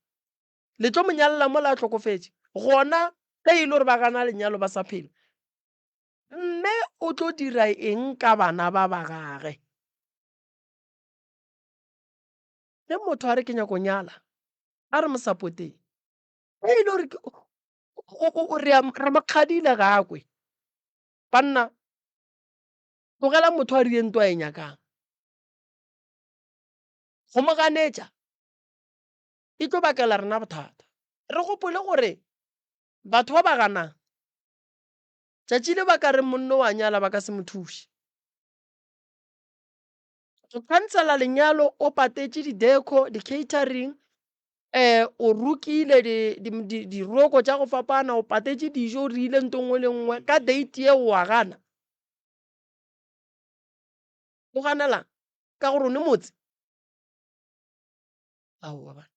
Le tlo mo nyalela mola a hlokofetše? Gona ge e le gore ba gana lenyalo ba sa phela, mme o tlo dira eng ka bana ba ba gage? Ge motho a re ke nyako nyala, a re mo sapoteng. Ge e le gore re mo kgadile ga a kwe, banna tlogela motho a dire nto a e nyakang. Go mo ganetša e tlo bakela rena bothata. Re gopole gore batho ba ba ganang, tšatši le ba ka reng monno wa nyala ba ka se mo thuše. Go khansela lenyalo o patetše di-deco, di-catering, um o rokile diroko tša go fapana, o patetše dijo, o dirile nto nngwe le nngwe, ka date yeo wa gana. O ganelang? Ka gore o ne motse? Aowa bana,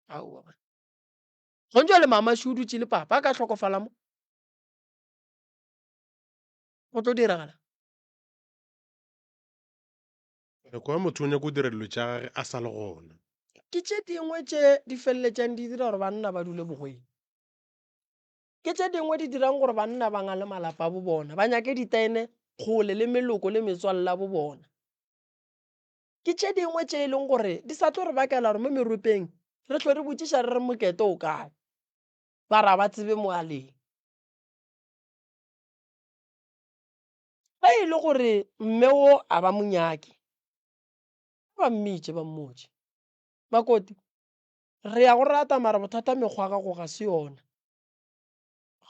aowa bana. Gong jwale mama še o dutše le papa, a ka hlokofala mo, go tlo diragala. Nako ya motho o nyaka go dira dilo tša gage a sa le gona. Ke tše dingwe tše di feleletšang di dira gore banna ba dule bogweng. Ke tše dingwe di dirang gore banna ba ngale malapa a bo bona, ba nyake ditene kgole le meloko le metswalle ya bo bona. Ke tše dingwe tše e leng gore di sa tlo re bakela gore mo meropeng re hlwe re botšiša re re Mokete o kae, ba re ga ba tsebe mo a leng. Ge e le gore mme wo a ba mo nyake, a ba mmitše ba mmotše, Makoti, re ya go rata mara bothata mekgwa ya gago ga se yona.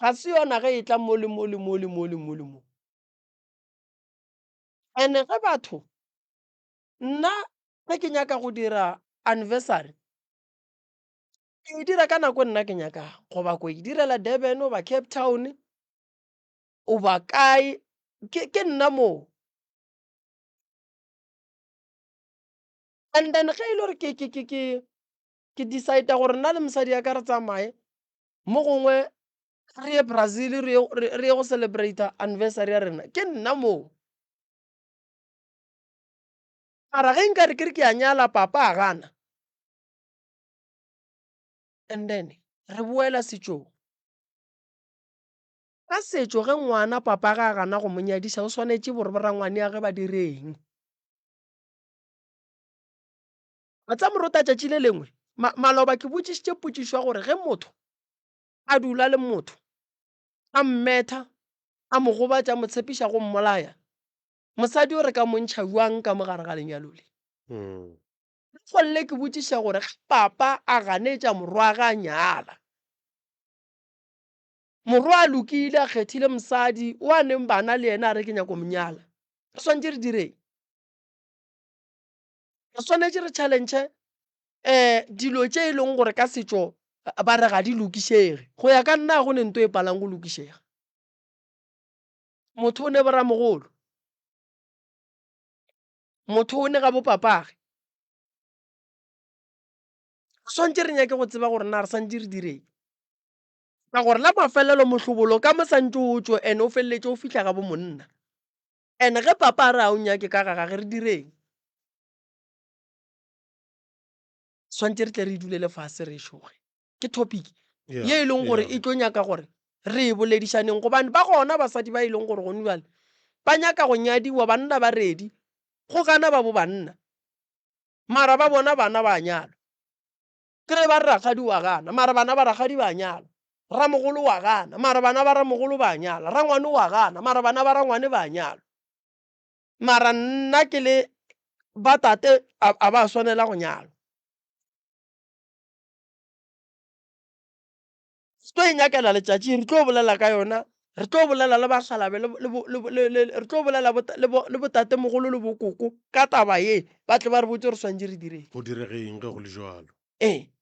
Ga se yona ge e tla mo le mo le mo le mo le mo le mo. And-e ge batho, nna ge ke nyaka go dira anniversary, ke e dira ka nako e nna ke nyakago, goba ko e direla Durban goba Cape Town, o ba kae ke, ke nna moo. And then ge e le gore ke, ke, ke, ke, ke decide-a gore nna le mosadi ya ka re tsamaye mo gongwe re ye Brazil re ye, re ye go celebrate-a anniversary ya rena, ke nna moo. Mara ge nka re ke re ke a nyala papa a gana, and then re boela setšong. Ka setšo ge ngwana papage a gana go mo nyadiša o swanetše gore borangwaneage ba direng? Wa tseba morota tšatši le lengwe ma, maloba ke botšišitše potšišo ya gore ge motho a dula le motho a mmetha a mo gobatša a mo tshepiša go mmolaya, mosadi o re ka mo ntšha bjang ka mo gare ga lenyalo le? Golle ke botšiša gore ge papa a ganetša morwage a nyala, Morwa a lokile, a kgethile mosadi o a neng bana le yena, a re ke nyako mo nyala. Re swanetše re direng? Re swanetše re challenge um dilo tše e leng gore ka setšo ba re ga di lokišege. Go ya ka nna ga go ne nto e palang go lokišega. Motho o ne boramogolo, motho o ne ga bopapage. Re swanetše re nyake go tseba gore na re swanetše re direng. Ka gore la mafelelo mohlobolo ka mo santše o tšwe and o feleletše o fihla ga bo monna. And ge papa a re a o nyake ka ga gage re direng? Swantše re tle re dulele fase re šoge. Ke topic ye e leng gore e tlo nyaka gore re e boledišaneng gobane ba gona basadi ba e leng gore gone bjale ba nyaka go nyadiwa banna ba ready go gana ba bo banna mara ba bona bana ba nyalwa. Ke ge ba re rakgadi o a gana, mara bana ba rakgadi ba a nyala. Ramogolo o a gana, mara bana ba ramogolo ba a nyala. Rangwane o a gana, mara bana ba rangwane ba a nyala. Mara nna ke le ba tate a ba swanela go nyalwa. Re tlo e nyakela letšatši, re tlo bolela ka yona, re tlo bolela le bakgalabe re tlo bolela le botatemogolo le bokoko ka taba ye, ba tle ba re botše re swanetše re direng. Go diregeng ge go le jwalo? Ee,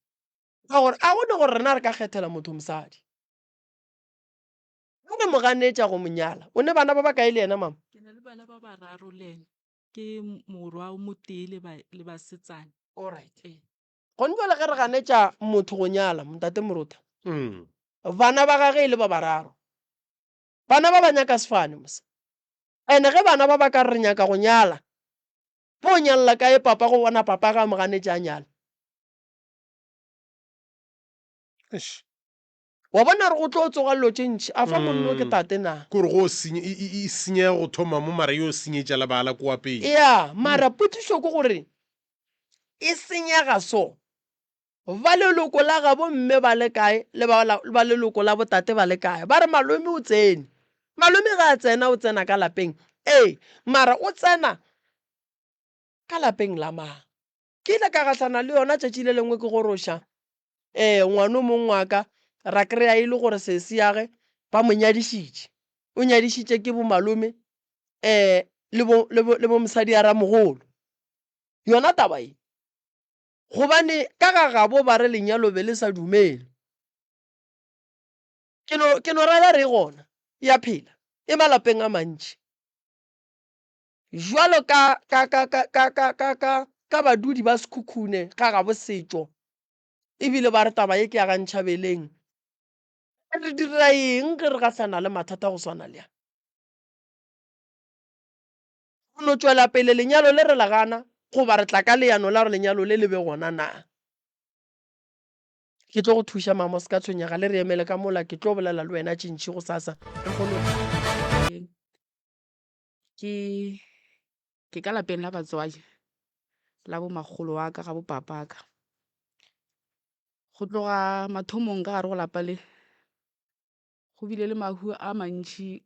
ka gore a go ne gore rena re ka kgethela motho mosadi. Ge re mo ganetša go mo nyala, o ne bana ba bakae le yena mama? Ke na le bana ba bararo le ena, ke morwa o motee le basetsana. Alright. Ee. Gone jwale ge re ganetša motho go nyala, Ntate Morota, bana ba gage e le ba bararo. Bana ba ba nyaka sefane mos. And-e ge bana ba ba ka re re nyaka go nyala, bo nyalla kae papa go bona papa ga a mo ganetša a nyala? Eish. Wa bona re go tlo tsoga dilo tše ntši a fa monno ke Mm. tate na? Kore go senye e, e, e senyega go thoma mo mara yo senyetša lebala kua pele. Ya, mara potšišo ke gore e senyega so ba leloko la gabo mme ba le kae le ba, ba leloko la botate ba le kae? Ba re malome o tsene. Malome ge a tsena o tsena ka lapeng ee, mara o tsena ka lapeng la mang? Ke ile ka gahlana le yona tšatši le lengwe ke goroša um ngwano mong wa ka, ra kry-a e le gore sesi ya ge ba mo nyadišitše. O nyadišitše ke bo malome um le bo, le bo, le bo mosadi ya ramogolo. Yona taba ye. Gobane ka ga gabo ba re lenyalo be le sa dumele. Ke no, ke no ra ya re e gona, e a phela, e malapeng a mantši. Jwalo ka, ka, ka, ka, ka, ka, ka, ka, ka badudi ba Sekhukhune ga gabo setšo, ebile ba re taba ye ke ya ga Ntšhabeleng. Re dira eng ge re gahlana le mathata go swana le a? Go no tšwela pele lenyalo le re le gana goba re tla ka leano la gore lenyalo le le be gona na? Ke tlo go thuša mama, o se ka tshwenyega, le re emele ka mola, ke tlo bolela le wena tše ntši gosasa re kgone go. Ke ke ka lapeng la batswadi la bo makgolo wa ka ga bo papa ka. Go tloga mathomong ka gare go lapa le, go bile le mahu a mantši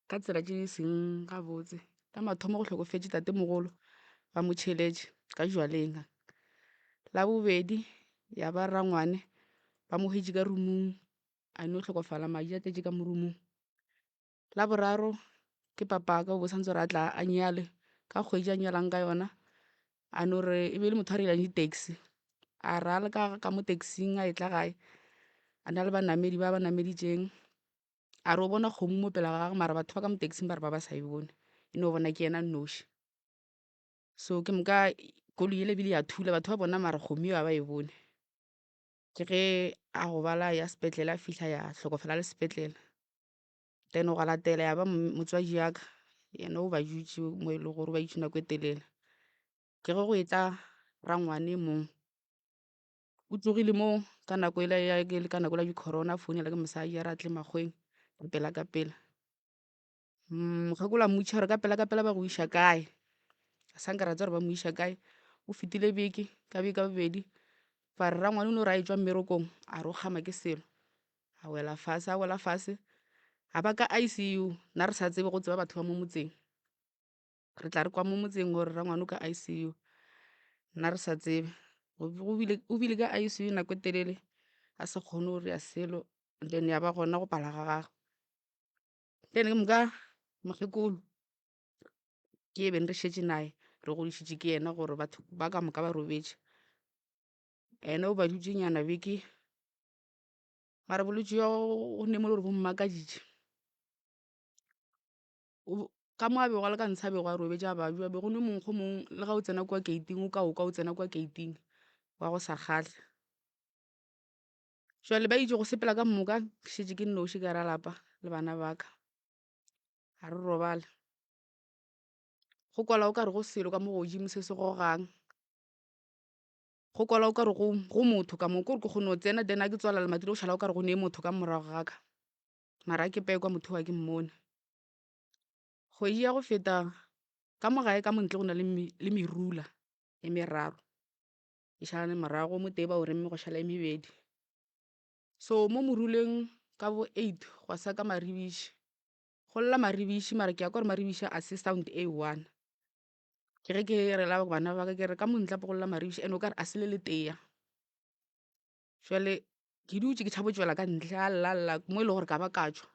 ka tsela tše di seng gabotse. La mathomo go hlokofetše tatemogolo ba mo tšheletše ka jwaleng. La bobedi ya ba rangwane ba mo hwetše ka room-ong a no hlokofala madi a tletše ka mo room-ong. La boraro ke papaka o bo santse gore a tla a nyale ka kgwedi a nyalang ka yona a no re e be e le motho a reilang di-taxi a ra le ka ka mo taxi-ing a etla gae a na le banamedi ba ba nameditšeng a re o bona kgomo mo pele ga gagwe mara batho ba ka mo taxi-ing ba re ba ba sa e bone e no bona ke yena a nnoši. So ke moka koloi yela ebile ya thula batho ba bona mara kgomo eo ga ba e bone. Ke ge a gobala a ya sepetlele a fihla ya hlokofala le sepetlele. Then gwa latela ya ba motswadi wa ka yena o ba dutše mo e le gore o ba itše nako e telele. Ke ge go etla rangwane e mongwe, o tlogile mo ka nako e la ya ka nako ya di-corona a founelwa ke mosadi a re a tle makgoweng ka pela ka pela. Mokgekolo a mmotšiša gore ka pela ka pela ba go iša kae, a sa nka ra tseba gore ba mo iša kae. O fetile beke ka beke ya bobedi ba re rangwane o no re a etšwa mmerekong a re o kgama ke selo a wela fase, a wela fase a ba ka I_C_U nna re sa tsebe go tseba batho ba mo motseng. Re tla re kwa mo motseng gore rangwane o ka I_C_U nna re sa tsebe. O bile ka I_C_U nako e telele a sa kgone go dira selo then ya ba gona go pala ga gagwe. Then ke moka mokgekolo ke e beng re šetše naye re godišitše ke yena gore batho ba ka moka ba robetše. Ene o ba dutše nyana beke mara bolwetši bja go ne mo e le gore bo mmakaditše. Ka mo a bego a le ka ntshe a bego a robetše a babja be go ne monkgo mong le ga o tsena kua gate-ing o ka o kwa o tsena kua gate-ing wa go sa kgahle. Jwale ba itše go sepela ka moka ke šetše ke nnoši ka ra lapa le bana ba ka. Ga re robale. Go kwala o ka re go selo ka mo godimo se se gogang. Go kwala o ka re go go motho ka mo kore ke kgone go tsena then a ke tswala lemati le go šala o ka re go ne motho ka morago ga ka. Mara a ke pekwa motho wa ke mmone. Kgwedi ya go feta ka mo gae ka mo ntle go na le merula e meraro. E šalane morago o motee ba o remme gwa šala e mebedi. So mo moruleng ka bo eight gwa sa ka maribiši. Go lla maribiši mara ke a kwa gore maribiši a se sound e one. Ke ge ke rela bana ba ka ke re ka mo ntle go lla maribiši and okare a se le le tea. Jwale ke dutše ke tšhaba go tšwela ka ntle a lla lla mo e le gore ka ba ka tšwa.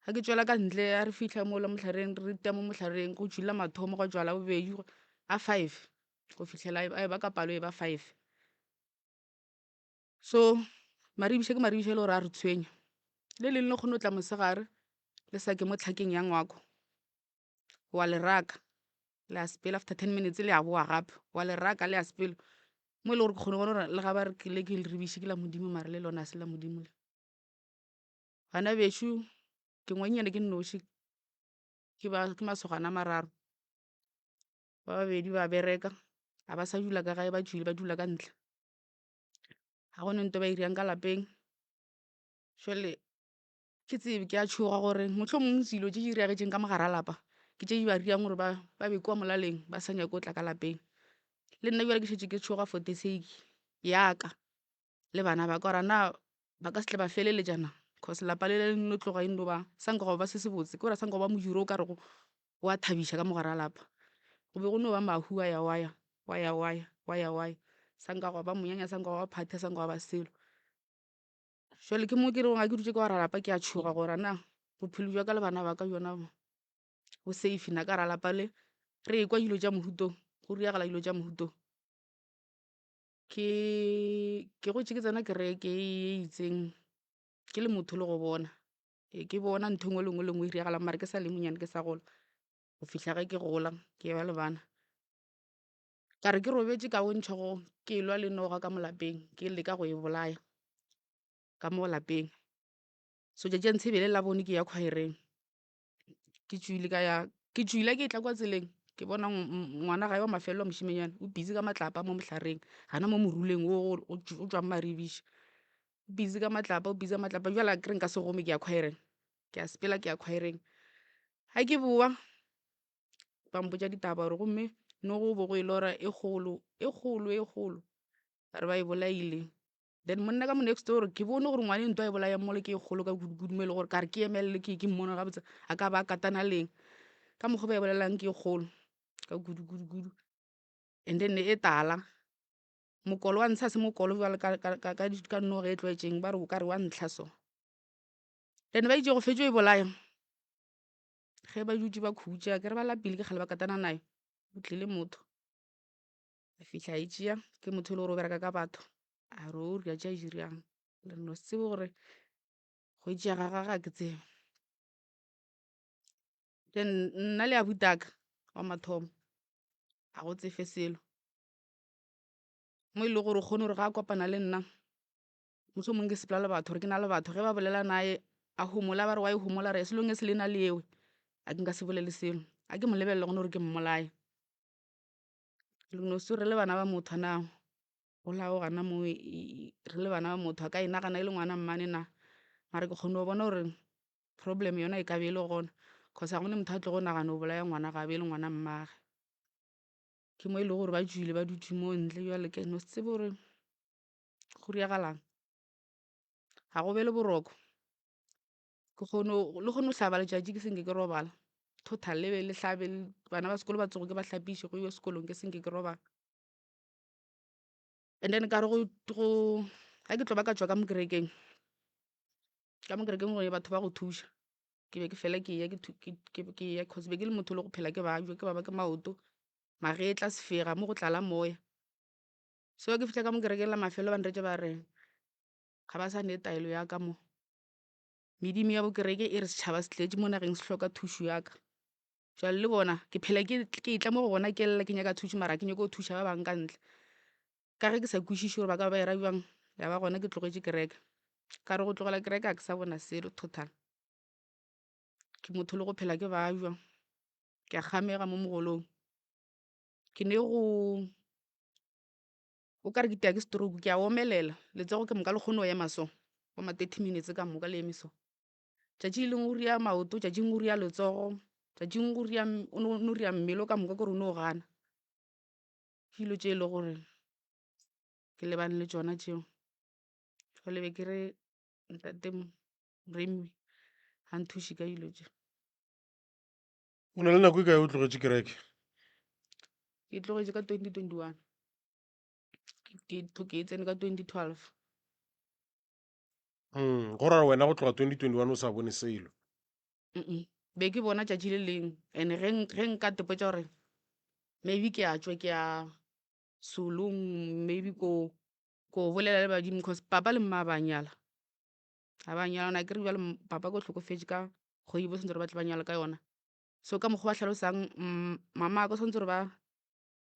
Ga ke tšwela ka ntle a re fihla mola mohlareng re tea mo mohlareng go tšwile la mathomo gwa tšwa la bobedi a five go fihlela a e ba ka palo e ba five. So maribiša ke maribiša e le gore a re tshwenya. Le leng le kgone go tla mosegare le sa ke mo tlhakeng ya ngwako wa le raka le a sepela after ten minutes le a boa gape wa le raka le a sepela mo e le gore ke kgone go bona gore le ga ba re ke le ke le ribiše ke la Modimo mara le lona a se la Modimo le. Bana bešo ke ngwannyana ke nnoši ke ba ke masogana a mararo. Ba babedi ba bereka ga ba sa dula ka gae ba tšwile ba dula ka ntle. Ga go na ntho e ba e dirang ka lapeng. Jwale ke tsebe ke a tšhoga gore mohlomongwe dilo tše di diragetšeng ka mo gare ga lapa ke tše di ba dirang gore ba be kua molaleng ba sa nyake go tla ka lapeng. Le nna bjale ke šetše ke tšhoga for the sake ya ka le bana ba ka gore na ba ka se tle ba feleletša na, cause lapa le le no tloga e no ba sa nka gwa ba se se botse, ke gore sa nka gwa ba modiro o ka rego wa thabiša ka mo gare ga lapa. Go be go no ba mahu wa ya wa ya, wa ya wa ya, wa ya wa ya, sa nka gwa ba monyanya, sa nka gwa ba party, sa nka gwa ba selo. Jwale ke mo ke rego ga ke dutše ka gare ga lapa ke a tšhoga gore na bophelo bja ka le bana ba ka bjona bo safe na ka gare ga lapa le, re ekwa dilo tša mohuta wo, go diragala dilo tša mohuta wo. Ke ke gotše ke tsena kereke e itseng ke le motho le go bona, ee ke bona ntho e nngwe le nngwe le nngwe e diragalang mara ke sa le monyane ke sa gola go fihla ge ke gola ke ba le bana. Ka re ke robetše ka bontšha go ke lwa le noga ka mo lapeng ke leka go e bolaya ka mo lapeng. So tšatši la ntshe e be e le Labone ke ya choir-eng, ke tšwile ka ya ke tšwile ke tla kwa tseleng ke bona ngwana gae wa mafelelo wa mošemanyana o busy ka matlapa mo mohlareng gana mo moruleng wo o tšwang maribiši. O busy ka matlapa o busy ka matlapa bjale akere nka se gome ke ya choir-eng, ke a sepela ke ya choir-eng. Ga ke boa ba mpotša ditaba gore gomme nogo bo go e lora e kgolo e kgolo e kgolo ba re ba e bolaile. Then monna ka mo next door ke bone gore ngwane ntwa e bolayang mola ke e kgolo ka kudu-kudu mo e le gore ka re ke emelele ke ke mmone gabotse a ka ba a katana leng. Ka mokgwa o ba e bolelang ke e kgolo ka kudu-kudu-kudu and then e tala. Mokolo wa ntsha se mokolo bjalo ka noga e tlwaetšeng ba re o ka re wa ntlha so. Then ba itše go fetša e bolaya ge ba dutše ba khutša ke re ba lapile ke kgale ba katana nayo o tlile motho a fihla a e tšea ke motho e le gore o bereka ka batho a re o ria tša diriang le no se tsebe gore go e tšea ga gage ga ke tsebe. Then nna le abutaka wa mathomo ga go tsefe selo mo e le gore o kgone gore ga a kopana le nna mohlomong ke sepela le batho gore ke na le batho ge ba bolela naye a homola ba re wa e homola re as long as le na le ewe a ke nka se bolele selo a ke mo lebelele gone gore ke mmolaye. Le no se re le bana ba motho na polao gana mo re le bana ba motho a ka e nagana e le ngwana mmane na mara ke kgone go bona gore problem yona e ka be e le gona cause ga gona motho a tlogo nagana go bolaya ngwana gabe e le ngwana mmage. Ke mo e le gore ba tšwile ba dutše mo ntle bjale ke no se tsebe gore go diragalang. Ga go be le boroko ke kgone le kgone go hlaba letšatši ke se nke ke robala total le be le hlabe bana ba sekolo ba tsoge ke ba hlapiše go iwe sekolong ke se nke ke robala. And then ka re go ga ke tlo ba ka tšwa ka mo kerekeng, ka mo kerekeng go ne batho ba go thuša ke be ke fela ke ya ke ya cause be ke le motho le go phela ke babja ke baba ke maoto, magetla, sefega mo go tlala moya. So ke fihla ka mo kerekeng la mafelo ba nretše ba re ga ba sa ne taelo ya ka mo. Medimo ya bo kereke e re setšhaba se tletše mo nageng se hloka thušo ya ka. Jwale le bona ke phela ke ke tla mo go bona ke lla ke nyaka thušo mara ke nyake go thuša ba bangwe ka ntle. Ka ge ke sa kwešiše gore ba ka ba ba era bjang ya ba gona ke tlogetše kereke. Ka re go tlogela kereke ga ke sa bona selo total. Ke motho le go phela ke babja, ke a kgamega mo mogolong. Ke ne go o ka re ke tia ke stroke ke a omelela letsogo ke moka le kgone go ema so bo ma 30 minutes ka moka le eme so. Tšatši le lengwe o ria maoto, tšatši lengwe o ria letsogo, tšatši lengwe o ria o no ria mmele ka moka kore o no gana. Ke dilo tše e le gore ke lebane le tšona tšeo. Jwale be ke re ntate Moremi a nthuše ka dilo tše. O na le nako e kae o tlogetše kereke? Ke tlogetše ka 2021. Ke e tsene ka 2012. Go ra gore wena go tloga 2021 o sa bone selo. Mm be ke bona tšatši le lengwe and ge ge nka tepotša gore maybe ke a tšwa ke ya solong maybe ko ko bolela le badimo cause papa le mma ba nyala ga ba nyala akere bjale papa ko hlokofetše ka kgwedi bo santse gore ba tle ba nyala ka yona so ka mokgwa ba hlalosang mama ka santse gore ba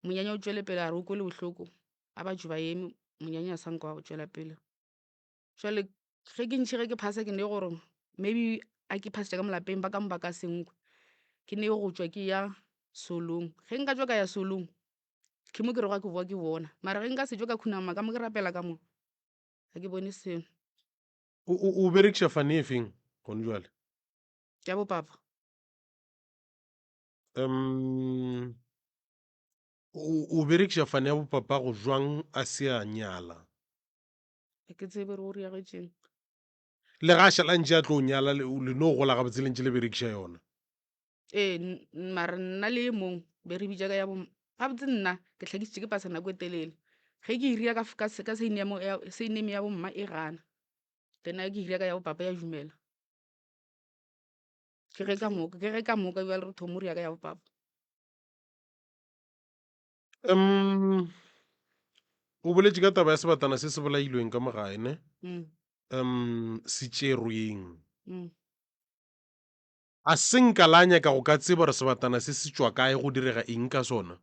monyanya o tšwele pele a re o kwele bohloko a ba tšwe ba eme monyanya a sanka wa tšwela pele. Jwale ge ke ntšhi ge ke phasa ke ne gore maybe a ke phasitše ka mo lapeng ba ka mo ba ka se nkwe. Ke ne go tšwa ke ya solong. Ge nka tšwa ka ya solong ke mo ke rego ga ke boa ke bona. Mara ge nka se tšwe ka khunama ka mo ke rapela ka mo ga ke bone selo. O, o, o berekiša fane e feng gone jwale? Ya bopapa. Um, o, o berekiša fane ya bopapago jwang a se a nyala? Ga ke tsebe gore o riagetšeng. Le ga a šala ntše a tlo nyala le, le no gola gabotse le ntše le berekiša yona. Ee, mara nna le ye mong be re bitša ka ya bo gabotse nna ke hlakisitše ke pasa nako e telele. Ge ke iria ka ka ka surname ya bomma e gana. Then ke iria ka ya bopapa ya dumela. Ke ge ka moka, ke ge ka moka bjale re thoma go ria ka ya bopapa. Um, o boletše ka taba ya sebatana se se bolailweng ka mo gae ne? Mm. Um, se tšerweng. Mm. A se nka la nyaka go ka tseba gore sebatana se se tšwa kae, go direga eng ka sona?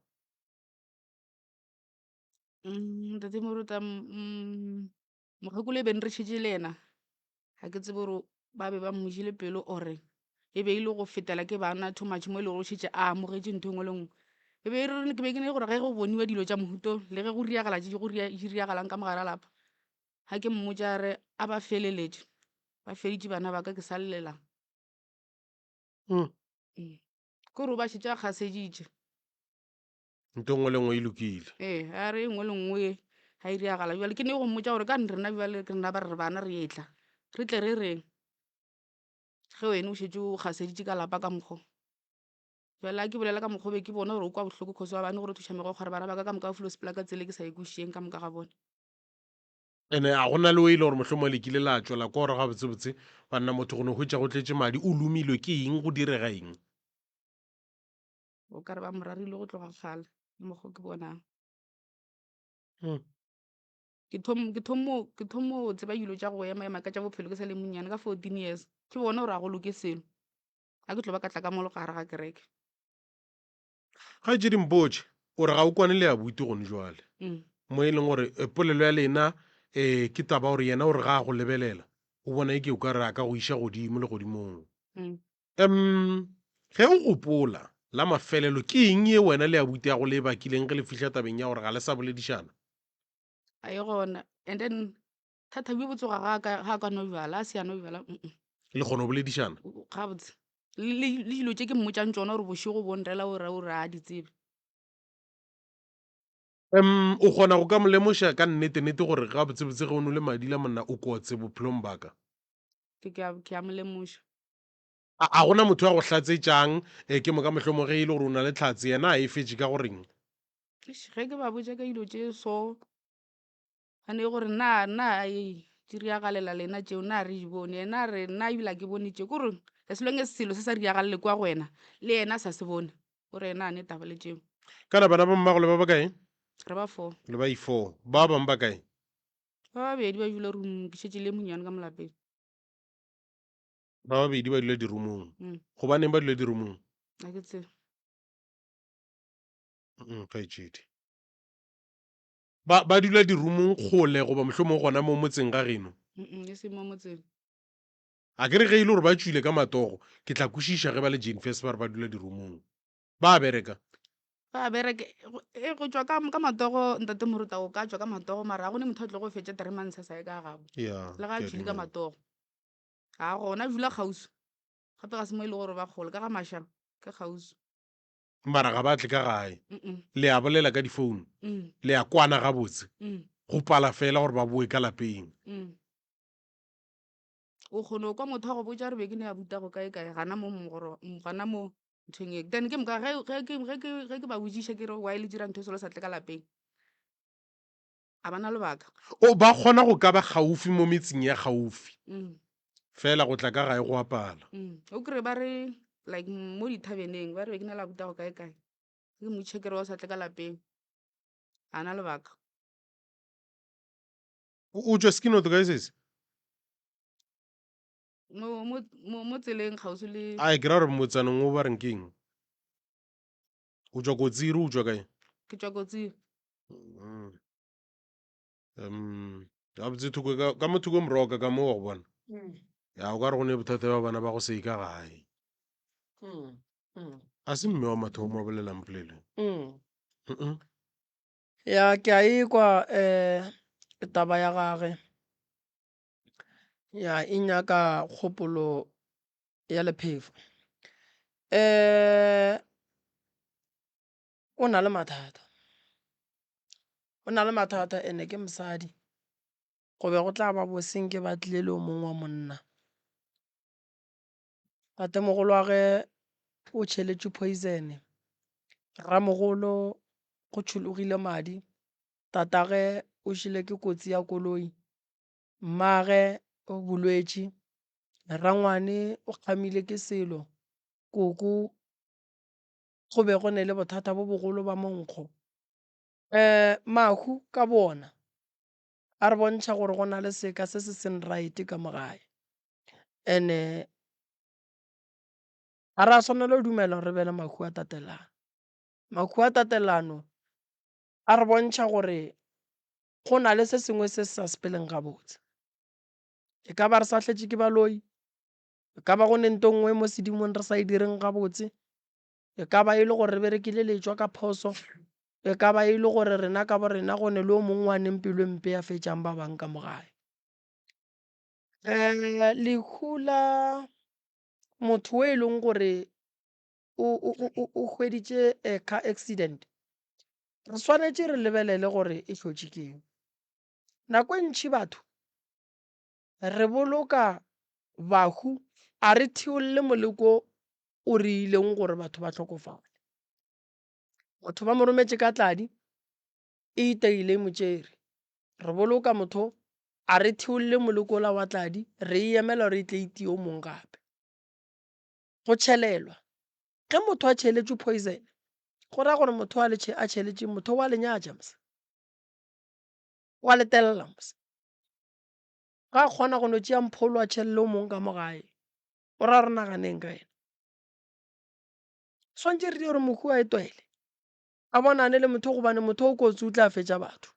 Mm, Ntate Moruta, mm, mokgekolo e beng re šetše le yena, ga ke tsebe gore ba be ba mo jele pelo or e be e le go fetela ke bana too much mo e le gore o šetše a amogetše ntho e nngwe le nngwe. E be e re ke be ke ne gore ge go boniwa dilo tša mohuto le ge go riagala tše go di riagalang ka mo gare ga lapa, ga ke mmotša a re a ba feleletše, ba feditše bana ba ka ke sa llelang. Mm. Mm. Ke gore o ba šetše a kgaseditše. Ntho e nngwe le nngwe e lokile. Ee, a re e nngwe le nngwe e ga e diragala bjale ke ne go mmotša gore ka rena bjale ke rena ba re bana re etla re tle re reng ge wena o šetše o gaseditše ka lapa ka mokgo. Bjale ga ke bolela ka mokgo be ke bona gore o kwa bohloko cause wa bane gore thuša megokgo gore bana ba ka ka moka ba filo sepela ka tsela e ke sa e kwešišeng ka moka ga bona. Ene a go na le o e le gore mohlomongwe le kile la tšwa la kwa gore gabotsebotse banna motho go no hwetša go tletše madi o lomilwe ke eng go direga eng? O ka re ba mo rarile go tloga kgale ka mokgo ke bonang. Hmm. Ke thom ke thomo ke thomo go tseba dilo tša go ema ema ka tša bophelo ke sa le monnyane ka 14 years. Ke bona gore a go loke selo. Ga ke tlo ba ka tla ka mo gare ga kereke. Kgaetšedi mpotše, o re ga o kwane le abuti gone jwale. Mm. Mo e leng gore eh, polelo ya lena eh, ke taba gore yena o re ga a go lebelela o bona e ke o ka re a ka go iša godimo le godimong. Mm. Um ge o gopola la mafelelo ke eng ye wena le abuti ya go le e bakileng ge le fihla tabeng ya gore ga le sa boledišana? A e gona. And then thata bjo bo tsoga ga ka ga ka nwa bjala a se a nwa bjala mm Le kgona go boledišana? Gabotse. Le le le dilo tše ke mmotšang tšona gore bošego bo nrela o ra o re a di tsebe. Um o kgona go ka mo lemoša ka nnete-nnete gore gabotsebotse ge o nole madi la monna o kotse bophelong ba ka? Ke ke a ke a mo lemoša. A a gona motho a go hlatsetšang eh, ke moka mohlomong ge e le gore o na le tlhatse yena a e fetše ka goreng? Eish, ge ke ba botša ka dilo tše so a ne gore nna nna ei di riagalela lena tšeo nna re di bone yena a re nna ebile a ke bone tšeo kore as long as selo se sa riagalele kwa go wena le yena a sa se bone o re yena a ne taba le tšeo. Kana bana ba mmago le ba bakae? Re ba four. Le ba i-four. Ba bangwe ba kae? Ba babedi ba dula roomong ke šetše le monnyane ka mo lapeng. Ba babedi ba dula dirumong. Mm. Gobaneng ba dula dirumong? Ga ke tsebe. Mm, kgaetšedi. Ba ba dula dirumong kgole goba mohlomong gona mo motseng ga geno? Mm, e seng mo motseng. A ke re ge e le gore ba tšwile ka matogo, ke tla kwešiša ge ba le Jane Furse ba re ba dula dirumong. Ba bereka? Ba bereka. E go tšwa ka ka matogo ntate Moruta o ka tšwa ka matogo mara ga go ne motho a tlo go fetša three months a sa ye ka gabo. Ya. Le ga a tšwile ka matogo. Ga gona dula kgauswi. Gape ga se mo e le gore ba kgole ka ga Masha ke kgauswi. Mara ga ba tle ka gae. Le a bolela ka difounu. Le a kwana gabotse. Go pala fela gore ba boe ka lapeng. O kgona go kwa motho a go botša gore be ke ne a buta go kae kae gana mo gana mo nthong e. Then ke moka ge ge ke ge ke ge ke ba botšiša ke re why le dira ntho e so le sa tle ka lapeng. A ba na lebaka. O ba kgona go ka ba gaufi mo metseng ya gaufi. Mm. Fela go tla ka gae go apala. Mm. O kry ba re like mo dithabeneng ba re be ke na la buta go kae kae. Ke mo check re wa sa tle ka lapeng. A na lebaka. O tšwa Skinoto kae sesi? Mo mo mo mo tseleng kgauswi le Ai ke ra gore motsaneng o ba reng ke eng? O tšwa Kotsiri o tšwa kae? Ke tšwa Kotsiri. Mm. Um, gabotse thoko ka, ka mo thoko moroka ka mo wa go bona. Mm. Ya o ka re go ne bothata ba bana ba go se ka gae. Mm. Mm. A se mme wa mathomo a bolelang polelo. Mm. Mm -mm. Ya ke a ekwa um taba ya gage. Ya, e nyaka kgopolo ya lephefo. Um o na le mathata, o na le mathata and-e ke mosadi. Go be go tla ba bose nke ba tlile le o mongwe wa monna. Tatemogolwagwe o tšheletšwe poison-e, ramogolo go tšhologile madi, tatagwe o šele ke kotsi ya koloi, mmagwe o bolwetši, rangwane o kgamile ke selo, koko go be go ne le bothata bo bogolo ba monkgo. Mahu ka bo ona a re bontšha gore go na le seka se se seng right ka mo gae. And-e ga ra swanela go dumela gore re be le mahu a tatelano. Mahu a tatelano a re bontšha gore go na le se sengwe se se sa sepeleng gabotse. E ka ba re sa hletše ke baloi, e ka ba go ne nto nngwe mo sedimong re sa e direng gabotse, e ka ba e le gore re berekile letšwa ka phoso, e ka ba e le gore rena ka bo rena go ne le o mongwe wa neng pelo e mpe ya fetšang ba bang ka mo gae. Lehu la motho o e leng gore o hweditše car accident, re swanetše re lebelele gore e hlotše ke eng. Nako e ntši batho re boloka bahu a re theolle moleko o re ileng gore batho ba hlokofale. Motho ba mo rometše ka tladi e iteile e mo tšere. Re boloka motho a re theolle moleko ola wa tladi re e emela gore e tle e tie o mong gape. Go tšhelelwa, ge motho a tšheletšwe poison go ra gore motho a le a tšheletše motho wa le nyatša mos, wa le telela mos. Ga a kgona go no tšea mpholo a tšhelele o mong ka mo gae, o ra re naganeng ka yena. Swantše re dire gore mohu a etwele, a bonane le motho gobane motho o kotsi o tla fetša batho.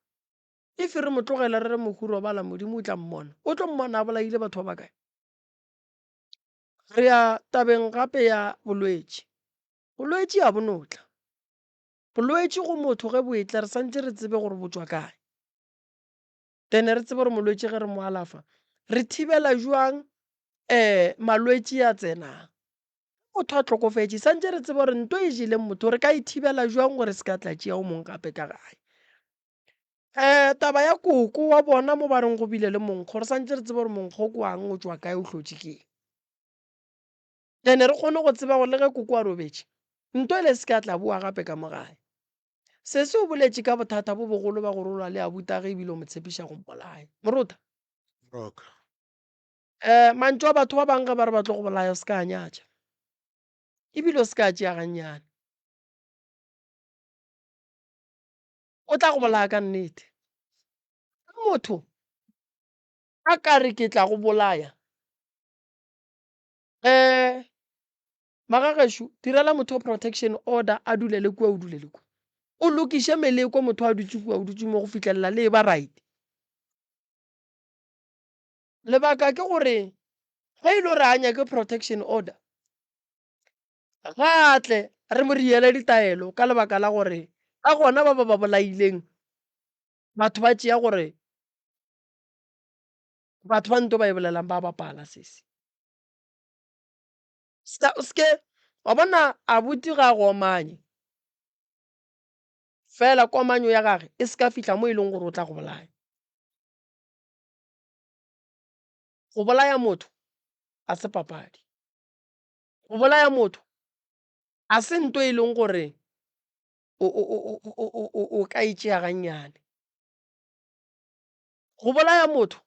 If re mo tlogela re re mohu robala Modimo o tla mmona, o tlo mmona a bolaile batho ba bakae? Re ya tabeng gape ya bolwetši. Bolwetši ga bo no tla. Bolwetši go motho ge bo etla re santše re tsebe gore bo tšwa kae. Then re tsebe gore molwetši ge re mo alafa re thibela jwang um malwetši a tsenang. Motho a hlokofetše santše re tsebe gore nto e jeleng motho re ka e thibela jwang gore se ka tla tšea o mong gape ka gae. Taba ya koko wa bona mo ba reng go bile le monkgo, re santše re tsebe gore monkgo ke wang, o tšwa kae, o hlotše ke eng. Then re kgone go tseba gore le ge koko a robetše, nto ele se ka tla boa gape ka mo gae. Sesi o boletše ka bothata bo bogolo ba go rolwa le abutage ebile o mo tshepiša go mmolaya. Morota. Roka. Mantšu a batho ba bang ge ba re ba tlo go bolaya o se ka a nyatša, ebile o se ka a tšea gannyane. O tla go bolaya ka nnete. Ge motho a ka re ke tla go bolaya, um magagešo direla motho protection order a dule le kua o dule le kua. O lokiše meleko motho a dutše kua o dutše mo go fihlelela le e ba right. Lebaka ke gore ge e le gore a nyake protection order, ga a tle re mo riele ditaelo ka lebaka la gore ka gona ba ba ba bolaileng batho ba tšea gore batho ba nto ba e bolelang ba bapala sesi. Ska o ske wa bona abuti ga a go omanye fela komanyo ya gage e ska fihla mo e leng gore o tla go bolaya. Go bolaya motho a se papadi. Go bolaya motho a se nto e leng gore o ka e tšea gannyane. Go bolaya motho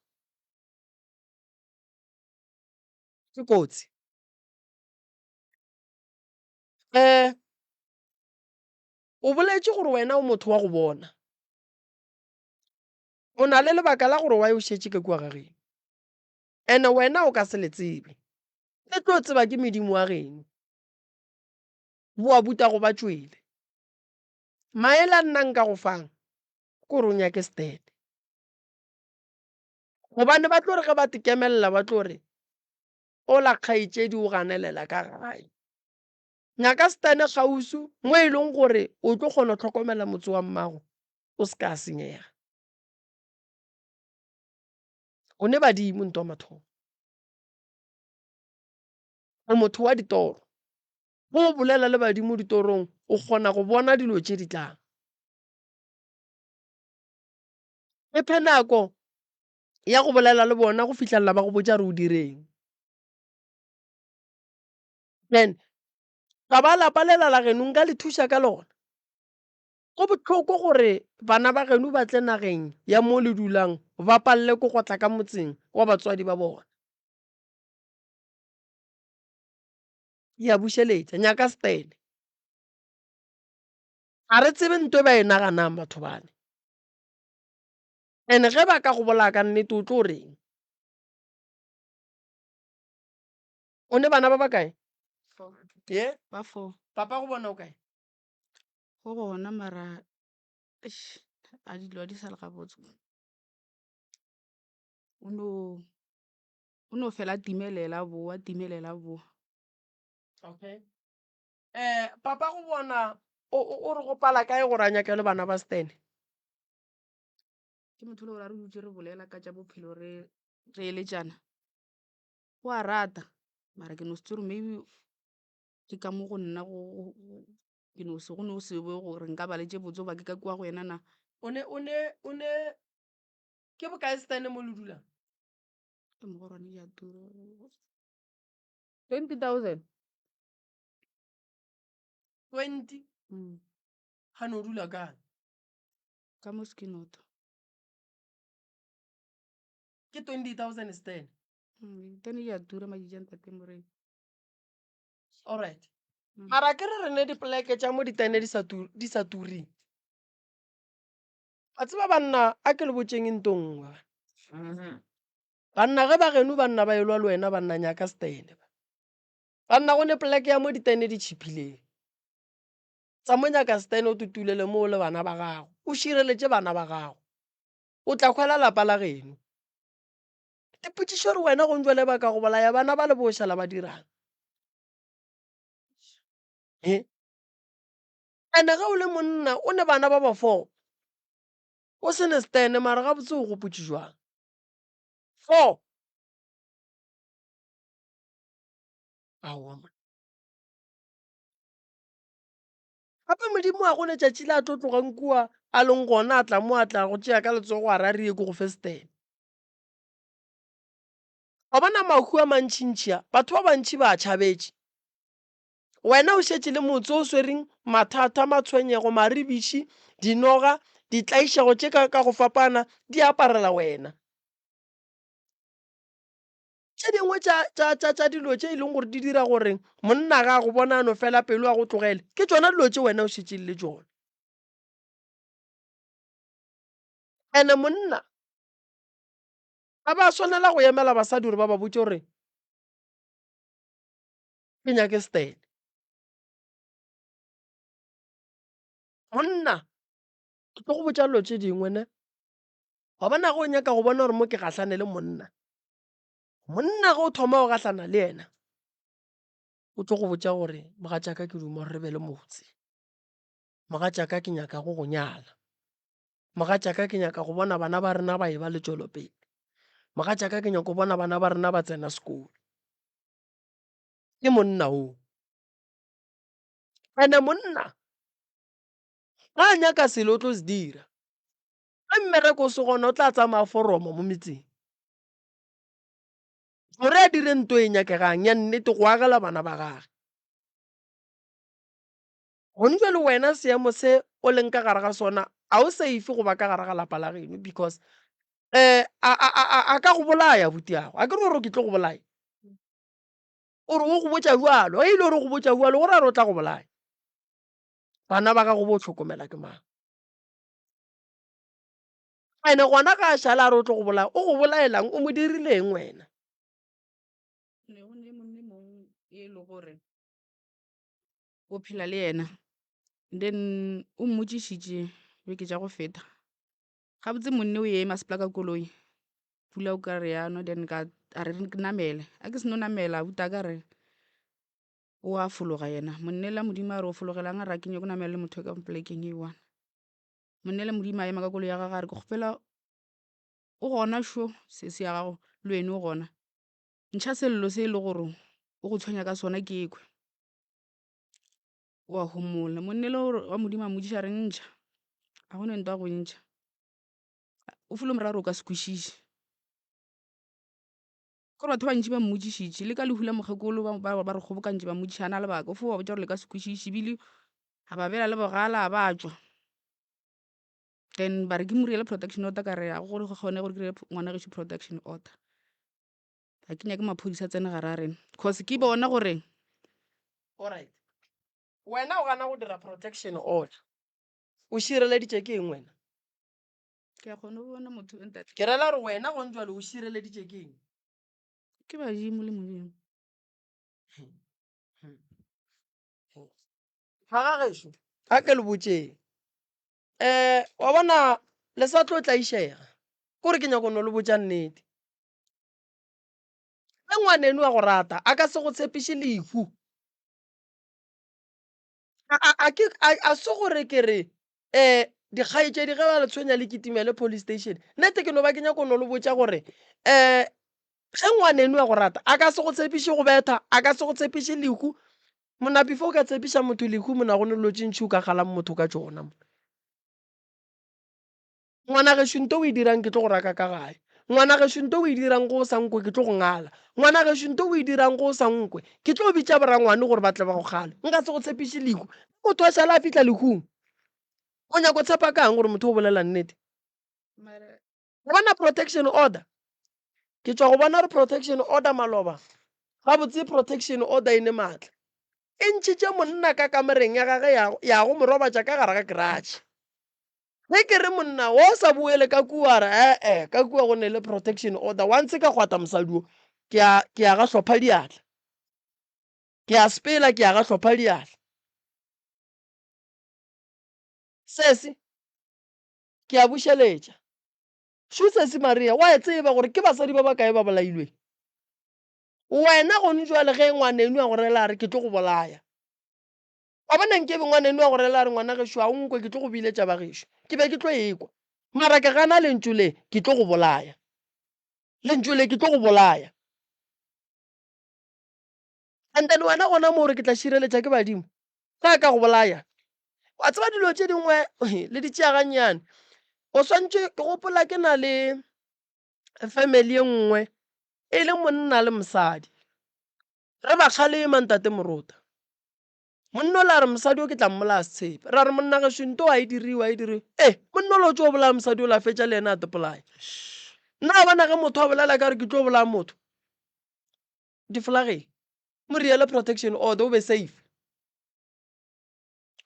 ke kotsi. O boletše gore wena o motho wa go bona. O na le lebaka la gore why o šetše ka kua ga geno. Ene wena o ka se le tsebe. Le tlo tseba ke medimo wa geno. Boa butago ba tšwele. Maele a nna nka go fang ke gore o nyake stand. Gobane ba tlo re ge ba te kemelela ba tlo re ola kgaetšedi o ganelela ka gae. Nyaka stand kgauswi mo e leng gore o tlo kgona go hlokomela motse wa mmago o se ka senyega. O ne badimo ntwa mathomo. O motho wa ditoro. Ge o bolela le badimo ditorong, o kgona go bona dilo tše di tlang. Iphe nako ya go bolela le bona go fihlelela ba go botša re o direng. Then ka ba lapa lela la geno nka le thuša ka lona. Go bohloko gore bana ba geno ba tle nageng ya mo le dulang ba palele ke go tla ka motseng wa batswadi ba bona. Ke a bušeletša, nyaka stene. Ga re tsebe nto e ba e naganang batho bale. And ge ba ka go bolaya ka nnete o tlo reng? O ne bana ba bakae? Ye? Ba four. Papa go bona o kae? Go gona mara eish, a dilo a di sa le gabotse. O no o no fela a timelela a boa, a timelela a boa. Okay. Eh, papa go bona o o re go pala kae gore a nyake le bana ba Stan? Ke motho le gore a re dutse re bolela ka tša bophelo re re eletšana. O a rata mara ke no se tsebe gore maybe ke ka mo go nna go ke no se go no se be gore nka ba le tše botse goba ke ka kua go yena na. O ne o ne o ne ke bokae Stan mo le dulang? Ke mogorwane di a tura. 20,000. 20? Mm. Ga no dula kae? Ka mo Skinot. Ke 20,000 Stan. Mm, tene di a tura matšatši a ntate Morena. Alright. Mara ke re re ne dipoleke tša mo ditene di sa tu, di sa turing. A tseba banna a ke le botšeng nto nngwe. Banna ge ba geno banna ba elwa le wena banna nyaka stene. Banna go ne poleke ya mo ditene di tšhiphileng. Tsa mo nyaka stene o tutulele moo le bana ba gago. O šireletše bana ba gago. O tla hwela lapa la geno. Dipotšišo re wena gong jwale ba ka go bolaya bana ba le bo šala ba dirang? He? Ene ge o le monna o ne bana ba ba four o se ne stene mara gabotse o gopotše jwang? Four. Aowa monna. Gape Modimo a go letšatši le a tlo tlogang kua a leng gona a tla mo a tla go tšea ka letsogo a ra re ye ko go fe stene. Wa bona mahu a mantšintši a, batho ba bantši ba a tšhabetše. Wena o šetše le motse o swereng mathata, matshwenyego, maribiši, dinoga, ditlaišego tše ka, ka go fapana di aparela wena. Tše dingwe tša, tša, tša, tša dilo tše e leng gore di dira gore monna ga a go bona a no fela pelo a go tlogele, ke tšona dilo tše wena o šetšeng le tšona. Ene monna ga ba swanela go emela basadi gore ba ba botše gore ke nyake stene. Monna ke tlo go botša dilo tše dingwe ne. Wa bona ge o nyaka go bona gore mo ke gahlane le monna, monna ge o thoma go gahlana le yena o tlo go botša gore mogatšaka ke duma gore re be le motse, mogatšaka ke nyaka go go nyala, mogatšaka ke nyaka go bona bana ba rena ba eba le tšwelopele, mogatšaka ke nyaka go bona bana ba rena ba tsena sekolo. Ke monna wo. Ene monna ga a nyaka selo o tlo se dira. Ge mmereko o se gona o tla tsamaya foromo mo metseng gore a dire nto e nyakegang ya nnete go agela bana ba gage. Gone jwale wena seemo se o leng ka gare ga sona ga o safe go ba ka gare ga lapa la geno because um a ka go bolaya abuti yago, akere o re ke tlo go bolaya? O re o go botša bjalo, ge e le gore o go botša bjalo go ra gore o tla go bolaya. Bana ba gago bo hlokomela ke mang? Ene gona ga a šala a re o tlo go bolaya, o go bolaelang? O mo dirileng wena? Ne go ne monna mongwe e le gore o phela le yena then o mmotšišitše beke tša go feta. Gabotse monne o eme a sepela ka koloi, pula o ka re yano then ka a re ke namele. A ke seno namela abuti a ka re o a fologa yena. Monne la Modimo a re o fologelang a re a ke nyako namela le motho ka polekeng e one. Monne la Modimo a ema ka koloi ya gagwe a re ke kgopela o gona šo sesi ya gago le wena o gona. Ntšha sello se e le gore O go tshwenya ka sona ke kwe. O a homola. Monna ele gore wa Modimo a mmotšiša a re ntšha, ga go ne nto ya go ntšha. O file morero o ka se kwešiše. Ke gore batho ba bantši ba mmotšišitše, le ka lehu la mokgekolo ba ba re kgobokantše ba mmotšiša a na lebaka, o fo ba botša gore le ka se kwešiše ebile a ba bela le bogala a ba tšwa. Then ba re ke mo direle protection order ka re ga go kgone gore ke dire ngwana gešo protection order. Ga ke nyake maphodisa a tsene gare ga rena cause ke bona gore. Alright, wena o gana go dira protection order, o šireleditše ke eng wena? Ke a kgona go bona motho ntate. Ke rela gore wena gone jwale o šireleditše ke eng? Ke badimo le Modimo. Ga ga gešo, a ke le botšeng. Um wa bona le sa tlo tlaišega. Kore ke nyako no le botša nnete. Ge ngwaneno a go rata, a ka se go tshepiše lehu. A, a, a, ke, a, a se gore ke re um dikgaetšedi ge ba le tshwenya le kitimele police station. Nnete ke no ba ke nyako no le botša gore um ge ngwaneno a go rata, a ka se go tshepiše go betha, a ka se go tshepiše lehu. Monna before o ka tshepiša motho lehu monna go ne dilo tše ntši o ka kgalang motho ka tšona. Ngwana gešo nto o e dirang ke tlo go raka ka gae. Ngwana gešo nto o e dirang go o sa nkwe ke tlo go ngala. Ngwana gešo nto o e dirang go o sa nkwe ke tlo bitša borangwane gore ba tle ba go kgale. Nka se go tshepiše lehu. Motho a šala a fihla lehung, o nyako tshepa kang gore motho o bolela nnete? Wa bona protection order? Ke tšwa go bona gore protection order maloba, gabotse protection order e ne maatla. E ntšhitše monna ka kamoreng ya gage ya, ya go mo robatša ka gare ga garage. Ge ke re monna wo sa boele ka kua, a re ee, ka kua go ne le protection order. Once ka kgwata mosadi wo, ke a, ke a ga hlopha diatla. Ke a sepela, ke a ga hlopha diatla. Sesi, ke a bušeletša. Šo sesi Maria, wa e tseba gore ke basadi ba bakae ba bolailweng? Wena gone jwale ge ngwaneno a go rela a re ke tlo go bolaya, Wa bona nke be ngwaneno a go rela a re, Ngwana gešo, a o nkwe, ke tlo go biletša ba gešo. Ke be ke tlo ekwa. Mara ke gana lentšu le, ke tlo go bolaya. Lentšu le, ke tlo go bolaya. And then wena gona mo o re ke tla šireletša ke badimo. Ge a ka go bolaya, wa tseba dilo tše dingwe le di tšea gannyane. O swantše, ke gopola ke na le family e nngwe e le monna le mosadi. Re ba kgalema ntate Morota. Monna ola a re, Mosadi yo ke tla mmolaya setshepe. Ra re, Monna gešo nto a e diriwe, a e diriwe. Eh, monna ola o tšo bolaya mosadi ola a fetša le yena a tepolaya. Nna wa bona ge motho a bolela ka re ke tlo bolaya motho, difolageng, mo riele protection order o be safe.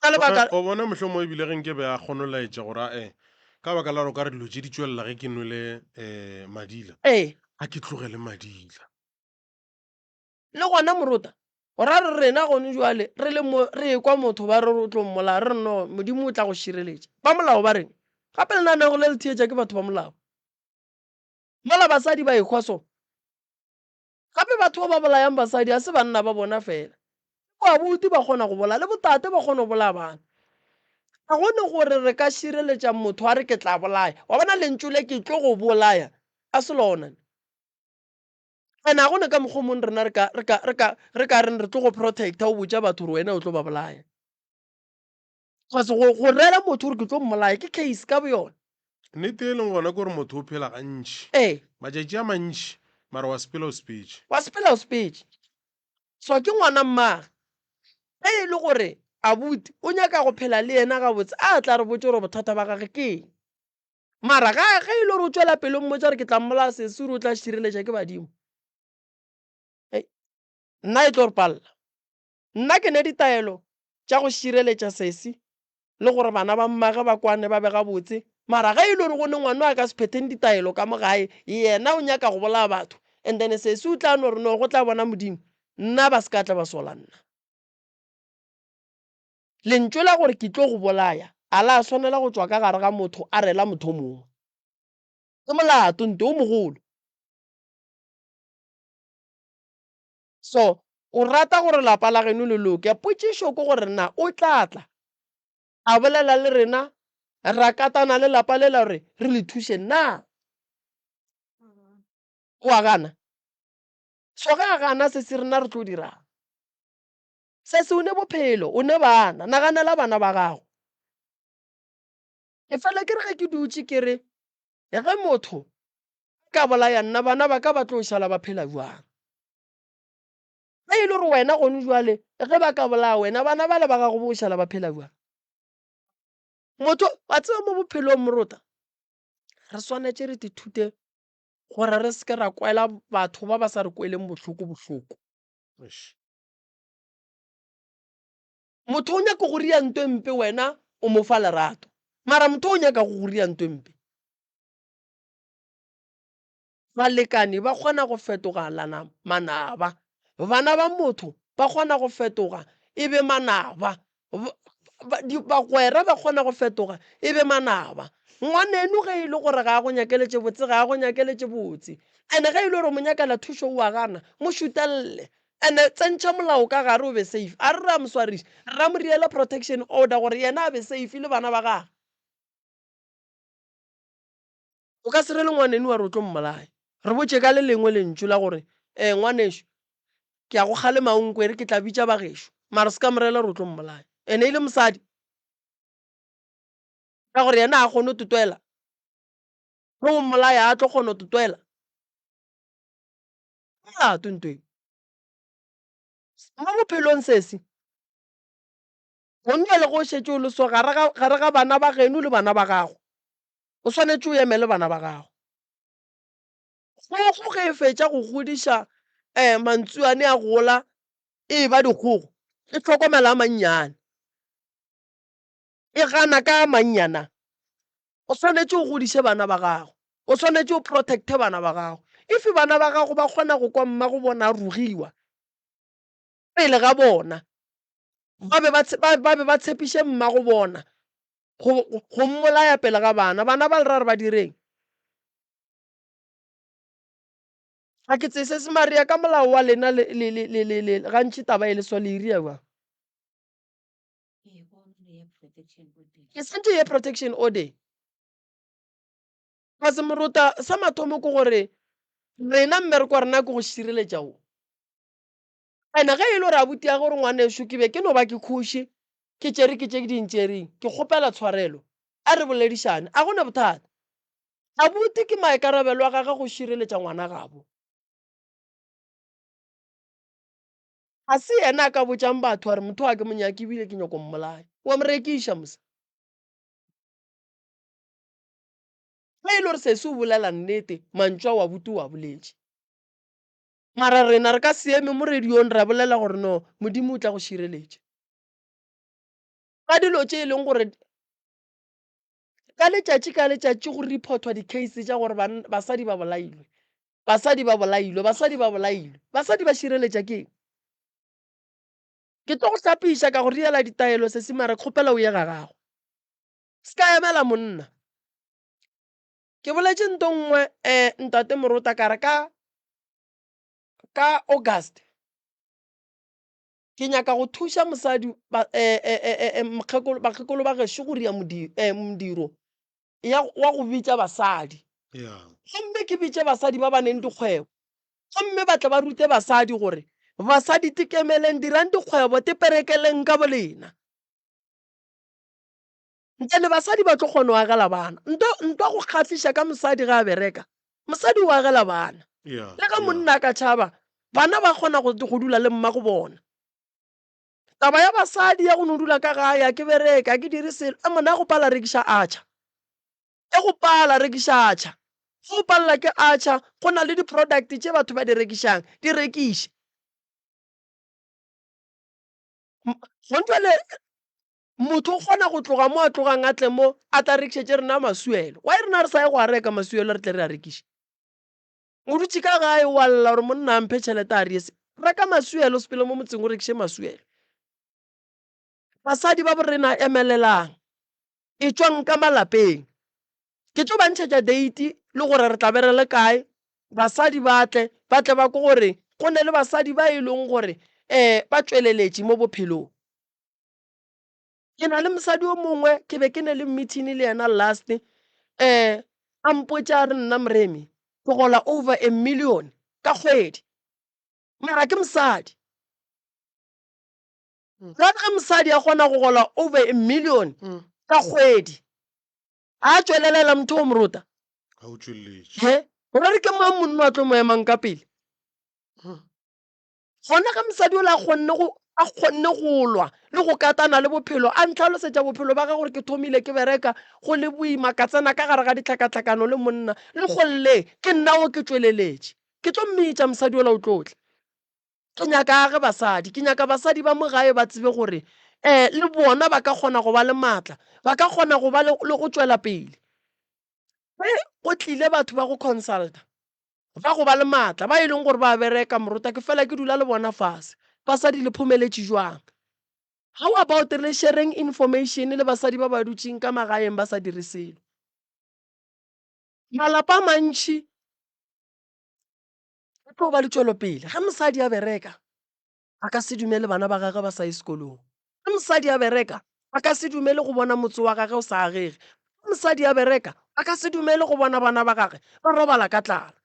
Ka lebaka. O bona mohlomongwe ebile ge nke be a kgona go laetša gore ae, ka baka la gore o ka re dilo tše di tšwelela ge ke nwele um madila, Ee. a ke tlogele madila. Le gona morota, o ra re rena gone jwale re le mo re ekwa motho ba re o tlo mmolaya, re re no, Modimo o tla go šireletša. Ba molao ba reng? Gape lenanego le le theetša ke batho ba molao. Mola basadi ba ehwa so. Gape batho ba ba bolayang basadi ga se banna ba bona fela. Le boabuti ba kgona go bolaya, le botate ba kgona go bolaya bana. Ga go ne gore re ka šireletša motho a re ke tla bolaya. Wa bona lentšu le ke tlo go bolaya, a se lona. And ga go ne ka mokgwa o mongwe rena re ka, re ka, re ka, re ka reng re tlo go protecta o botša batho gore wena o tlo ba bolaya. Cause go, go rera motho gore ke tlo mmolaya ke case ka boyona. Nnete e leng gona ke gore motho o phela gantši. Ee. Matšatši a mantši, mara wa sepela o sepetše. Wa sepela o sepetše. So ke ngwana mmage. Ge e le gore abuti o nyaka go phela le yena gabotse, a tla re botše gore bothata ba gage ke eng. Mara ga ge e le gore o tšwela pele o mmotša gore ke tla mmolaya sesi gore o tla šireletša ke badimo, hei, nna e tlo re palela. Nna ke ne ditaelo tša go šireletša sesi le gore bana ba mmage ba kwane ba be gabotse. Mara ge e le gore go ne ngwana a ka se phetheng ditaelo ka mo gae, yena o nyaka go bolaya batho, and then sesi o tla no re no go tla bona Modimo, nna ba se ka tla ba sola nna. Lentšu la gore ke tlo go bolaya a la swanela go tšwa ka gare ga motho a rela motho o mongwe. Ke molato nte o mogolo. So o rata gore lapa la geno le loke. Potšišo ke gore na o tla tla a bolela le rena ra katana le lapa lela gore re le thuše na? O a gana? So ge a gana sesi rena re tlo dirang? Sesi o ne bophelo, o ne bana, naganela bana ba gago. Ke fela ke re ge ke dutše ke re ge motho a ka bolaya nna bana ba ka ba tlo šala ba phela bjang? Ge e le gore wena gone jwale ge ba ka bolaya wena bana bale ba gago bo šala ba phela bjang? Motho wa tseba mo bophelong morota re swanetše re ithute gore re se ke ra kwela batho ba ba sa re kweleng bohloko bohloko. Motho o nyaka go ria nto e mpe wena o mo fa lerato, mara motho o nyaka go go ria nto e mpe. Balekane ba kgona go fetogalana manaba, bana ba motho ba kgona go fetoga e be manaba, bagwera ba kgona go fetoga e be manaba. Ngwaneno ge e le gore ga a go nyakele tše botse, ga a go nyakele tše botse. And-e ge e le gore o mo nyakela thušo o a gana, mo šutelle. And-e tsentšha molao ka gare o be safe. A re re a mo swariša, re a mo riela protection order gore yena a be safe le bana ba gagwe. O ka se re le ngwaneno wa re o tlo mmolaya. Re botše ka le lengwe lentšu la gore, Ee, ngwanešo, ke a go kgalema o nkwe, e re ke tla bitša ba gešo. Mara se ka mo reela gore o tlo mmolaya. Ene e le mosadi, ka gore yena ga a kgone go totwela. Ge o mmolaya ga a tlo kgona go totwela. Ke molato nto eo. Mo bophelong sesi, gonne le ge o šetše o le so gare ga, gare ga bana ba geno le bana ba gago, O swanetše o emele bana ba gago. Kgogo ge e fetša go godiša um mantsuane a gola e ba dikgogo, e hlokomela a mannyane, e gana ka a mannyana. O swanetše o godiše bana ba gago, o swanetše o protect-e bana ba gago. If bana ba gago ba kgona go kwa mmago bona a rogiwa pele ga bona, ba be ba be ba tshepiše mmago bona go, go mmolaya pele ga bana. Bana ba le ra re ba direng? Ga ke tsebe se se Maria ka molao wa lena le, le, le, le, le, le, gantši taba e le so le iria bjang? Ke sentše ye protection order. Kasi morota sa mathomo ke gore rena mmereko wa rena ke go šireletša wo. And-e ge e le gore abuti ya gore ngwanešu ke be ke no ba ke khuši, ke tšere ke tše di ntšereng, ke kgopela tshwarelo, a re boledišane, a go na bothata. Abuti ke maikarabelo a gagwe go šireletša ngwana gabo. Ga se yena a ka botšang batho a re motho a ke mo nyake ebile ke nyako mmolaya. Wa mo rekiša mos. Ge e le gore sesi o bolela nnete, mantšu ao abuti o a boletše. Mara rena re ka se eme mo radiong ra bolela gore no Modimo o tla go šireletša. Ka dilo tše e leng gore ka letšatši ka letšatši go reportwa di-case tša gore basadi ba bolailwe, basadi ba bolailwe, basadi ba bolailwe. Basadi ba šireletša ke eng? Ke tlo go hlapiša ka go riela ditaelo sesi mara ke kgopela o ye ga gago. Se ka emela monna. Ke boletše nto nngwe um ntate Morota ka re ka ka August ke nyaka go thuša mosadi ba mokgekolo bakgekolo ba gešo go ria modiro ya wa go bitša basadi. Gomme ke bitše basadi ba ba neng dikgwebo gomme ba tle ba rute basadi gore basadi tikemeleng dirang dikgwebo teperekeleng ka bolena. Ntene basadi ba tlo kgona go agela bana. Nto ntwa go kgahliša ka mosadi ge a bereka, mosadi o agela bana. Yeah, Le ge yeah. monna a ka tšhaba, bana ba kgona go, go dula le mmago bona. Taba ya basadi ya go no dula ka gae, a ke bereke, a ke dire selo, e monna go pala rekiša atšha. E go pala rekiša atšha. Ge o palela ke atšha, go na le di-product tše batho ba di rekišang, di rekiše. Gone jwale Motho o kgona go tloga mo a tlogang a tle mo a tla rekišetše rena masuelo. Why rena re sa ye go a reka masuelo re tle re a rekiše? O dutše ka gae wa lla gore monna a mphe tšhelete a re se. Reka masuelo sepele mo motseng o rekiše masuelo. Basadi ba borena emelelang. Etšwang ka malapeng. Ke tlo ba ntšhetša date le gore re tla be re le kae. Basadi ba tle, ba tle ba kwe gore go ne le basadi ba e leng gore um ba tšweleletše mo bophelong. Ke na le mosadi o mongwe ke be ke ne le meeting le yena last um a mpotša a re nna Moremi ke gola over a million ka kgwedi. Mara ke mosadi. Jwale ge mosadi a kgona go gola over a million ka kgwedi, a tšwelelela motho o morota? Ga o tšweletše. He, o ra re ke mang monna a tlo mo emang ka pele? Gona ge mosadi yola a kgonne go a kgonne go lwa le go katana le bophelo, a ntlhalosetša bophelo ba gagwe gore ke thomile ke bereka go le boima, ka tsena ka gare ga ditlhakatlhakano le monna, le go lle ke nna wo ke tšweleletše. Ke tlo mmitša mosadi yola o tlo tla. Ke nyaka a age basadi, ke nyaka basadi ba mo gae ba tsebe gore um le bona ba ka kgona go ba le maatla, ba ka kgona go ba le go tšwela pele. Ge go tlile batho ba go consulta, ba go ba le maatla, ba e leng gore ba bereka morota, ke fela ke dula le bona fase. Basadi le phomeletše jwang? How about re shareng information le basadi ba ba dutšeng ka magaeng ba sa dire selo? Malapa a mantši go tlo ba le tšwelopele ge mosadi a bereka a ka se dumele bana ba gagwe ba sa ye sekolong. Ge mosadi a bereka a ka se dumele go bona motse wa gagwe o sa agege. Ge mosadi a bereka a ka se dumele go bona bana ba gagwe ba robala ka tlala.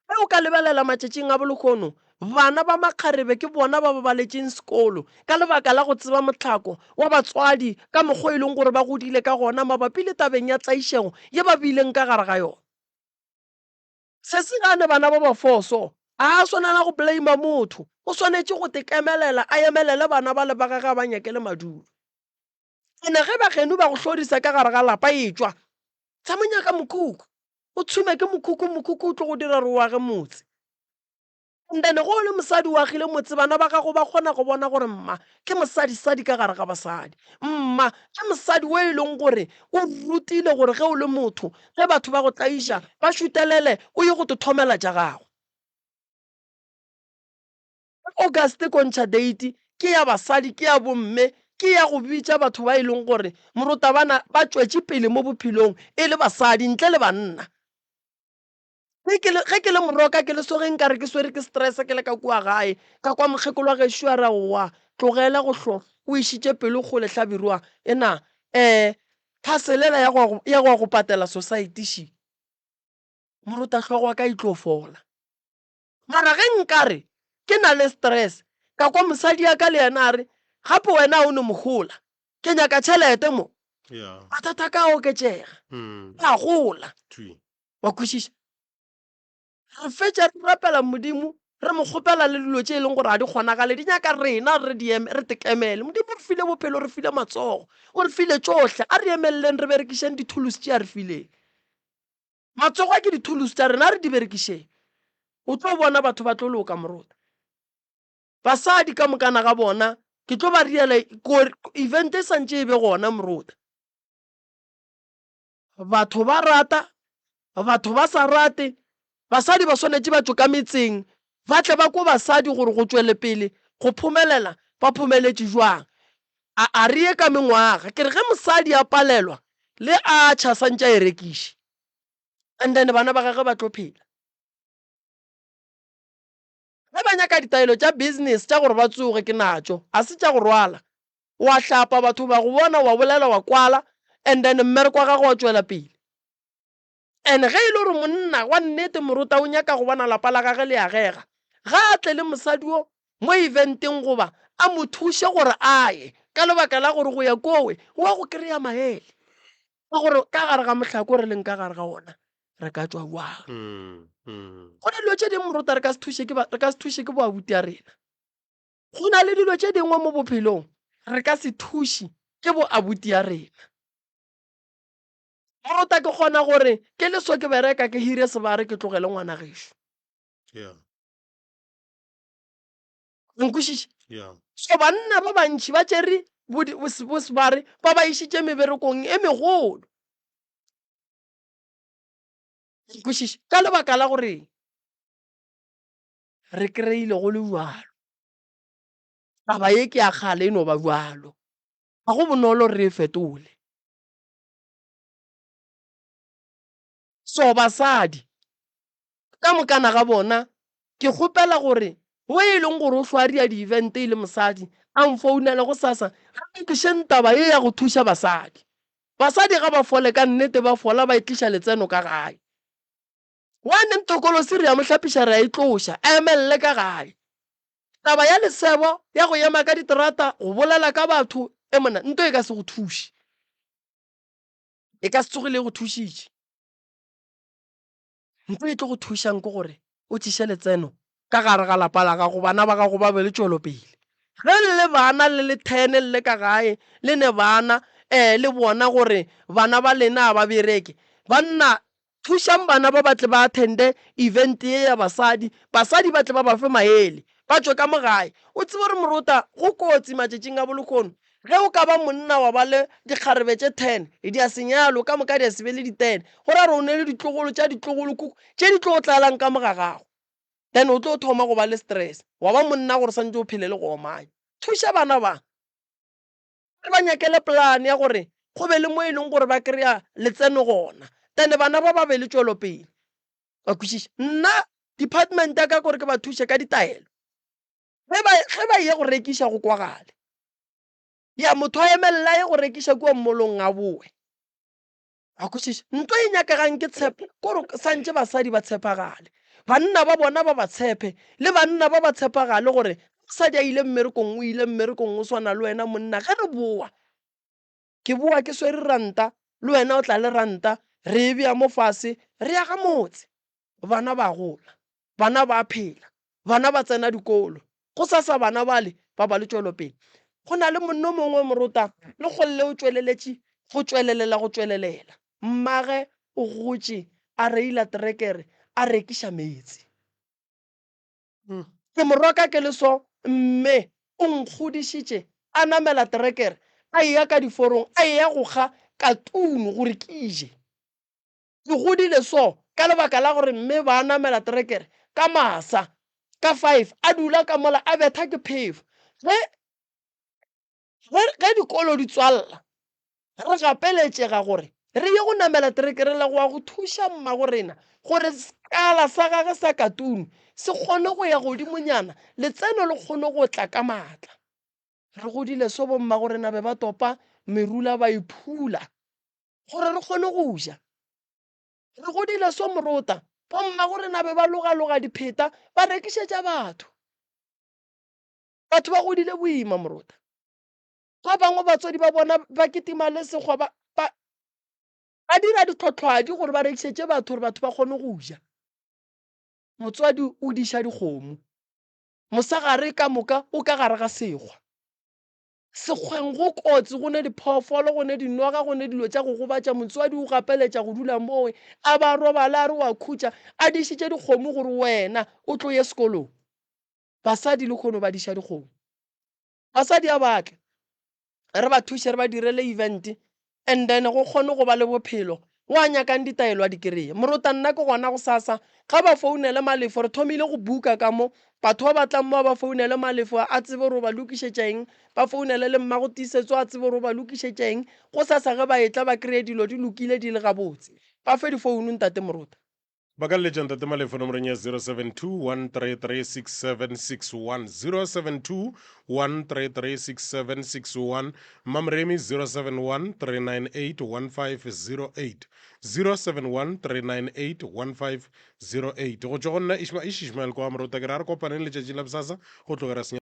Ge o ka lebelela matšatšing a bolehono, bana ba makgarebe ke bona ba ba baletšeng sekolo ka lebaka la go tseba mohlako wa batswadi ka mokgwa o e leng gore ba godile ka gona mabapi le tabeng ya tlaišego ye ba bileng ka gare ga yona. Se se gane bana ba ba foso. A a swanela go blame motho. O swanetše go tekemelela a emelele bana bale ba gage a ba nyakele madulo. Ene ge ba geno ba go hlorisa ka gare ga lapa etšwa tsa mo nyaka mokhukhu. O tshume ke mokhukhu, mokhukhu o tlo go dira gore o age motse. And then ge o le mosadi o agile motse bana ba gago ba kgona go bona gore mma ke mosadisadi ka gare ga basadi. Mma ke mosadi o e leng gore o rutile gore ge o le motho ge batho ba go tlaiša ba šutelele o ye go te thomela tša gago. August ko ntšha date ke ya basadi ke ya bomme ke ya go bitša batho ba e leng gore morutabana ba tšwetše pele mo bophelong e le basadi ntle le banna. Ge ke le, ge ke le moroka ke le sogeng ka re ke swere ke stress ke le ka kua gae, ka kwa mokgekolo wa gešo a re aowa, tlogela go hlo o išitše pelo kgole Hlabirwa, ena eh parcel ela ya go ya go ya go patela society še, morota hlogo wa ka e tlo fola. Mara ge nkare ke na le stress, ka kwa mosadi ya ka le yena a re gape wena o no mohola, ke nyaka tšhelete mo, Yeah. mathata a ka a oketšega, Mm. a gola. Thwi. Wa kwešiša? Re fetša re rapela Modimo, re mo kgopela le dilo tše e leng gore ga di kgonagale, di nyaka rena re di eme, re tekemele. Modimo o re file bophelo, o re file matsogo, o re file tšohle. A re emeleleng re berekišeng dithulusi tše a re fileng. Matsogo a ke dithulusi tša rena, a re di berekišeng. O tlo bona batho ba tlo loka morota. Basadi ka mokana ga bona, ke tlo ba riela event e santše e be gona morota. Batho ba rata, batho ba sa rate, basadi ba swanetše ba tšwe ka metseng ba tle ba kwe basadi gore go tšwele pele go phomelela ba phomeletše jwang. A a re ye ka mengwaga, ke re ge mosadi a palelwa le a tšha santše a e rekiše and then bana ba gagwe ba tlo phela. Ge ba nyaka ditaelo tša business tša gore ba tsoge ke natšo, a se tša go rwala. Wa hlapa batho ba go bona wa bolela wa kwala and then mmereko wa gago wa tšwela pele. And ge e le gore monna wa nnete morota o nyaka go bona lapa la gage le agega, ga a tle le mosadi wo mo eventeng goba a mo thuše gore a ye ka lebaka la gore go ya kowe o wa go kry-a maele a gore ka gare ga mohlako re leng ka gare ga ona re ka tšwa bjang. Go na dilo tše dingwe morota re ka se thuše ke ba, re ka se thuše ke boabuti a rena. Go na le dilo tše dingwe mo bophelong re ka se thuše ke bo abuti ya rena. Morota ke kgona gore ke le so ke bereka ke hire sebare ke tlogele ngwana gešo. Yeah. O nkwešiša? Yeah. So banna ba bantši ba tšere bo, bo, bo sebare ba ba išitše meberekong e megolo. Nkwešiša? Ka lebaka la gore Re kry-ile go le bjalo. Taba ye ke ya kgale e no ba bjalo. Ga go bonolo re e fetole. So basadi ka mokana ga bona ke kgopela gore wo e leng gore o hlwaria di-event e le mosadi a mfounele gosasa re lokišeng taba ye ya go thuša basadi. Basadi ga ba fole ka nnete ba fola ba tliša letseno ka gae. One nthokolosi re a mo hlapiša re a e tloša, a emelele ka gae. Taba ya lesebo ya go ema ka diterata go bolela ka batho e monna nto e ka se go thuše. E ka se tsoge le go thušitše. Nto e tlo go thušang ke gore o tšiše letseno ka gare ga lapa la gago, bana ba gago ba be le tšwelopele. Ge le le bana le le thene le le ka gae le ne bana um le bona gore bana ba lena ga ba bereke, banna Thušang bana ba ba tle ba attende event ye ya basadi, basadi ba tle ba ba fe maele, ba tšwe ka mo gae. O tsebe gore morota go kotsi matšatšing a bolehono. Ge o ka ba monna wa ba le dikgarebe tše ten, di a senyalo ka moka di a se be le ditene. Go ra gore o ne le ditlogolo tša ditlogolokhukhu tše di tlo tlalang ka mo ga gago. Then o tlo thoma go ba le stress, wa ba monna gore swantše o phele le go omanya. Thuša bana ba. Re ba nyakele plan ya gore go be le mo e leng gore ba kry-a letseno gona, then bana ba ba be le tšwelopele. Wa kwešiša? Nna department ya ka kore ke ba thuše ka ditaelo. Ge ba ge ba ye go rekiša go kwagale. Ya motho a emelela a ye go rekiša kua mmolong a boe. Wa kwešiša? Ntho e nyakegang ke tshepo, kore santše basadi ba tshepagale. Banna ba bona ba ba tshepe, le banna ba ba tshepagale gore mosadi a ile mmerekong o ile mmerekong o swana le wena monna. Ge re boa, ke boa ke swere ranta, le wena o tla le ranta, re e bea mo fase, re aga motse. Bana ba gola, bana ba phela, bana ba tsena dikolo. Gosasa bana bale ba ba le tšwelopele. Go na le monna o mongwe morota le kgolle o tšweleletše go tšwelelela go tšwelelela. Mmage o gotše a reila trekere a rekiša meetse. Ke mo roka ke le so mme o nkgodišitše a namela trekere a eya ka diforong a eya go kga katunu gore ke je. Ke godile so ka lebaka la gore mme ba namela trekere ka masa ka five a dula ka mola a betha ke phefo. Ge, ge, ge dikolo di tswalla re gapeletšega gore re ye go namela trekere la go ya go thuša mmago rena gore sekala sa gage sa katunu se kgone go ya godimonyana, letseno le kgone go tla ka maatla. Re godile so bommago rena be ba topa merula ba e phula gore re kgone go ja. Re godile so morota, bommago rena be ba logaloga dipheta ba rekišetša batho. Batho ba godile boima morota. Ba bangwe batswadi ba bona ba kitima le sekgwa ba, ba, ba dira ditlhotlhwadi gore ba rekišetše batho gore batho ba kgone go ja. Motswadi o diša dikgomo, mosegare ka moka o ka gare ga sekgwa. Sekgweng go kotsi, go ne diphoofolo, go ne dinoga, go ne dilo tša go gobatša. Motswadi o gapeletša go dula mowe, a ba robale a re o a khutša, a dišitše dikgomo gore wena o tlo ye sekolong. Basadi lehono ba diša dikgomo. Basadi a ba tle, re ba thuše, re ba direle event and then go kgone go ba le bophelo. Wa nyakang ditaelo a di kry-e. Morota nna ke gona gosasa ga ba founele Malefo, re thomile go buka ka mo. Batho ba ba tlang mo a ba founele Malefo a tsebe gore o ba lokišetša eng, ba founele le mmago Tiisetso a tsebe gore o ba lokišetša eng. Gosasa ge ba etla ba kry-e dilo di lokile di le gabotse. Ba fe difounu ntate Morota. Ba ka leletša Ntate Malefo nomorong ya 0721336761, 0721336761, Mmamoremi 0713981508, 0713981508. Go tšwa go nna Ishma Ish Ishmael kwa Morota ke re a re kopaneng letšatšing la bosasa go tlogera senya.